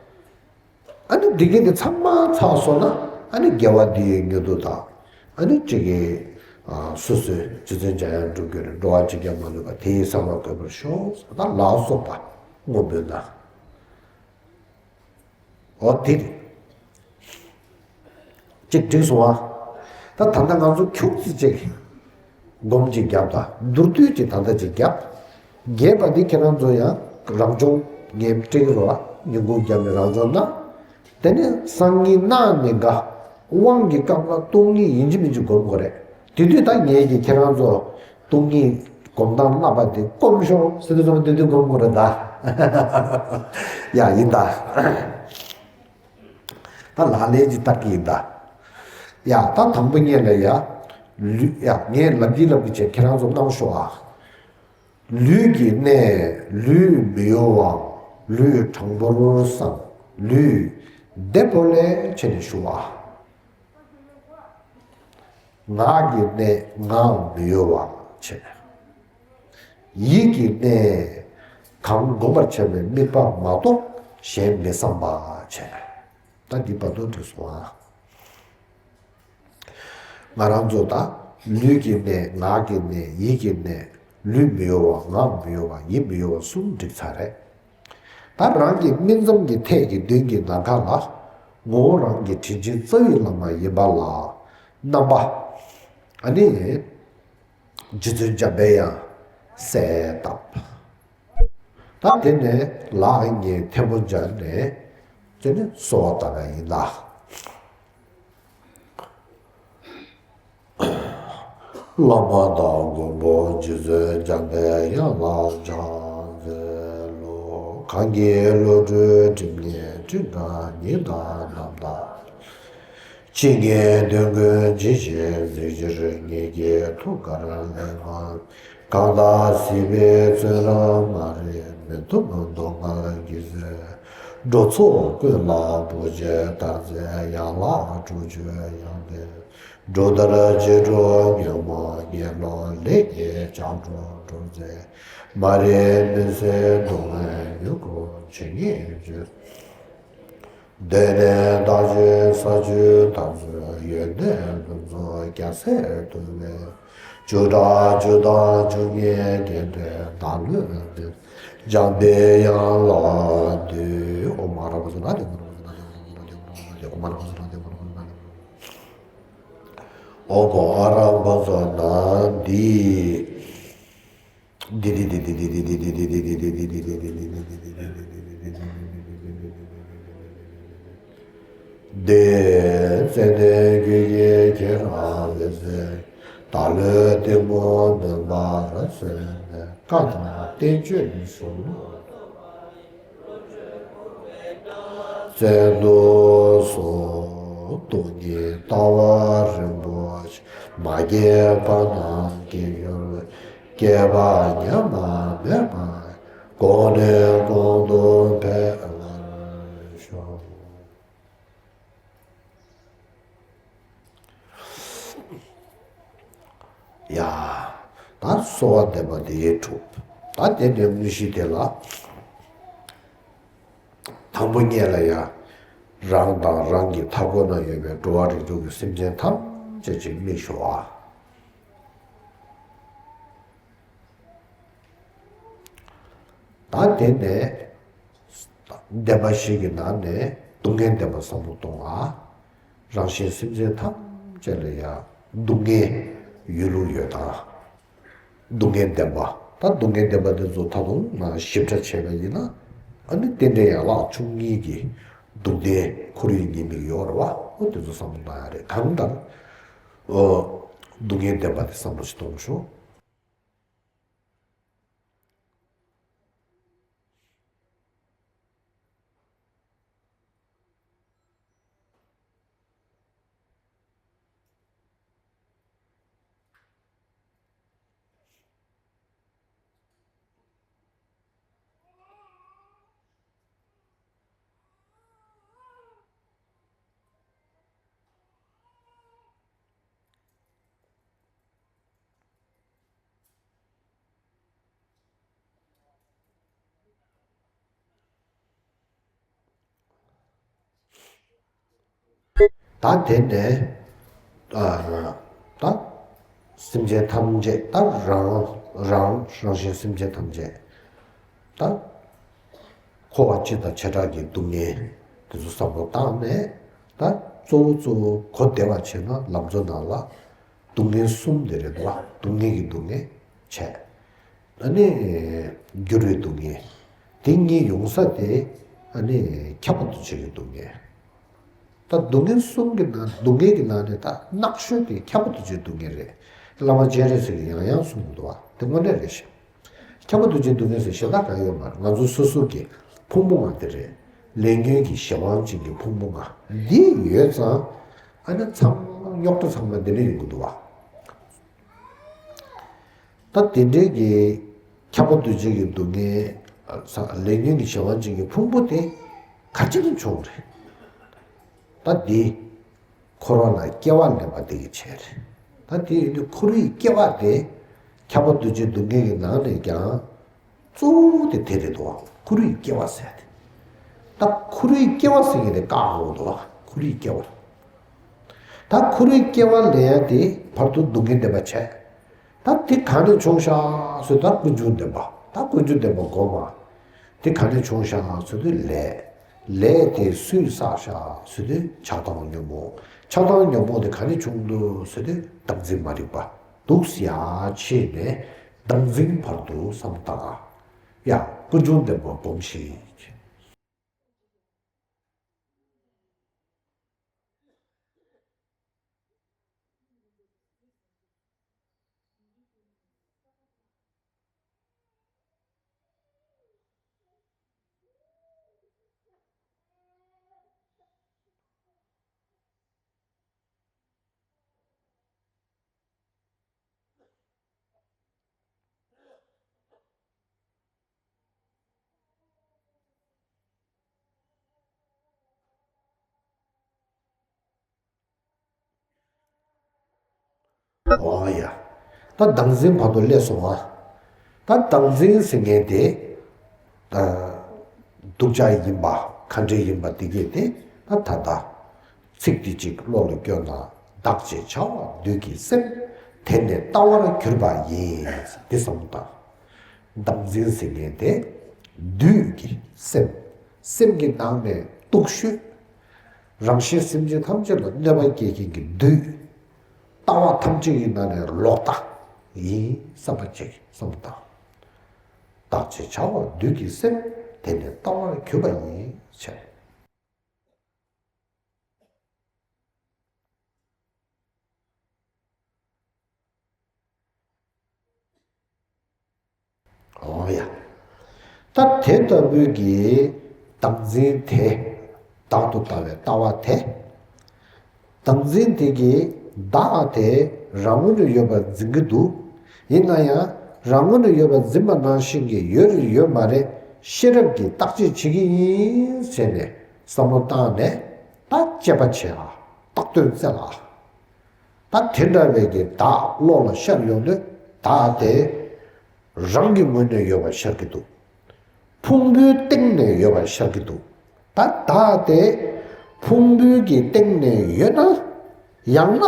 ཨ་ནི་འདི་གི་དེ་ཚང་མ་ཚར་སོང་ན་ཨ་ནི་དགེ་བ་འདི་ཡི་མྱུར་དུ་དང་། ཨ་ནི་གཅིག་གི་སོ་སོའི་རྗེ་བཙུན་འཇམ་དབྱངས་སྒྲུབ་བརྒྱུད་ནས་འགྲོ་བ་གཅིག་ཀྱང་མ་ལུས་པ་དེ་ཡི་གསང་བ་འགོད་པར་ཤོག་ཟེར་ད་ལ་སོགས་པ་བསྔོ་སྨོན་དང་། འོ་དེ་རེད། གཅིག་འགྲིག་སོང་ཨ། ད་ད་ལྟ་ང་ཚོ་ཁྱུག་ཙི་གཅིག་སྒོམ་གཅིག་བརྒྱབ་དང་མདོར་བསྡུས་གཅིག་ད་ལྟ་གཅིག་བརྒྱབ། རྒྱས་པ་འདི་ཁྱེད་རང་ཚོ་ཡང་རང་སྦྱོང་ངས་སྤྲད་ཀྱི་རེད་བ། ཉིན་གུང་བརྒྱབ་ནས་རང་སྦྱོང་གནང་། དེ་ནས་སང་ཉིན་གནངས་ཉིན་ག་དབང་གི་སྐབས་ལ་སྟོང་ཉིད་ཡིན་གཅིག་མིན་གཅིག་སྒོམ་དགོས་རེད། དེ་དུས་ད་ངས་ཀྱིས་ཁྱེད་རང་ཚོ་སྟོང་ཉིད་སྒོམ་སྟངས་བསླབ་པ་དེ་སྐོམ་ཤོག་ཟེར་དུས་ཙམ་དེ་དུས་སྒོམ་དགོས་རེད་ད། ཡ་ཡིན་ད། ད་ལག་ལེན་གྱི་རྟགས་ཀྱི་ཡིན་ད། ཡ་ད་དང་པོ་ཉིད་ལ་ཡ། ལུས་ཡ་ངས་ལབ་ཀྱི་ལབ་ཀྱི་བྱས་ཁྱེད་རང་ཚོ་གནང་ཤོག་ཨ། ལུས་ཀྱི་གནས་ལུས་མི་གཡོ་བ། ལུས་དྲང་པོར་བསྲང་། ལུས་བདེ་པོ་ལས་བྱས་ནས་ཞུ་བ། ངག་གི་གནས་ངག་མི་གཡོ་བ་བྱས། ཡིད་ཀྱི་གནས་གང་བསྒོམ་པར་བྱ་བའི་དམིགས་པ་མ་གཏོགས་གཞན་མི་བསམ་པ་བྱས། ད་འདི་བར་དུ་འགྲིག་སོང་ཨ། ང་རང་ཚོ་ད་ལུས་ཀྱི་གནས་ངག་གི་གནས་ཡིད་ཀྱི་གནས། ལུས་མི་གཡོ་བ་ངག་མི་གཡོ་བ་ཡིད་མི་གཡོ་བ་གསུམ་འགྲིག་ཚར་རེད། ད་རང་གི་སྨིན་མཚམས་ཀྱི་ཐད་ཀྱི་མདུན་གྱི་ནམ་མཁའ་ལ་ངོ་བོ་རང་གི་དྲིན་ཅན་རྩ་བའི་བླ་མ་ཡིན་པ་ལ་རྣམ་པ་ཨ་ནི་རྗེ་བཙུན་འཇམ་པའི་དབྱངས་གསལ་བཏབ། ད་དེ་ནས་ལག་གཉིས་ཐལ་མོ་སྦྱར་ནས་དེ་ནས་གསོལ་བ་བཏབ་པ་ཡིན་ལ། བླ་མ་དང་མགོན་པོ་རྗེ་བཙུན་འཇམ་པའི་དབྱངས་ལ་ཕྱག་འཚལ་ལོ། གང་གི་བློ་གྲོས་སྒྲིབ་གཉིས་སྤྲིན་བྲལ་ཉིད་དང་རྣམ་དག་ཇི་སྙེད་དོན་ཀུན་ཇི་བཞིན་གཟིགས་ཕྱིར་ཉིད་ཀྱི་ཐུགས་ཀར་ལྷན་དབང་། གང་དག་གཟིགས་པའི་བཙོན་རར་མ་རིག་མི་ཐུབ་སྡུག་བསྔལ་གྱིས་གཟིར། འགྲོ་ཚོགས་ཀུན་ལ་བུ་འཇིགས་བདག་འཛིན་ཡན་ལག་དྲུག་ཅུ་ཡང་ལྡན། འགྲོ་དར་ཅི་འགྲོ་ཉོན་མོངས་ངན་སློང་ལས་ཀྱི་ལྕགས་སྒྲོག་འགྲོ་མཛད། མ་རིག་མུན་སེལ་སྡུག་བསྔལ་མྱུ་གུ་ཇི་སྙེད་བཅོས། གདོད་ནས་བདག་ཅག་ས་བཅུའི་དར་ཚོན་ཡོན་ཏན་ལྷུན་རྫོགས་རྒྱལ་སྲས་ཐུབ་པས་བཅུ་ཕྲག་བཅུ་དང་བཅུ་གཉིས་བརྒྱད་ལྡན་བདག་བློའི་གདན། འཇམ་པའི་དབྱངས་ལ་འདུད། ཨོཾ་ཨ་ར་པ་ཛ་ན་དེ་ཨོཾ་ཨ་ར་པ་ཛ་ན་དེ། བདེ་ཙན་དན་རྒྱུད་ཀྱི་ཁྱེད་རང་འོད་ཟེར། བདག་བློའི་གཏི་མུག་མུན་པར་སོན་ནས། བཀའ་དང་བསྟན་བཅོས་གཞུང་ལུགས་བཙན་དུ་གསོལ། སྟོང་ཉིད་ལྟ་བ་རིན་པོ་ཆེ། མ་སྐྱེས་པ་རྣམས་སྐྱེ་འགྱུར་བའི། སྐྱེས་པ་ཉམས་པ་མེད་པ། གོང་ནས་གོང་དུ་འཕེལ་བར་ཤོག། ཡ། ད་གསོལ་བ་འདེབས་པ་དེ་གྲུབ། ད་དེ་ནས་དངོས་གཞི་དེ་ལ། དང་པོ་ཉིད་ལ་ཡ། རང་དང་རང་གི་མཐའ་འཁོར་ན་ཡོད་པའི་འགྲོ་བ་རིགས་དྲུག་གི་སེམས་ཅན་ཐམས་ཅད་ཅིག་དམིགས་ཞོག་ཨ། ད་དེ་ནས་བདེན་པ་བཞི་གི་ནང་ནས་སྡུག་བསྔལ་བདེན་པ་བསམ་བློ་གཏོང་བ། རང་གཞན་སེམས་ཅན་ཐམས་ཅད་ལ་ཡང་སྡུག་བསྔལ་ཡོད་ལུགས་ཡོད་དང་། སྡུག་བསྔལ་བདེན་པ། ད་སྡུག་བསྔལ་བདེན་པ་དེ་ཚོ་ད་དུང་ང་ཞིབ་ཕྲ་བྱས་པ་ཡིན་ན། ཨ་ནི་རྟེན་འབྲེལ་ཡན་ལག་བཅུ་གཉིས་ཀྱི་སྡུག་བདེན་ཁོར་ཡུག་ཉེས་དམིགས་ཡོད་རེད་བ། ཨོ་དེ་ཚོ་བསམ་བློ་གཏོང་ཡ་རེད། གང་ལྟར། ཨོ། སྡུག་བསྔལ་བདེན་པ་དེ་བསམ་བློ་ཞིག་གཏོང་ཤོག། ད་དེ་ནས་ཨ་ད་སེམས་ཅན་ཐམས་ཅད། ད་རང་རང་རང་གཞན་སེམས་ཅན་ཐམས་ཅད་ད་འཁོར་བ་སྤྱི་དང་བྱེ་བྲག་གི་སྡུག་བསྔལ་དེ་ཚོ་བསམ་བློ་བཏང་ནས། ད་གཙོ་བོ་གཙོ་བོ་གོ་བདེ་བ་བྱས་ན་ལམ་གཙོ་ནང་ལ་སྡུག་བསྔལ་གསུམ་དེ་རེད་འདུག་བ། སྡུག་བསྔལ་གྱི་སྡུག་བསྔལ་བྱས། ཨ་ནི་འགྱུར་བའི་སྡུག་བསྔལ། དེ་གཉིས་ཡོང་ས་དེ་ཨ་ནི་ཁྱབ་པ་འདུ་བྱེད་ཀྱི་སྡུག་བསྔལ། ད་སྡུག་བསྔལ་གསུམ་གྱི་ནང་སྡུག་བསྔལ་གྱི་ནང་ནས་ད་ནག་ཤོས་དེ་ཁྱབ་པ་འདུ་བྱེད་སྡུག་བསྔལ་རེད། བླ་མ་སྤྱན་རས་གཟིགས་ཀྱིས་ཡང་ཡང་གསུངས་འདུག་བ། དེ་དངོས་གནས་རེད་ཤག། ཁྱབ་པ་འདུ་བྱེད་སྡུག་བསྔལ་ཟེར་གཞན་དག་གང་ཡོད་མ་རེད། ང་ཚོ་སོ་སོ་གི་ཕུང་པོ་ལྔ་དེ་རེད། ལས་ཉོན་གྱི་གཞན་དབང་ཅན་གྱི་ཕུང་པོ་ལྔ་འདི་ཡོད་ཙང་། ཨ་ནི་ཚང་མ་རྙོག་དྲ་ཚང་མ་འདི་ནས་ཡོང་གི་འདུག་བ། ད་དེ་འདྲའི་གི་ཁྱབ་པ་འདུ་བྱེད་ཀྱི་སྡུག་བསྔལ། ས་ལས་ཉོན་གྱི་གཞན་དབང་ཅན་གྱི་ཕུང་པོ་དེ་ག་ཅི་ནས་བྱུང་རེད། ད་འདི་འཁོར་བ་ལ་སྐྱེ་བ་ལེན་པ་དེ་གིས་བྱས་རེད། ད་དེ་ཡིན་དུས་འཁོར་བའི་སྐྱེ་བ་དེ་ཁྱབ་པ་འདུ་བྱེད་སྡུག་བསྔལ་གྱི་ནང་ནས་ཀྱང་གཙོ་བོ་དེ་དེ་རེད་དོ། འཁོར་བའི་སྐྱེ་བ་ཟེར་ཏེ། ད་འཁོར་བའི་སྐྱེ་བ་ཟེར་མཁན་དེ་བཀག་འོང་དོ། འཁོར་བའི་སྐྱེ་བ། ད་འཁོར་བའི་སྐྱེ་བ་ལེན་ཡ་དེ་བར་དུ་སྡུག་བསྔལ་བདེན་པ་བྱས། ད་དེ་གང་ནས་བྱུང་ཤག་ཟེར། ད་ཀུན་འབྱུང་བདེན་པ། ད་ཀུན་འབྱུང་བདེན་པ་སྒོམ་པ། དེ་གང་ནས་བྱུང་ཤག་ཟེར་དུས་ལས། ལས་དེ་སུས་བསགས་ཤག་ཟེར་དུས་ཆགས་སྡང་ཉོན་མོངས། ཆགས་སྡང་ཉོན་མོངས་དེ་གང་ནས་བྱུང་འདུག་ཟེར་དུས་བདག་འཛིན་མ་རིག་པ་འདུག་ཟེར་ཡ་ཕྱེ་ནས་བདག་འཛིན་བར་དུ་བསམ་བཏང་། ཡ། ཀུན་འབྱུང་བདེན་པ་སྒོམས་ཤིག། ཨོ་ཡ། ད་བདག་འཛིན་བར་དུ་སླེབས་སོང་ང་། ད་བདག་འཛིན་ཟེར་མཁན་དེ། ཨ། སྡུག་ཅག་ཡིན་པ་ག་འདྲ་ཡིན་པ་དེ་གས་དེ་ད་ད་ལྟ་ཚིག་འདི་གཅིག་བློ་ལ་སྐྱོར་ན། བདག་ཅེས་བྱ་བ་བདུད་ཀྱི་སེམས། དེ་ནི་ལྟ་བར་གྱུར་པ་ཡིན། འདི་བསམ་བློ་བཏང་། བདག་འཛིན་ཟེར་མཁན་དེ་བདུད་ཀྱི་སེམས། སེམས་ཀྱི་ནང་ནས་སྡུག་ཤོས། རང་གཞན་སེམས་ཅན་ཐམས་ཅད་ལ་གནོད་པ་སྐྱེལ་མཁན་གྱི་བདུད། ལྟ་བ་ཐམས་ཅད་ཀྱི་ནང་ནས་ལོག་ལྟ་ཡིན་བསམ་པ་ཅིག་བསམ་བློ་བཏང་། བདག་ཅེས་བྱ་བ་བདུད་ཀྱི་སེམས། དེ་ནི་ལྟ་བར་གྱུར་པ་ཡིན་བྱས། ད་དེ་ལྟ་བུའི་གི་བདག་འཛིན་དེ། བདག་ཏུ་ལྟ་བའི་ལྟ་བ་དེ། བདག་འཛིན་དེ་གིས་བདག་དེ་རང་ངོས་ནས་ཡོད་པར་འཛིན་གྱི་འདུག་ཡིན་ན་ཡང་རང་ངོས་ནས་ཡོད་པར་འཛིན་པ་ནང་བཞིན་གྱི་ཡོད་རེད་ཡོད་མ་རེད་ཤེས་རབ་ཀྱིས་བརྟག་དཔྱད་བྱེད་ཀྱི་ཡིན་ཟེར་ནས་བསམ་བློ་བཏང་ནས་ད་དཔྱད་པ་བྱེད་ཨ། བཏགས་དོན་བཙལ་ཨ། ད་དེ་འདྲ་བའི་གི་བདག་བློ་ལ་ཤར་ཡོང་དུས་བདག་དེ་རང་གི་ངོས་ནས་ཡོད་པ་ཤར་གྱི་འདུག་ཕུང་པོའི་སྟེང་ནས་ཡོད་པ་ཤར་གྱི་འདུག་ད་བདག་དེ་ཕུང་པོའི་གི་སྟེང་ནས་ཡོད་ན། ཡང་ན་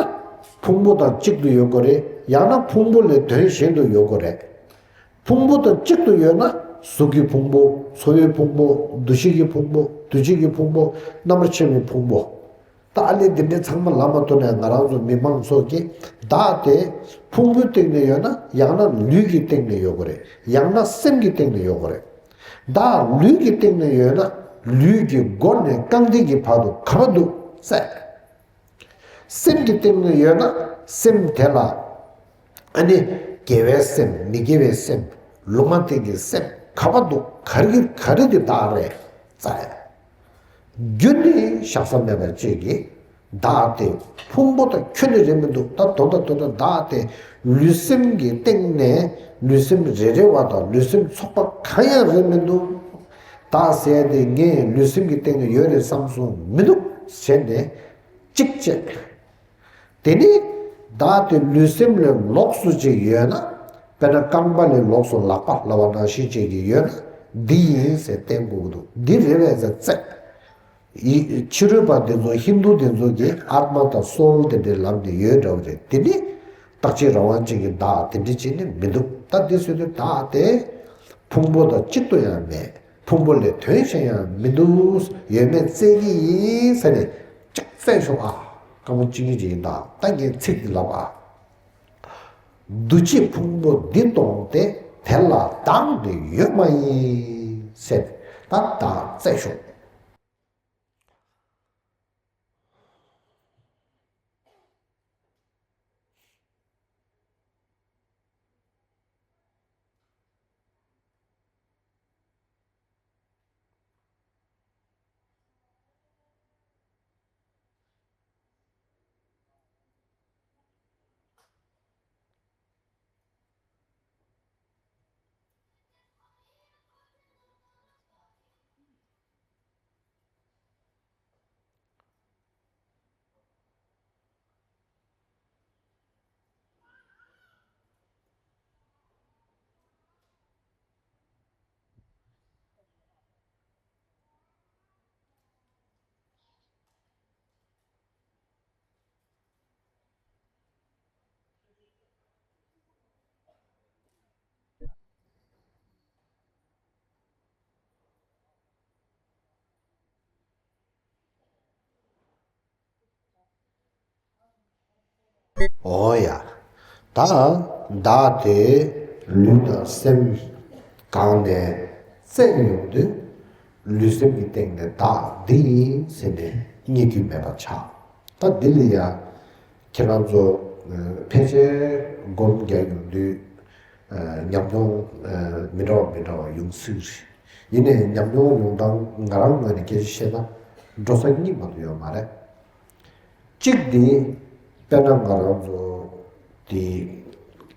ཕུང་པོ་དང་གཅིག་ཏུ་ཡོད་དགོས་རེད། ཡང་ན་ཕུང་པོ་ལས་དོན་གཞན་དུ་ཡོད་དགོས་རེད། ཕུང་པོ་དང་གཅིག་ཏུ་ཡོད་ན་གཟུགས་ཀྱི་ཕུང་པོ། ཚོར་བའི་ཕུང་པོ། འདུ་ཤེས་ཀྱི་ཕུང་པོ། འདུ་བྱེད་ཀྱི་ཕུང་པོ། རྣམ་པར་ཤེས་པའི་ཕུང་པོ། ད་ཨ་ལས་འདི་འདྲའི་ཚང་མ་ལབ་མ་ཐུབ་ནས་ང་རང་ཚོ་མི་མང་ཚོ་གིས་བདག་དེ་ཕུང་པོའི་སྟེང་ནས་ཡོད་ན་ཡང་ན་ལུས་ཀྱི་སྟེང་ནས་ཡོད་དགོས་རེད། ཡང་ན་སེམས་ཀྱི་སྟེང་ནས་ཡོད་དགོས་རེད། བདག་ལུས་ཀྱི་སྟེང་ནས་ཡོད་ན་ལུས་ཀྱི་མགོ་ནས་རྐང་མཐིལ་གྱི་བར་དུ་ག་པར་འདུག་བཙལ། སེམས་ཀྱི་སྟེང་ནས་ཡོད་ན་སེམས་དེ་ལ་ཨ་ནི་དགེ་བའི་སེམས་མི་དགེ་བའི་སེམས་ལུང་མ་བསྟན་གྱི་སེམས་ག་པར་འདུག་ག་རེ་ག་རེ་དེ་བདག་རེད་བཙལ། རྒྱུ་ནི་བཞག་ས་མེད་པ་ཅིག་གིས་བདག་དེ་ཕུང་པོ་དང་ཁྱོན་ནས་རེད་མི་འདུག་ད་དོན་དག་དོན་དག་བདག་དེ་ལུས་སེམས་ཀྱི་སྟེང་ནས་ལུས་སེམས་རེ་རེ་བ་དང་ལུས་སེམས་ཚོགས་པ་གང་ཡང་རེད་མི་འདུག་བདག་ཟེར་ཡ་དེ་ངས་ལུས་སེམས་ཀྱི་སྟེང་ནས་ཡོད་རེད་བསམ་སོང་མི་འདུག་ཟེར་ནས་གཅིག་བྱས། དེ་ནི་བདག་དེ་ལུས་སེམས་ལས་ལོགས་སུ་ཅིག་ཡོད་ན། དཔེར་ན་རྐང་པ་ལས་ལོགས་སུ་ལག་པ་ལབ་པ་ནང་བཞིན་ཅིག་གི་ཡོད་ན་འདི་ཡིན་ཟེར་བསྟན་དགོས་ཀྱི་འདུག་འདི་རེད་པས་ཟེར་བཙལ། ཡི་ཕྱི་རོལ་པ་འདི་ཚོ་ཧིན་དུ་འདི་ཚོ་གིས་ཨཱཏྨ་དང་སོལ་དེ་འདྲའི་ལབ་ནས་ཡོད་འདྲ་བོ་རེད། དེ་ནི་བརྟག་དཔྱད་རང་དབང་ཅན་གྱི་བདག་དེ་འདྲ་ཅིག་ནི་མི་འདུག་ད་འདི་ཟེར་དུས་བདག་དེ་ཕུང་པོ་དང་གཅིག་ཏུ་ཡང་མེད། ཕུང་པོ་ལས་དོན་གཞན་ཡང་མི་འདུག་ཡོད་མེད་བཙལ་གྱི་ཡིན་ཟེར་ནས་ཅིག་བཙལ་ཤོག་ཨ། སྐར་མ་གཅིག་གཉིས་ཅིག་ཡིན་ད། ད་ངས་ཚིག་འདི་ལབ་ཨ། འདུ་བྱེད་ཕུང་པོ་འདི་སྟོང་སྟེ། དེ་ལ་བདག་ནི་ཡོད་མ་ཡིན་ཟེར། ད་བདག་བཙལ་ཤོག་འོ་ཡ། ད་བདག་དེ་ལུས་དང་སེམས་གང་ནས་བཙལ་ཡོང་དུས་ལུས་སེམས་ཀྱི་སྟེང་ནས་བདག་འདི་ཡིན་ཟེར་ནས་རྙེད་རྒྱུ་མེད་པ་ཆགས། ད་འདི་ལ་ཡ་ཁྱེད་རང་ཚོ་ཕལ་ཆེར་སྒོམ་རྒྱག་ཡོང་དུས་ཉམས་མྱོང་མི་འདྲ་བ་མི་འདྲ་བ་ཡོང་སྲིད་རེད། ཡིན་ནའི་ཉམས་མྱོང་ཡོང་སྟངས་ང་རང་ངོས་ནས་སྐད་ཆ་བཤད་ན་འགྲོ་ས་གཉིས་མ་གཏོགས་ཡོད་མ་རེད། གཅིག་དེ་དཔེར་ན་ང་རང་ཚོ་དེ་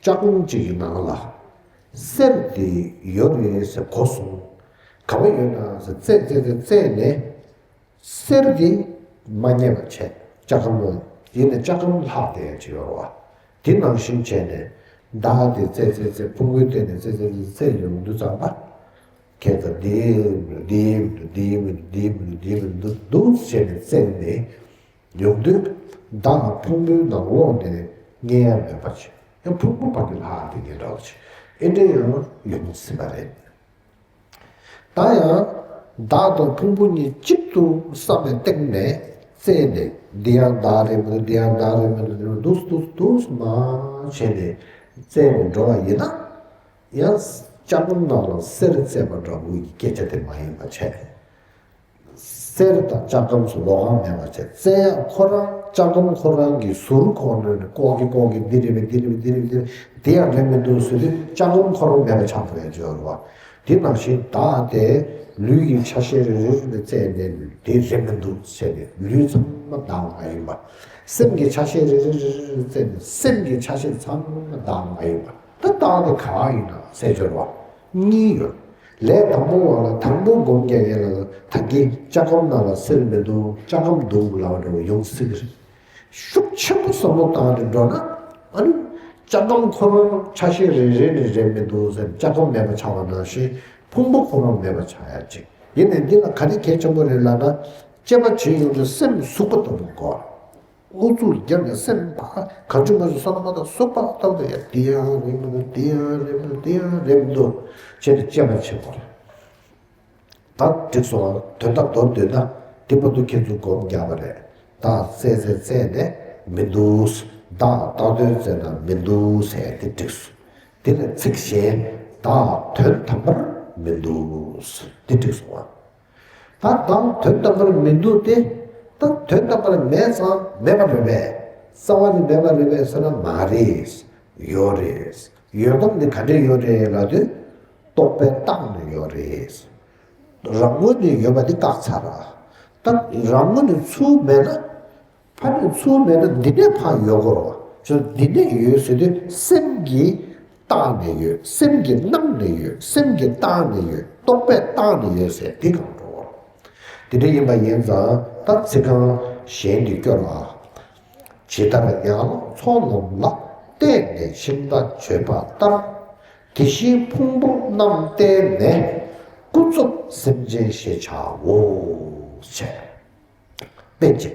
ལྕགས་ལམ་གཅིག་གི་ནང་ལ་གསེར་དེ་ཡོད་རེད་ཟེར་གོ་སོང་། ག་པར་ཡོད་ན་ཟེར་བཙལ་བཙལ་བཙལ་བཙལ་ནས་གསེར་དེ་མ་རྙེད་པ་བྱས། ལྕགས་ལམ་ལ་ཡིན་ནའི་ལྕགས་ལམ་ལྷག་བསྡད་ཡ་ཅིག་ཡོད་རེད་བ། དེ་ནང་བཞིན་བྱས་ནས་བདག་དེ་བཙལ་བཙལ་བཙལ་ཕུང་པོའི་སྟེང་ནས་བཙལ་བཙལ་བཙལ་བཙལ་ཡོང་དུས་ཙམ་པ། ཁྱེད་ཚོ་འདི་འདི་མི་འདུག་འདི་མི་འདུག་འདི་མི་འདུག་འདི་མི་འདུག་འདུག་ཟེར་ནས་བཙལ་ནས་ཡོང་དུས་བདག་ཕུང་པོའི་ནང་ལོགས་ནས་རྙེད་ཡ་མེད་པ་བྱས། ཡང་ཕུང་པོ་ཕ་གི་ལྷག་དེ་ངེས་འདྲ་བ་བྱས། ཨེ་འདྲ་ཡང་ཡོང་སྲིད་པ་རེད། ད་ཡང་བདག་དང་ཕུང་པོ་གཉིས་གཅིག་ཏུ་བསམ་པའི་སྟེང་ནས་བཙལ་ནས་འདི་ཡང་བདག་རེད་མི་འདུག་འདི་ཡང་བདག་རེད་མི་འདུག་འདུག་འདུག་འདུག་མ་བྱས་ནས་བཙལ་ནས་འགྲོ་བ་ཡིན་ན། ཡང་ལྕགས་སྒམ་ནང་ལ་གསེར་བཙལ་བ་འདྲ་བོ་ཡི་སྐད་ཆ་དེ་མ་ཡིན་པ་བྱས། གསེར་དང་ལྕགས་སྒམ་སུ་ལོགས་ཀ་མེད་པ་བྱས། བཙལ་ཡག་ཁོ་རང་ལྕགས་སྒམ་ཁོ་རང་གི་ཟུར་ཁོ་ནས་ལྐོག་གི་ལྐོག་གི་འདི་རེད་པས་འདི་རེད་པས་འདི་རེད་པས་འདི་རེད་པས་འདི་ཡང་རེད་མི་འདུག་ཟེར་དུས་ལྕགས་སྒམ་ཁོ་རང་མེད་པ་ཆགས་འགྲོ་ཡ་ཅིག་ཡོད་རེད་བ། དེ་ནང་བཞིན་བདག་དེ་ལུས་ཀྱི་ཆ་ཤས་རེ་རེ་ལ་བཙལ་ནས་དེ་རེད་མི་འདུག་ཟེར་ནས། ལུས་ཚང་མ་བདག་མ་ཡིན་པ། སེམས་ཀྱི་ཆ་ཤས་རེ་རེ་རེ་རེ་ལ་བཙལ་ནས་སེམས་ཀྱི་ཆ་ཤས་ཚང་མ་བདག་མ་ཡིན་པ། ད་བདག་དེ་ག་ཡིན་ན་ཟེར་སྦྱོར་བ་གཉིས་ཡོད། ལས་དང་པོ་བ་ལ། དང་པོ་སྒོམ་རྒྱག་ཡས་ལ། ད་གིན་ལྕགས་སྒམ་ནང་ལ་གསེར་མི་འདུག་ལྕགས་སྒམ་འདུག་ལབ་རེ་བ་ཡོང་སྲིད་གི་རེད། ཤུགས་ཆེན་པོ་བསམ་བློ་བཏང་ནས་འགྲོ་ན། ཨ་ནི་ལྕགས་སྒམ་ཁོ་རང་ཆ་ཤས་རེ་རེ་ནས་རེད་མི་འདུག་ཟེར། ལྕགས་སྒམ་མེད་པ་ཆགས་པ་ནང་བཞིན་ཕུང་པོ་ཁོ་རང་མེད་པ་ཆགས་ཡ་ཅིག་ཡིན་ནའི་འདི་ལ་ག་རེ་གལ་ཆེན་པོ་རེད་ལབ་ན། དཔྱད་པ་བྱེད་ཡོང་དུས་སེམས་ཟུག་པ་ལྟ་བུ་དགོས། ཨུ་ཚུགས་བརྒྱབ་ནས་སེམས་ཕར་ག་ཚོད་མ་ཚོད་བསམ་བློ་མ་བཏང་། ཟུག་པ་ལྟ་བུ་དེ་ཡང་འདི་ཡང་རེད་མི་འདུག་འདི་ཡང་རེད་མི་འདུག་འདི་ཡང་རེད་མི་འདུག་བྱས་ནས་དཔྱད་པ་བྱེད་དགོས་རེད། ད་འགྲིག་སོང་། དོན་དག་མདོར་བསྡུས་ན། འདི་བར་དུ་ཁྱེད་ཚོ་སྒོམ་རྒྱག་པ་རེད། བདག་བཙལ་བཙལ་བཙལ་ནས་མི་འདུག་བདག་བཏགས་དོན་བཙལ་ན་མི་འདུག་ཟེར་དེ་འགྲིག་སོང་། དེ་ལ་ཚིག་གཞན། བདག་དོན་དམ་པར་མི་འདུག་དེ་འགྲིག་སོང་བ། ད་བདག་དོན་དམ་པར་མི་འདུག་སྟེ། ད་དོན་དམ་པར་མེད་ཙང་མེད་པ་རེད་པས། རྩ་བ་ནས་མེད་པ་རེད་པས་ཟེར་ན་མ་རེད། ཡོད་རེད། ཡོད་སྟངས་འདི་ག་འདྲས་ཡོད་རེད་ལབ་དུས། རྟོག་པས་བཏགས་ནས་ཡོད་རེད། རང་ངོས་ནས་ཡོད་པ་འདི་བཀག་ཚར། ད་རང་ངོས་ནས་ཚུར་མེད་ན། ཕ་ནས་ཚུར་མེད་ན་འདི་ནས་ཕར་ཡོད་དགོས་རེད་བ། ཅོ་འདི་ནས་ཡོད་ཟེར་དུས་སེམས་ཀྱིས་བཏགས་ནས་ཡོད། སེམས་ཀྱིས་སྣང་ནས་ཡོད། སེམས་ཀྱིས་བཏགས་ནས་ཡོད། རྟོག་པས་བཏགས་ནས་ཡོད་ཟེར་འདི་གང་འགྲོ་བ། དེ་འདྲ་ཡིན་པ་ཡིན་ཙང་ད་ཚིག་རྐང་གཞན་འདི་སྐྱོར་བ། ཇི་ལྟར་ཡན་ལག་ཚོགས་རྣམས་ལ། བརྟེན་ནས་ཤིང་རྟ་བརྗོད་པ་ལྟར། དེ་བཞིན་ཕུང་པོ་རྣམས་བརྟེན་ནས། ཀུན་རྫོབ་སེམས་ཅན་ཞེས་བྱའོ། ཞེས་དཔེ་གཅིག་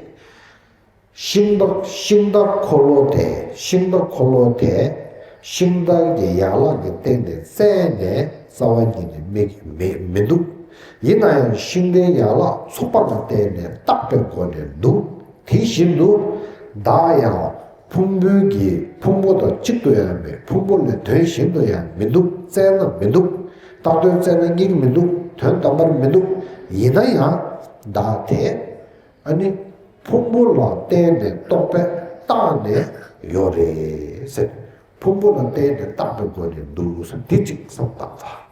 ཤིང་རྟ་ཤིང་རྟ་འཁོར་ལོ་དེ། ཤིང་རྟ་འཁོར་ལོ་དེ་ཤིང་རྟ་གི་ཡན་ལག་གི་སྟེང་ནས་བཙལ་ནས་རྩ་བ་ཉིད་ནས་མི་མི་མི་འདུག་ཡིན་ན་ཡང་ཤིང་རྟའི་ཡན་ལག་ཚོགས་པ་ལ་བརྟེན་ནས་བཏགས་པའི་སྒོ་ནས་འདུག་དེ་བཞིན་དུ་བདག་ཡང་ཕུང་པོའི་གི་ཕུང་པོ་དང་གཅིག་ཏུ་ཡང་མེད། ཕུང་པོ་ལས་དོན་གཞན་དུ་ཡང་མི་འདུག་བཙལ་ན་མི་འདུག་བཏགས་དོན་བཙལ་ན་རྙེད་མི་འདུག་དོན་དམ་པར་མི་འདུག་ཡིན་ན་ཡང་བདག་དེ། ཨ་ནི་ཕུང་པོ་ལ་བརྟེན་ནས་རྟོག་པས་བཏགས་ནས་ཡོད་རེད་ཟེར། ཕུང་པོ་ལ་བརྟེན་ནས་བཏགས་པའི་སྒོ་ནས་འདུག་ཟེར། འདི་གཅིག་བསམ་བཏང་ད།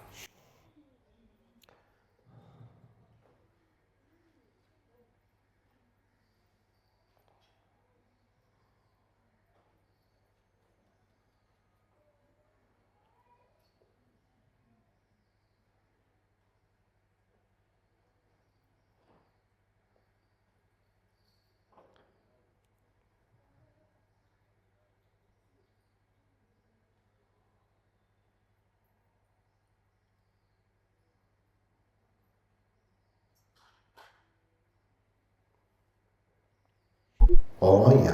འོ་ཡ།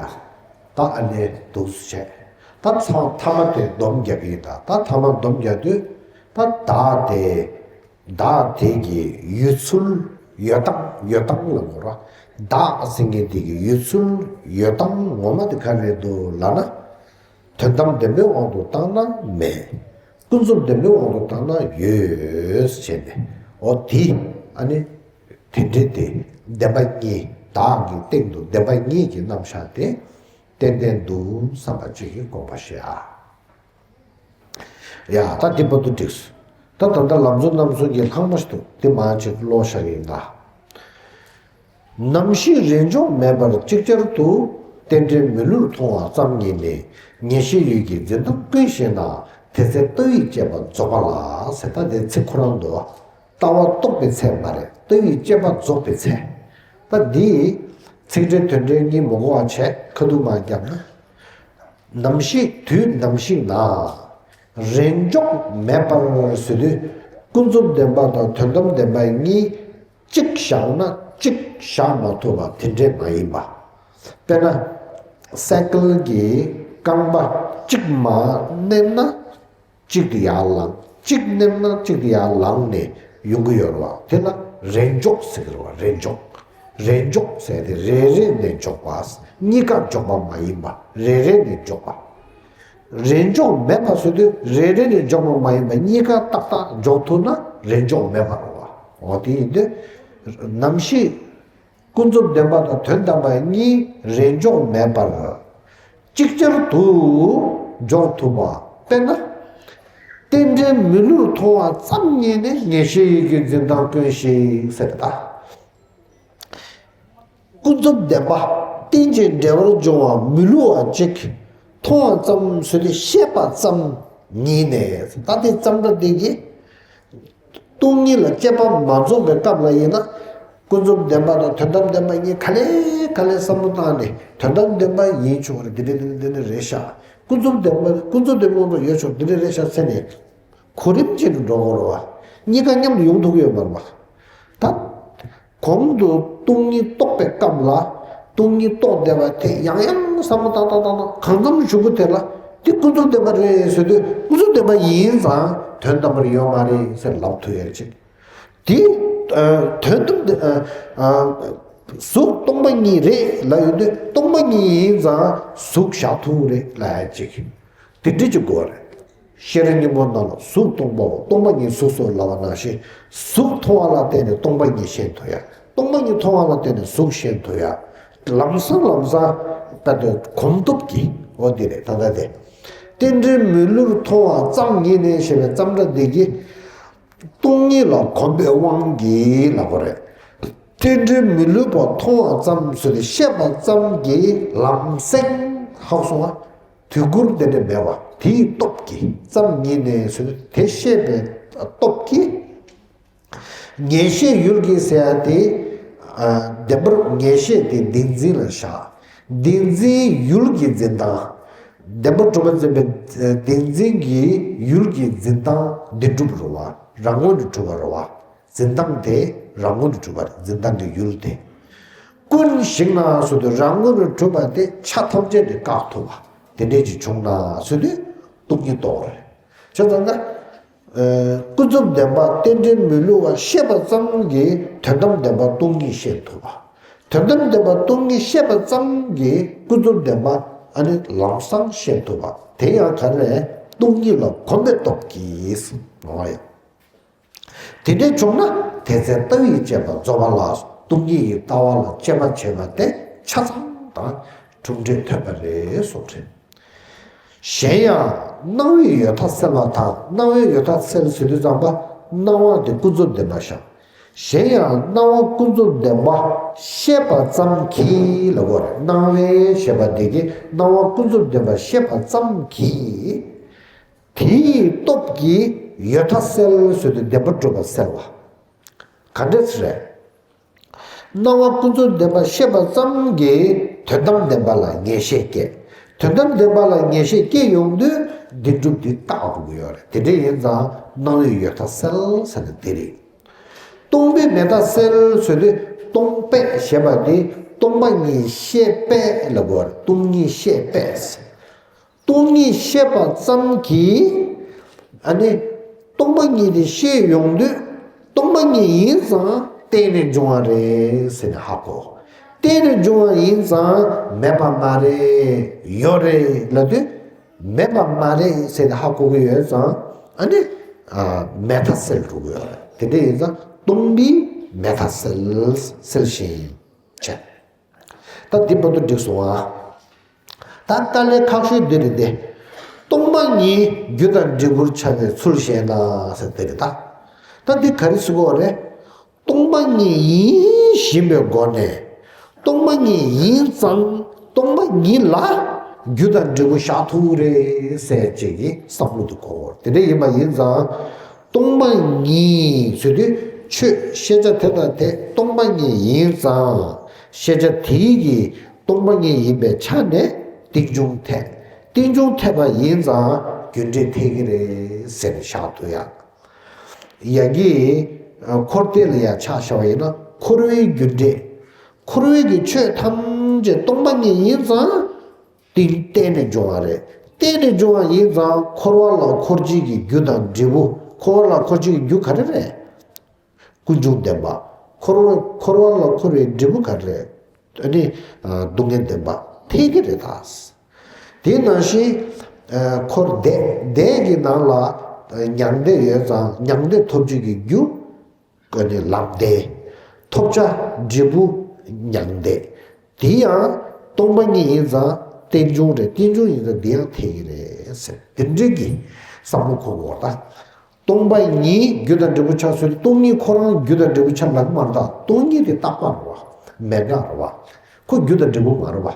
ད་ཨ་ནི་འདུག་སེ་བྱས། ད་ཚང་མཐའ་མ་དེ་སྡོམ་རྒྱག་གི་ཡིན་ད། ད་མཐའ་མ་སྡོམ་རྒྱག་དུས། ད་བདག་དེ། བདག་དེ་གི་ཡོད་ཚུལ། ཡོད་སྟངས། ཡོད་སྟངས་ལ་ངོ་ར། བདག་ཟེར་མཁན་དེ་གི་ཡོད་ཚུལ། ཡོད་སྟངས་ངོ་མ་དེ་ག་རེ་འདུག་ལབ་ན། དོན་དམ་བདེན་པའི་དབང་དུ་བཏང་ན་མེད། ཀུན་རྫོབ་བདེན་པའི་དབང་དུ་བཏང་ན་ཡོད་ཟེར་ནས། འོ་དེ་ཨ་ནི་དེ་འདྲའི་དེ་བདེན་པ་གཉིས། བདག་གི་སྟེང་དུ་བདེན་པ་གཉིས་ཀྱི་རྣམ་གཞག་དེ་ཏན་ཏན་འདུག་བསམ་པ་གཅིག་གི་དགོངས་པ་བཞེས་ཨ། ཡ་ད་འདི་བར་དུ་འགྲིགས་སོང་། ད་ད་ལྟ་ལམ་གཙོ་རྣམ་གསུམ་གྱི་ལྷག་མ་ཞིག་འདུག་དེ་མར་ཅིག་ཀློག་བཞག་གི་ཡིན་ད། ནམ་ཞིག་རེས་འཇོག་མེད་པར་ཅིག་ཅར་དུ། རྟེན་འབྲེལ་མི་བསླུར་མཐོང་བ་ཙམ་ཉིད་ནི། ངེས་ཤེས་ཡུལ་གྱི་འཛིན་སྟངས་ཀུན་ཤེས་ན། དེ་ཚེ་ལྟ་བའི་དཔྱད་པ་རྫོགས་པ་ལགས། ཟེར། ད་དེ་ཚིག་ཁོ་རང་འདུག་ལྟ་བ་རྟོགས་པའི་ཚེ་མ་རེད། ལྟ་བའི་དཔྱད་པ་རྫོགས་པའི་ཚེ། ད་འདི་ཚིག་འགྲེལ་དོན་འགྲེལ་གཉིས་མི་དགོས་པ་བྱས་ཁ་ཐུག་མར་བརྒྱབ་ན། ནམ་ཞིག་དུས་ནམ་ཞིག་ན། རེས་འཇོག་མེད་པར་ཟེར་དུས། ཀུན་རྫོབ་བདེན་པ་དང་དོན་དམ་བདེན་པ་གཉིས་གཅིག་བཞག་ན་གཅིག་བཞག་མ་ཐུབ་པ་དེ་འདྲས་མ་ཡིན་པ། དཔེར་ན། སའི་ཀལ་གྱི་རྐང་པ་གཅིག་མར་མནན་ན་གཅིག་དེ་ཡར་ལངས། གཅིག་མནན་ན་གཅིག་དེ་ཡར་ལངས་ནས་ཡོང་གི་ཡོད་རེད་བ། དེ་ལ་རེས་འཇོག་ཟེར་གི་རེད་བ། རེས་འཇོག་རེས་འཇོག་ཟེར་དེ་རེ་རེ་ནས་འཇོག་པ། གཉིས་ཀ་འཇོག་པ་མ་ཡིན་པ། རེ་རེ་ནས་འཇོག་པ། རེས་འཇོག་མེད་པ་ཟེར་དུས་རེ་རེ་ནས་འཇོག་པ་མ་ཡིན་པ། གཉིས་ཀ་ཏག་ཏག་འཇོག་ཐུབ་ན་རེས་འཇོག་མེད་པ་རེད་བ། འོ་དེ་ཡིན་དུས་ནམ་ཞིག་ཀུན་རྫོབ་བདེན་པ་དང་དོན་དམ་པ་གཉིས་རེས་འཇོག་མེད་པར་ཅིག་ཅར་དུ་འཇོག་ཐུབ་པ། དཔེར་ན། རྟེན་འབྲེལ་མི་བསླུར་མཐོང་བ་ཙམ་ཉིད་ནས། ངེས་ཤེས་ཡིད་ཀྱི་འཛིན་སྟངས་ཀུན་ཞིག་ཟེར་ད། ཀུན་རྫོབ་བདེན་པ་རྟེན་ཅིང་འབྲེལ་བར་འབྱུང་བ་མི་བསླུ་བ་གཅིག་མཐོང་བ་ཙམ་ཟེར་དུས་ཤེས་པ་ཙམ་ཉིད་ནས། ད་དེ་ཙམ་འདྲ་དེ་གིས་སྟོང་ཉིད་ལ་དཔྱད་པ་མ་རྫོགས་པའི་སྐབས་ལ་ཡིན་ན། ཀུན་རྫོབ་བདེན་པ་དང་དོན་དམ་བདེན་པ་གཉིས་ག་ལེ་ག་ལེ་བསམ་བློ་བཏང་ནས། དོན་དམ་བདེན་པ་ཡིན་ཆོག་རེད། འདི་འདྲ་འདི་འདྲ་འདི་འདྲ་རེད་ཤག་ཀུན་རྫོབ་བདེན་པ་ཀུན་རྫོབ་བདེན་པ་མངོན་པར་ཡོད་ཆོག་འདི་འདྲ་རེད་ཤག་ཟེར་ནས་གོ་རིམ་བྱས་ནས་འགྲོ་དགོས་རེད་བ། གཉིས་ཀ་མཉམ་དུ་ཡོང་ཐུབ་ཀྱི་ཡོད་མ་རེད་བ། ད་གོང་དུ་སྟོང་ཉིད་རྟོགས་པའི་སྐབས་ལ། སྟོང་ཉིད་རྟོགས་བསྡད་པ་དེ་ཡང་ཡང་བསམ་བློ་བཏང་བཏང་བཏང་བཏང་། གང་འཚམ་གཞུག་གུ་དེ་ལ་དེ་ཀུན་རྫོབ་བདེན་པ་རེད་ཟེར་དུས། ཀུན་རྫོབ་བདེན་པ་ཡིན་ཙང་དོན་དམ་པར་ཡོད་མ་རེད་ཟེར་ལབ་ཐུབ་ཡ་ཅིག་དེ་ཨ་དོན་དམ་དེ་ཨ་ཨ་གཟུགས་སྟོང་པ་ཉིད་རེད་ལབ་ཡོང་དུས། སྟོང་པ་ཉིད་ཡིན་ཙང་གཟུགས་བཞག་ཐུབ་རེད་ལབ་ཡ་ཅིག་དེ་འདྲ་ཅིག་དགོས་རེད། ཤེས་རབ་སྙིང་པོ་ནང་ལ་གཟུགས་སྟོང་པའོ། སྟོང་པ་ཉིད་གཟུགས་སོ་ལབ་པ་ནང་བཞིན། གཟུགས་མཐོང་བ་ལ་བརྟེན་ནས་སྟོང་པ་ཉིད་ཤེས་ཐུབ་ཡ། སྟོང་པ་ཉིད་མཐོང་བ་ལ་བརྟེན་ནས་གཟུགས་ཤེས་ཐུབ་ཡ། ལམ་སང་ལམ་སང་ད་དེ་གོམས་སྟོབས་ཀྱིས། འོ་དེ་རེད། ད་ལྟ་དེ་རྟེན་འབྲེལ་མི་བསླུར་མཐོང་བ་ཙམ་ཉིད་ནས་ཞེས་པའི་ཙམ་སྒྲ་འདི་གིས། སྟོང་ཉིད་ལ་གོམས་པའི་དབང་གིས་ལབ་པ་རེད། རྟེན་འབྲེལ་མི་བསླུར་བ་མཐོང་བ་ཙམ་ཟེར་ཏེ་བཤད་པ་ཙམ་གྱིས་ལམ་སེང་ཧ་གོ་སོང་བ། དུས་འཁོར་དེ་འདྲ་མེད་པ། དེའི་སྟོབས་ཀྱིས་ཙམ་ཉིད་ནས་ཟེར་ཏེ་དེ་བཤད་པའི་སྟོབས་ཀྱིས། ངེས་ཤེས་ཡུལ་གྱི་ཟེར་ཡ་དེ། ཨ་བདེན་པར་ངེས་ཤེས་དེ་བདེན་འཛིན་ལ་བཞག་བདེན་འཛིན་ཡུལ་གྱི་འཛིན་སྟངས། བདེན་པར་གྲུབ་པ་འཛིན་པའི་བདེན་འཛིན་གྱི་ཡུལ་གྱི་འཛིན་སྟངས་བདེན་གྲུབ་རེད་བ། རང་ངོས་ནས་གྲུབ་པ་རེད་བ། འཛིན་སྟངས་དེ་རང་ངོས་ནས་གྲུབ་པ་རེད། འཛིན་སྟངས་ཀྱི་ཡུལ་དེ། ཀུན་ཞིག་ན་ཟེར་དུས་རང་ངོས་ནས་གྲུབ་པ་དེ་ཆ་ཐམས་ཅད་ནས་བཀག་ཐུབ་པ། དེ་འདྲས་ཅིག་བྱུང་ན་ཟེར་དུས་སྟོང་ཉིད་རྟོགས་རེད། བྱས་ཙང་ན། ཨ་ཀུན་རྫོབ་བདེན་པ་རྟེན་འབྲེལ་མི་བསླུ་བ་ཤེས་པ་ཙམ་གྱིས་དོན་དམ་བདེན་པ་སྟོང་ཉིད་ཤེས་ཐུབ་པ། དོན་དམ་བདེན་པ་སྟོང་ཉིད་ཤེས་པ་ཙམ་གྱིས་ཀུན་རྫོབ་བདེན་པ་ཨ་ནི་ལམ་སང་ཤེས་ཐུབ་པ། དེ་ཡང་ག་རེ་རེད། སྟོང་ཉིད་ལ་གོམས་པའི་སྟོབས་ཀྱིས། འོ་ཡ། དེ་འདྲ་བྱུང་ན་དེ་ཚེ་ལྟ་བས་དཔྱད་པ་རྫོགས་པ་ལ། སྟོང་ཉིད་ཀྱི་ལྟ་བ་ལ་དཔྱད་པ་བྱས་པ་དེ་ཆ་ཚང་དང་གྲུབ་འབྲས་ཐོན་པ་རེད་གསུངས་རེད། གཞན་ཡང་སྣང་བས་ཡོད་མཐའ་སེལ་བ་དང་། སྣང་བས་ཡོད་མཐའ་སེལ་ཟེར་དུས་ཙམ་པ་སྣང་བ་དེ་ཀུན་རྫོབ་བདེན་པ་བཞག་གཞན་ཡང་སྣང་བ་ཀུན་རྫོབ་བདེན་པ་ཤེས་པ་ཙམ་གྱིས་ལབ་དགོས་རེད། སྣང་བས་ཞེས་པ་དེ་གིས་སྣང་བ་ཀུན་རྫོབ་བདེན་པ་ཤེས་པ་ཙམ་གྱིས། དེའི་སྟོབས་ཀྱིས་ཡོད་མཐའ་སེལ་ཟེར་དུས་བདེན་པར་གྲུབ་པ་སེལ་བ། ག་འདྲ་ཟེར་རེད། སྣང་བ་ཀུན་རྫོབ་བདེན་པ་ཤེས་པ་ཙམ་གྱིས་དོན་དམ་བདེན་པ་ལ་ངེས་ཤེས་སྐྱེ། དོན་དམ་བདེན་པ་ལ་ངེས་ཤེས་སྐྱེ་ཡོང་དུས་བདེན་གྲུབ་དེ་བཀག་དགོས་ཀྱི་ཡོད་རེད། དེ་འདྲ་ཡིན་ཙང་སྣང་བས་ཡོད་མཐའ་སེལ་ཟེར་ན་དེ་རེད། སྟོང་པས་མེད་མཐའ་སེལ་ཟེར་དུས་སྟོང་པས་ཞེས་པ་དེ་སྟོང་པ་ཉིད་ཤེས་པས་ལབ་དགོས་རེད། སྟོང་ཉིད་ཤེས་པས། སྟོང་ཉིད་ཤེས་པ་ཙམ་གྱིས་ཨ་ནི་སྟོང་པ་ཉིད་དེ་ཤེས་ཡོང་དུས་སྟོང་པ་ཉིད་ཡིན་ཙང་གཏན་ནས་འབྱུང་བ་རེད་ཟེར་ནས་ཧ་གོ་གཏན་ནས་འབྱུང་བ་ཡིན་ཙང་མེད་པ་མ་རེད། ཡོད་རེད་ལབ་དུས་མེད་པ་མ་རེད་ཟེར་ནས་ཧ་གོ་གི་ཡོད་ཙང་ཨ་ནི་ཨ་མེད་མཐའ་སེལ་འགྲོ་གི་ཡོད་རེད། དེ་འདྲ་ཡིན་ཙང་སྟོང་པས་མེད་མཐའ་སེལ་སེལ་ཞིང་བྱས། ད་འདི་བར་དུ་འགྲིག་སོང་ཨ། ད་དཀའ་ལས་ཁག་ཤོས་འདི་རེད་དེ། སྟོང་པ་ཉིད་རྒྱུ་དང་འབྲས་བུར་འཆར་བའི་ཚུལ་བཤད་ན་ཟེར་དེ་རེད་ད། ད་འདི་ག་རེ་ཟེར་དགོས་རེད། སྟོང་པ་ཉིད་ཡིན་བཞིན་པའི་སྒོ་ནས། སྟོང་པ་ཉིད་ཡིན་ཙང་སྟོང་པ་ཉིད་ལ་རྒྱུ་དང་འབྲས་བུ་བཞག་ཐུབ་རེད་ཟེར་བྱེད་ཀྱི་བསམ་བློ་དེ་གོ་དགོས་རེད། དེ་འདྲ་ཡིན་པ་ཡིན་ཙང་། སྟོང་པ་ཉིད་ཟེར་དུས་ཆོས་ཤེས་བྱ་དེ་དང་དེ་སྟོང་པ་ཉིད་ཡིན་ཙང་། ཤེས་བྱ་དེའི་གི་སྟོང་པ་ཉིད་ཡིན་པའི་ཆ་ནས་རྟེན་འབྱུང་འཐད། རྟེན་འབྱུང་འཐད་པ་ཡིན་ཙང་རྒྱུ་འབྲས་འཐད་ཀྱི་རེད་ཟེར་ནས་བཞག་ཐུབ་ཡ། ཡ་གི་འཁོར་འདས་ལ་ཡ་ཆ་བཞག་པ་ཡིན་ན་འཁོར་བའི་རྒྱུ་འབྲས། འཁོར་བའི་གི་ཆོས་ཐམས་ཅད་སྟོང་པ་ཉིད་ཡིན་ཙང་། དེ་གཏན་ནས་འབྱུང་བ་རེད། གཏན་ནས་འབྱུང་བ་ཡིན་ཙང་འཁོར་བ་ལ་འཁོར་བྱེད་ཀྱི་རྒྱུ་དང་འབྲས་བུ། འཁོར་བ་ལ་འཁོར་བྱེད་ཀྱི་རྒྱུ་ག་རེ་རེད། ཀུན་འབྱུང་བདེན་པ། འཁོར་བ་འཁོར་བ་ལ་འཁོར་བའི་འབྲས་བུ་ག་རེ་རེད། ཨ་ནི་སྡུག་བསྔལ་བདེན་པ་འཐད་ཀྱི་རེད་ད། དེ་ནང་བཞིན་འཁོར་འདས་འདས་ཀྱི་ནང་ལ་མྱང་འདས་ཡོད་ཙང་མྱང་འདས་ཐོབ་བྱེད་ཀྱི་རྒྱུ། ཀ་ནི་ལམ་འདས། ཐོབ་བྱ་འབྲས་བུ་མྱང་འདས། དེ་ཡང་སྟོང་པ་ཉིད་ཡིན་ཙང་རྟེན་འབྱུང་རེད། རྟེན་འབྱུང་ཡིན་ཙང་འདི་ཡང་འཐད་ཀྱི་རེད་ཟེར། དེ་འདྲ་གི་ བསམ་བློ་འཁོར་དགོས་པ་རེད་ད། སྟོང་པ་ཉིད་རྒྱུ་དང་འབྲས་བུར་ཆགས་ཟེར་དུས་སྟོང་ཉིད་ཁོ་རང་རྒྱུ་དང་འབྲས་བུར་ཆགས་ལབ་ཀྱི་མ་རེད་ད། སྟོང་ཉིད་དེ་རྟག་པ་རེད་བ། མེད་དགག་རེད་བ། ཁོ་རྒྱུ་དང་འབྲས་བུ་མ་རེད་བ།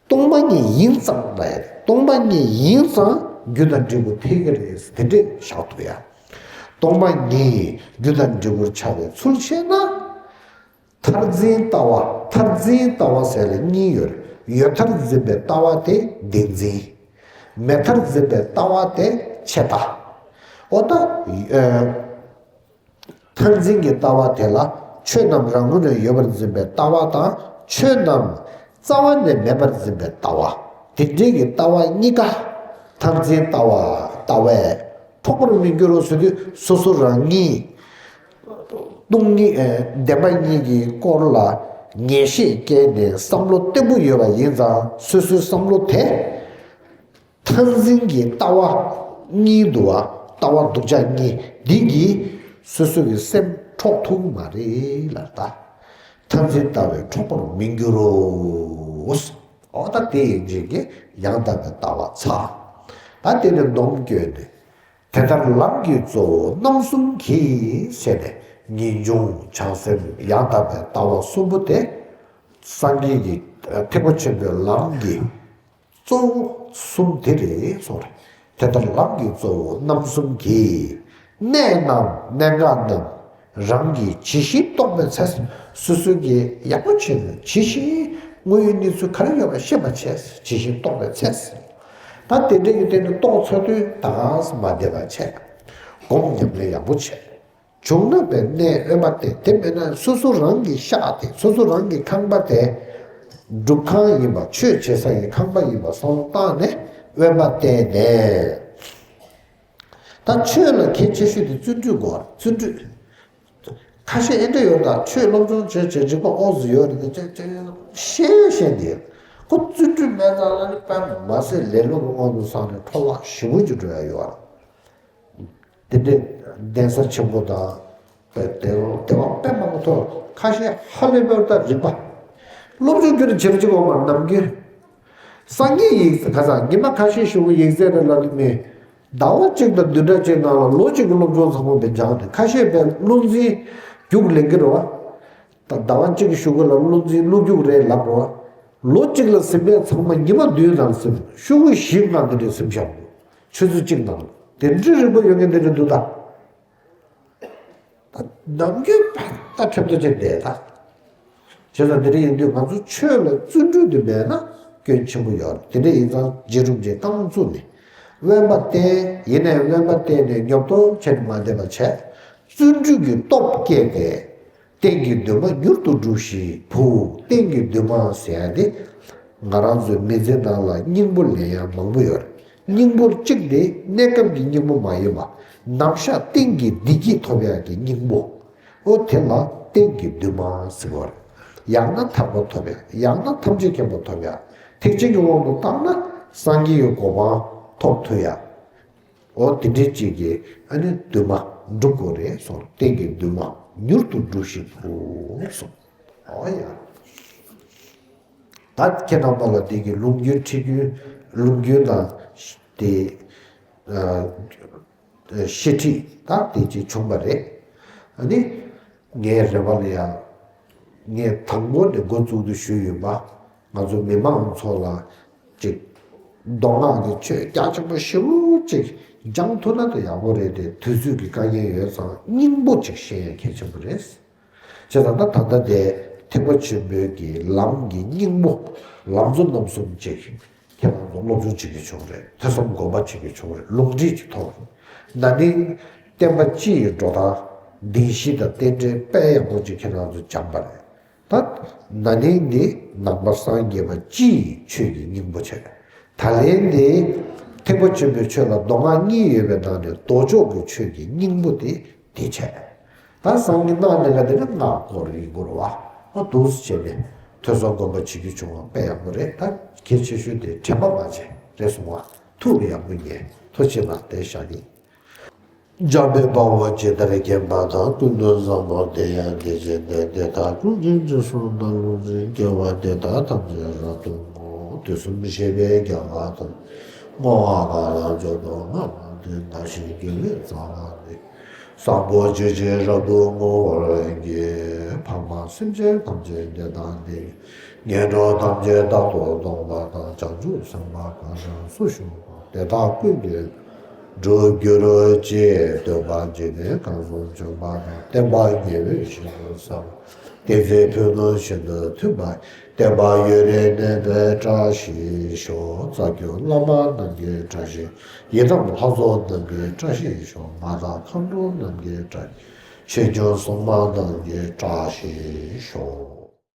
སྟོང་པ་ཉིད་ཡིན་ཙང་ལ་ཡ། སྟོང་པ་ཉིད་ཡིན་ཙང་རྒྱུ་དང་འབྲས་བུ་འཕེལ་གྱི་རེད་ཟེར་དེ་འདྲས་བཞག་ཐུབ་ཡ། སྟོང་པ་ཉིད་རྒྱུ་དང་འབྲས་བུར་ཆགས་པའི་ཚུལ་ཤེས་ན། མཐར་འཛིན་ལྟ་བ། མཐར་འཛིན་ལྟ་བ་ཟེར་ལ་གཉིས་ཡོད་རེད། ཡོད་མཐར་འཛིན་པའི་ལྟ་བ་དེ་བདེན་འཛིན། མེད་མཐར་འཛིན་པའི་ལྟ་བ་དེ་ཆད་ལྟ། འོ་ད། ཨ། མཐར་འཛིན་གྱི་ལྟ་བ་དེ་ལ་ཆོས་རྣམས་རང་ངོས་ནས་ཡོད་པར་འཛིན་པའི་ལྟ་བ་དང་། ཆོས་རྣམས་རྩ་བ་ནས་མེད་པར་འཛིན་པའི་ལྟ་བ། དེ་འདྲའི་གི་ལྟ་བ་གཉིས་ཀ་མཐར་འཛིན་ལྟ་བ་ལྟ་བས་འཕྲོག་པར་མི་འགྱུར་རོ་ཟེར་དུས། སོ་སོ་རང་ཉིད་སྟོང་ཉིད། ཨ། བདེན་པ་གཉིས་ཀྱི་སྐོར་ལ་ངེས་ཤེས་སྐྱེས་ནས་བསམ་བློ་བརྟན་པོ་ཡོད་པ་ཡིན་ཙང་། སོ་སོའི་བསམ་བློ་དེ་མཐར་འཛིན་གྱི་ལྟ་བ་གཉིས་འདུག་བ། ལྟ་བ་སྡུག་ཅག་གཉིས་འདི་གིས་སོ་སོ་གི་སེམས་འཕྲོག་ཐུབ་ཀྱི་མ་རེད་ལབ་ད། མཐར་འཛིན་ལྟ་བས་འཕྲོག་པར་མི་འགྱུར་རོ། འོ་ད་དེ་ཡིན་ཅིག་གི་ཡང་དག་པའི་ལྟ་བ་ཚར། ད་དེ་ནས་སྡོམ་བསྐྱོན་ནས། དེ་ལྟར་ལམ་གྱི་གཙོ་བོ་རྣམ་གསུམ་གྱིས་ཟེར་ནས། ངེས་འབྱུང་བྱང་སེམས་ཡང་དག་པའི་ལྟ་བ་གསུམ་པོ་དེ། སངས་རྒྱས་ཀྱི་ཐེག་པ་ཆེན་པོའི་ལམ་གྱི་གཙོ་བོ་གསུམ་དེ་རེད་གསུངས་རེད། དེ་ལྟར་ལམ་གྱི་གཙོ་བོ་རྣམ་གསུམ་གྱིས། གནད་རྣམས་གནད་འགག་རྣམས་རང་གིས་ཇི་བཞིན་རྟོགས་པའི་ཚེ། སོ་སོ་གིས་ཡག་པོ་བྱས་ནས་ཇི་བཞིན་དངོས་ཡོད་གནས་ཚུལ་ག་རེ་ཡོད་པ་ཤེས་པ་བྱས། ཇི་བཞིན་རྟོགས་པའི་ཚེ། ད་དེ་འདྲ་ཡོད་དེ་ནི་རྟོགས་ཚར་དུས་ད་ག་སེ་མ་བསྡད་པ་བྱས། སྒོམ་ཉམས་ལེན་ཡག་པོ་བྱས། བྱུང་ན་པའི་གནས་དབེན་པ་བསྟེན། དེ་མེད་ན་སོ་སོ་རང་གི་ཤག་དེ། སོ་སོ་རང་གི་ཁང་པ་དེ་སྒྲུབ་ཁང་ཡིན་པ། ཆོས་བྱེད་ས་ཡི་ཁང་པ་ཡིན་པ་བསམ་བློ་བཏང་ནས་དབེན་པ་བསྟེན་ནས། ད་ཆོས་ལ་གལ་ཆེ་ཤོས་དེ་བརྩོན་འགྲུས་དགོས། བརྩོན་འགྲུས། ཁ་ཤས་ཨེ་འདྲ་ཡོད་ད། ཆོས་སློབ་སྦྱོང་བྱས་བྱས་འཇིགས་པ་ཨོ་ཙི་ཡོད་རེད་དེ་ཅེས་ཅེས་བཤད་བཤད་འདི། ཁོ་བརྩོན་འགྲུས་མེད་ཙང་ལ་ནི་དཔེ་མ་སྲིད་ལེ་ལོ་གི་དབང་དུ་སོང་ནས་འཕྲོ་བརླག་ཞེ་པོ་ཅིག་འགྲོ་ཡ་ཡོད་རེད། དེ་འདྲའི་གདན་ས་ཆེན་པོ་དང་། དེ་དེ་དེ་བ་དཔེ་མང་པོ་ཐོག་ཁ་ཤས་ཧ་ལས་པར་ད་རིག་པ། སློབ་སྦྱོང་རྒྱུན་དུ་བྱེད་པ་གཅིག་འོག་མར་ནམ་རྒྱུན། སངས་རྒྱས་ཡིག་ག་ས་ཉི་མ་ཁ་ཤས་ཞུ་གི་ཡིག་ཚད་རེ་ལ་ནི་མི། ཟླ་བ་གཅིག་དང་བདུན་ཕྲག་གཅིག་ནང་ལ་ལོ་གཅིག་གི་སློབ་སྦྱོང་ཚང་མ་བས་སྦྱངས་ནས། ཁ་ཤས་པས་བློ་འཛིན་རྒྱུགས་ལེན་གྱི་རེད་བ། ད་ཟླ་བ་གཅིག་གི་ཞུ་གི་ལ་བློ་འཛིན་བློ་རྒྱུགས་རེད་ལབ་རེད་བ། ལོ་གཅིག་ལ་ཟིན་པས་ཚང་མ་ཉི་མ་བདུན་ནང་ཟིན། ཞུ་གི་བཞི་ལྔ་འདི་འདྲས་ཟིན་བཞག་འདུག་ཆུ་ཚོད་གཅིག་ནང་དེ་འདྲའི་རིག་པ་ཡོད་མཁན་དེ་འདྲ་འདུག་ད། ད་ནམ་རྒྱུན་ཕར་ད་ཁྲིམས་ཐོག་ཅིག་བསྡད་ད། བྱས་ཙང་དེ་འདྲ་ཡིན་དུས་ང་ཚོ་ཆོས་ལ་བརྩོན་འགྲུས་དེ་མེད་ན་སྐྱོན་ཆེན་པོ་ཡོད་རེད། དེ་འདྲ་ཡིན་ཙང་རྗེ་རིན་པོ་ཆེས་རྐང་བཙུགས་ནས་དབེན་པ་བསྟེན། ཡིན་ནའི་དབེན་པ་བསྟེན་ནས་ཉོབ་ཏོ་བྱས་ནས་མ་བསྡད་པ་བྱས། བརྩོན་འགྲུས་ཀྱི་སྟོབས་བསྐྱེད་དེ། རྟེན་གྱི་འདུན་མ་མྱུར་དུ་སྒྲུབས་ཤིག་བུ། རྟེན་གྱི་འདུན་མ་ཟེར་ཡ་དེ། ང་རང་ཚོའི་མི་ཚེ་ནང་ལ་སྙིང་པོ་ལེན་ཡ་མང་པོ་ཡོད་རེད། སྙིང་པོ་གཅིག་དེ་གནས་སྐབས་ཀྱི་སྙིང་པོ་མ་ཡིན་པ། ནམ་ཞག་གཏན་གྱི་བདེ་སྐྱིད་ཐོབ་ཡག་གི་སྙིང་པོ། ཨོ་དེ་ལ་རྟེན་གྱི་འདུན་མ་ཟེར་བ་རེད། ཡང་ན་ཐར་པ་ཐོབ་ཡག་ཡང་ན་ཐམས་ཅད་མཁྱེན་པ་ཐོབ་ཡག་ཐེག་ཆེན་གྱི་དབང་དུ་བཏང་ན་སངས་རྒྱས་ཀྱི་གོ་འཕང་ཐོབ་ཐུབ་ཡག་ཨོ་དེ་འདྲའི་གཅིག་གི་ཨ་ནི་འདུན་མ་སྒྲུབ་དགོས་རེད་གསུངས། རྟེན་གྱི་འདུན་མ་མྱུར་དུ་སྒྲུབས་ཤིག་བུ་གསུངས། ཨོ་ཡ། ད་ཁྱེད་རྣམ་པ་ལ་དེ་གི་ལུང་རྒྱུན་ཁྲིད་རྒྱུན་ལུང་རྒྱུན་དང་དེ་ཨ་བཤད་ཁྲིད་ད་དེ་གཅིག་བྱུང་བ་རེད། ཨ་ནི་ངའི་རེ་བ་ལ་ཡང་ངས་དང་པོ་ནས་འགོ་བཙུགས་ཏེ་ཞུས་ཡོད་པ། ང་ཚོ་མི་མང་ཚོ་ལ་ཅིག་མདོ་སྔགས་ཀྱི་ཆོས་རྒྱ་ཆེན་པོ་ཞེ་པོ་ཅིག་སྦྱང་ཐུབ་ན་ད་ཡག་པོ་རེད་དེ། དུས་ཚོད་ཀྱི་དཀའ་ངལ་ཡོད་ཙང་སྙིང་པོ་ཅིག་ཤེས་ཡ་གལ་ཆེན་པོ་རེད། བྱས་ཙང་ད་ད་ལྟ་དེ་ཐེག་པ་ཆེན་པོའི་གི་ལམ་གྱི་སྙིང་པོ། ལམ་གཙོ་རྣམ་གསུམ་ཅིག་ཁྱེད་རང་ཚོ་སློབ་སྦྱོང་བྱེད་ཀྱི་བྱུང་རེད། ཐོས་བསམ་སྒོམ་པ་བྱེད་ཀྱི་བྱུང་རེད། ལུང་ཁྲིད་ཅིག་ཐོབ་རེད། ན་ནིང་བསྟན་པ་སྤྱི་ཡི་འགྲོ་སྟངས་བདེན་བཞི་དང་རྟེན་འབྲེལ་དཔེ་ཡག་པོ་ཅིག་ཁྱེད་རང་ཚོ་སྦྱངས་པ་རེད། ད་ན་ནིང་འདི་ནང་པ་སངས་རྒྱས་པ་སྤྱི་ཡི་ཆོས་ཀྱི་སྙིང་པོ་བྱས། ད་ལན་འདི་ཐེག་པ་ཆེན་པོའི་ཆོས་ལ་མདོ་སྔགས་གཉིས་ཡོད་པའི་ནང་ནས་མདོ་ཕྱོགས་ཀྱི་ཆོས་ཀྱི་སྙིང་པོ་དེ་དེ་བྱས། ད་སང་ཉིན་གནངས་ཉིན་ག་དེ་ནི་སྔགས་སྐོར་ཡིན་དགོས་རེད་བ། ཨ་འདུག་སེ་བྱས་ནས་ཐོས་བསམ་སྒོམ་པ་བྱེད་རྒྱུ་བྱུང་བ་དཔེ་ཡག་པོ་རེད། ད་གལ་ཆེ་ཤོས་དེ་དྲན་པ་མ་བརྗེད་རེད་གསུང་བ། ཐུགས་ལ་ཡག་པོ་ཉན། ཐུགས་རྗེ་ཆེ་ལ་དེ་བཞག་གི། འཇམ་དཔལ་དཔའ་བོས་ཇི་ལྟར་མཁྱེན་པ་དང་། ཀུན་ཏུ་བཟང་པོ་དེ་ཡང་དེ་བཞིན་ཏེ། དེ་དག་ཀུན་གྱི་རྗེས་སུ་བདག་སློབ་ཅིང་། དགེ་བ་འདི་དག་ཐམས་ཅད་རབ་ཏུ་བསྔོ། དུས་གསུམ་གཤེགས་པའི་རྒྱལ་བ་དང་། བསྔོ་བ་གང་ལ་བརྗོད་དོ་ང་ལ་ དོན་དག་ཞིག་དགེ་བའི་རྩ་བ་ནི། བཟང་པོ་ཇི་བཞིན་རབ་ཏུ་བསྔོ་བར་བགྱི། ཕ་མ་སེམས་ཅན་ཐམས་ཅད་བདེ་དང་ལྡན། ངན་འགྲོ་ཐམས་ཅད་རྟག་ཏུ་སྟོངས་པ་དང་། བྱང་ཆུབ་སེམས་དཔའ་གང་ཞིག་སུ་བཞུགས་པ། དེ་དག་ཀུན་གྱི་འགྲུབ་གྱུར་ཅིག་སྟོན་པ་འཇིག་རྟེན་གང་བཟང་བྱོན་པ་དང་། བསྟན་པ་ཉེ་བའི་ཞིང་དུ་གསལ། བསྟན་འཛིན་ཕུ་ནུ་ཤིན་ཏུ་མཐུན་པ། བསྟན་པ་ཡུན་རིང་གནས་པའི་བཀྲ་ཤིས་ཤོག་རྩ་བརྒྱུད་བླ་མ་རྣམས་ཀྱི་བཀྲ་ཤིས། ཡི་དམ་ལྷ་ཚོགས་རྣམས་ཀྱི་བཀྲ་ཤིས་ཤོག་མ་དག་མཁའ་འགྲོ་རྣམས་ཀྱི་བཀྲ་ཤིས། ཆོས་སྐྱོང་སྲུང་མ་རྣམས་ཀྱི་བཀྲ་ཤིས་ཤོག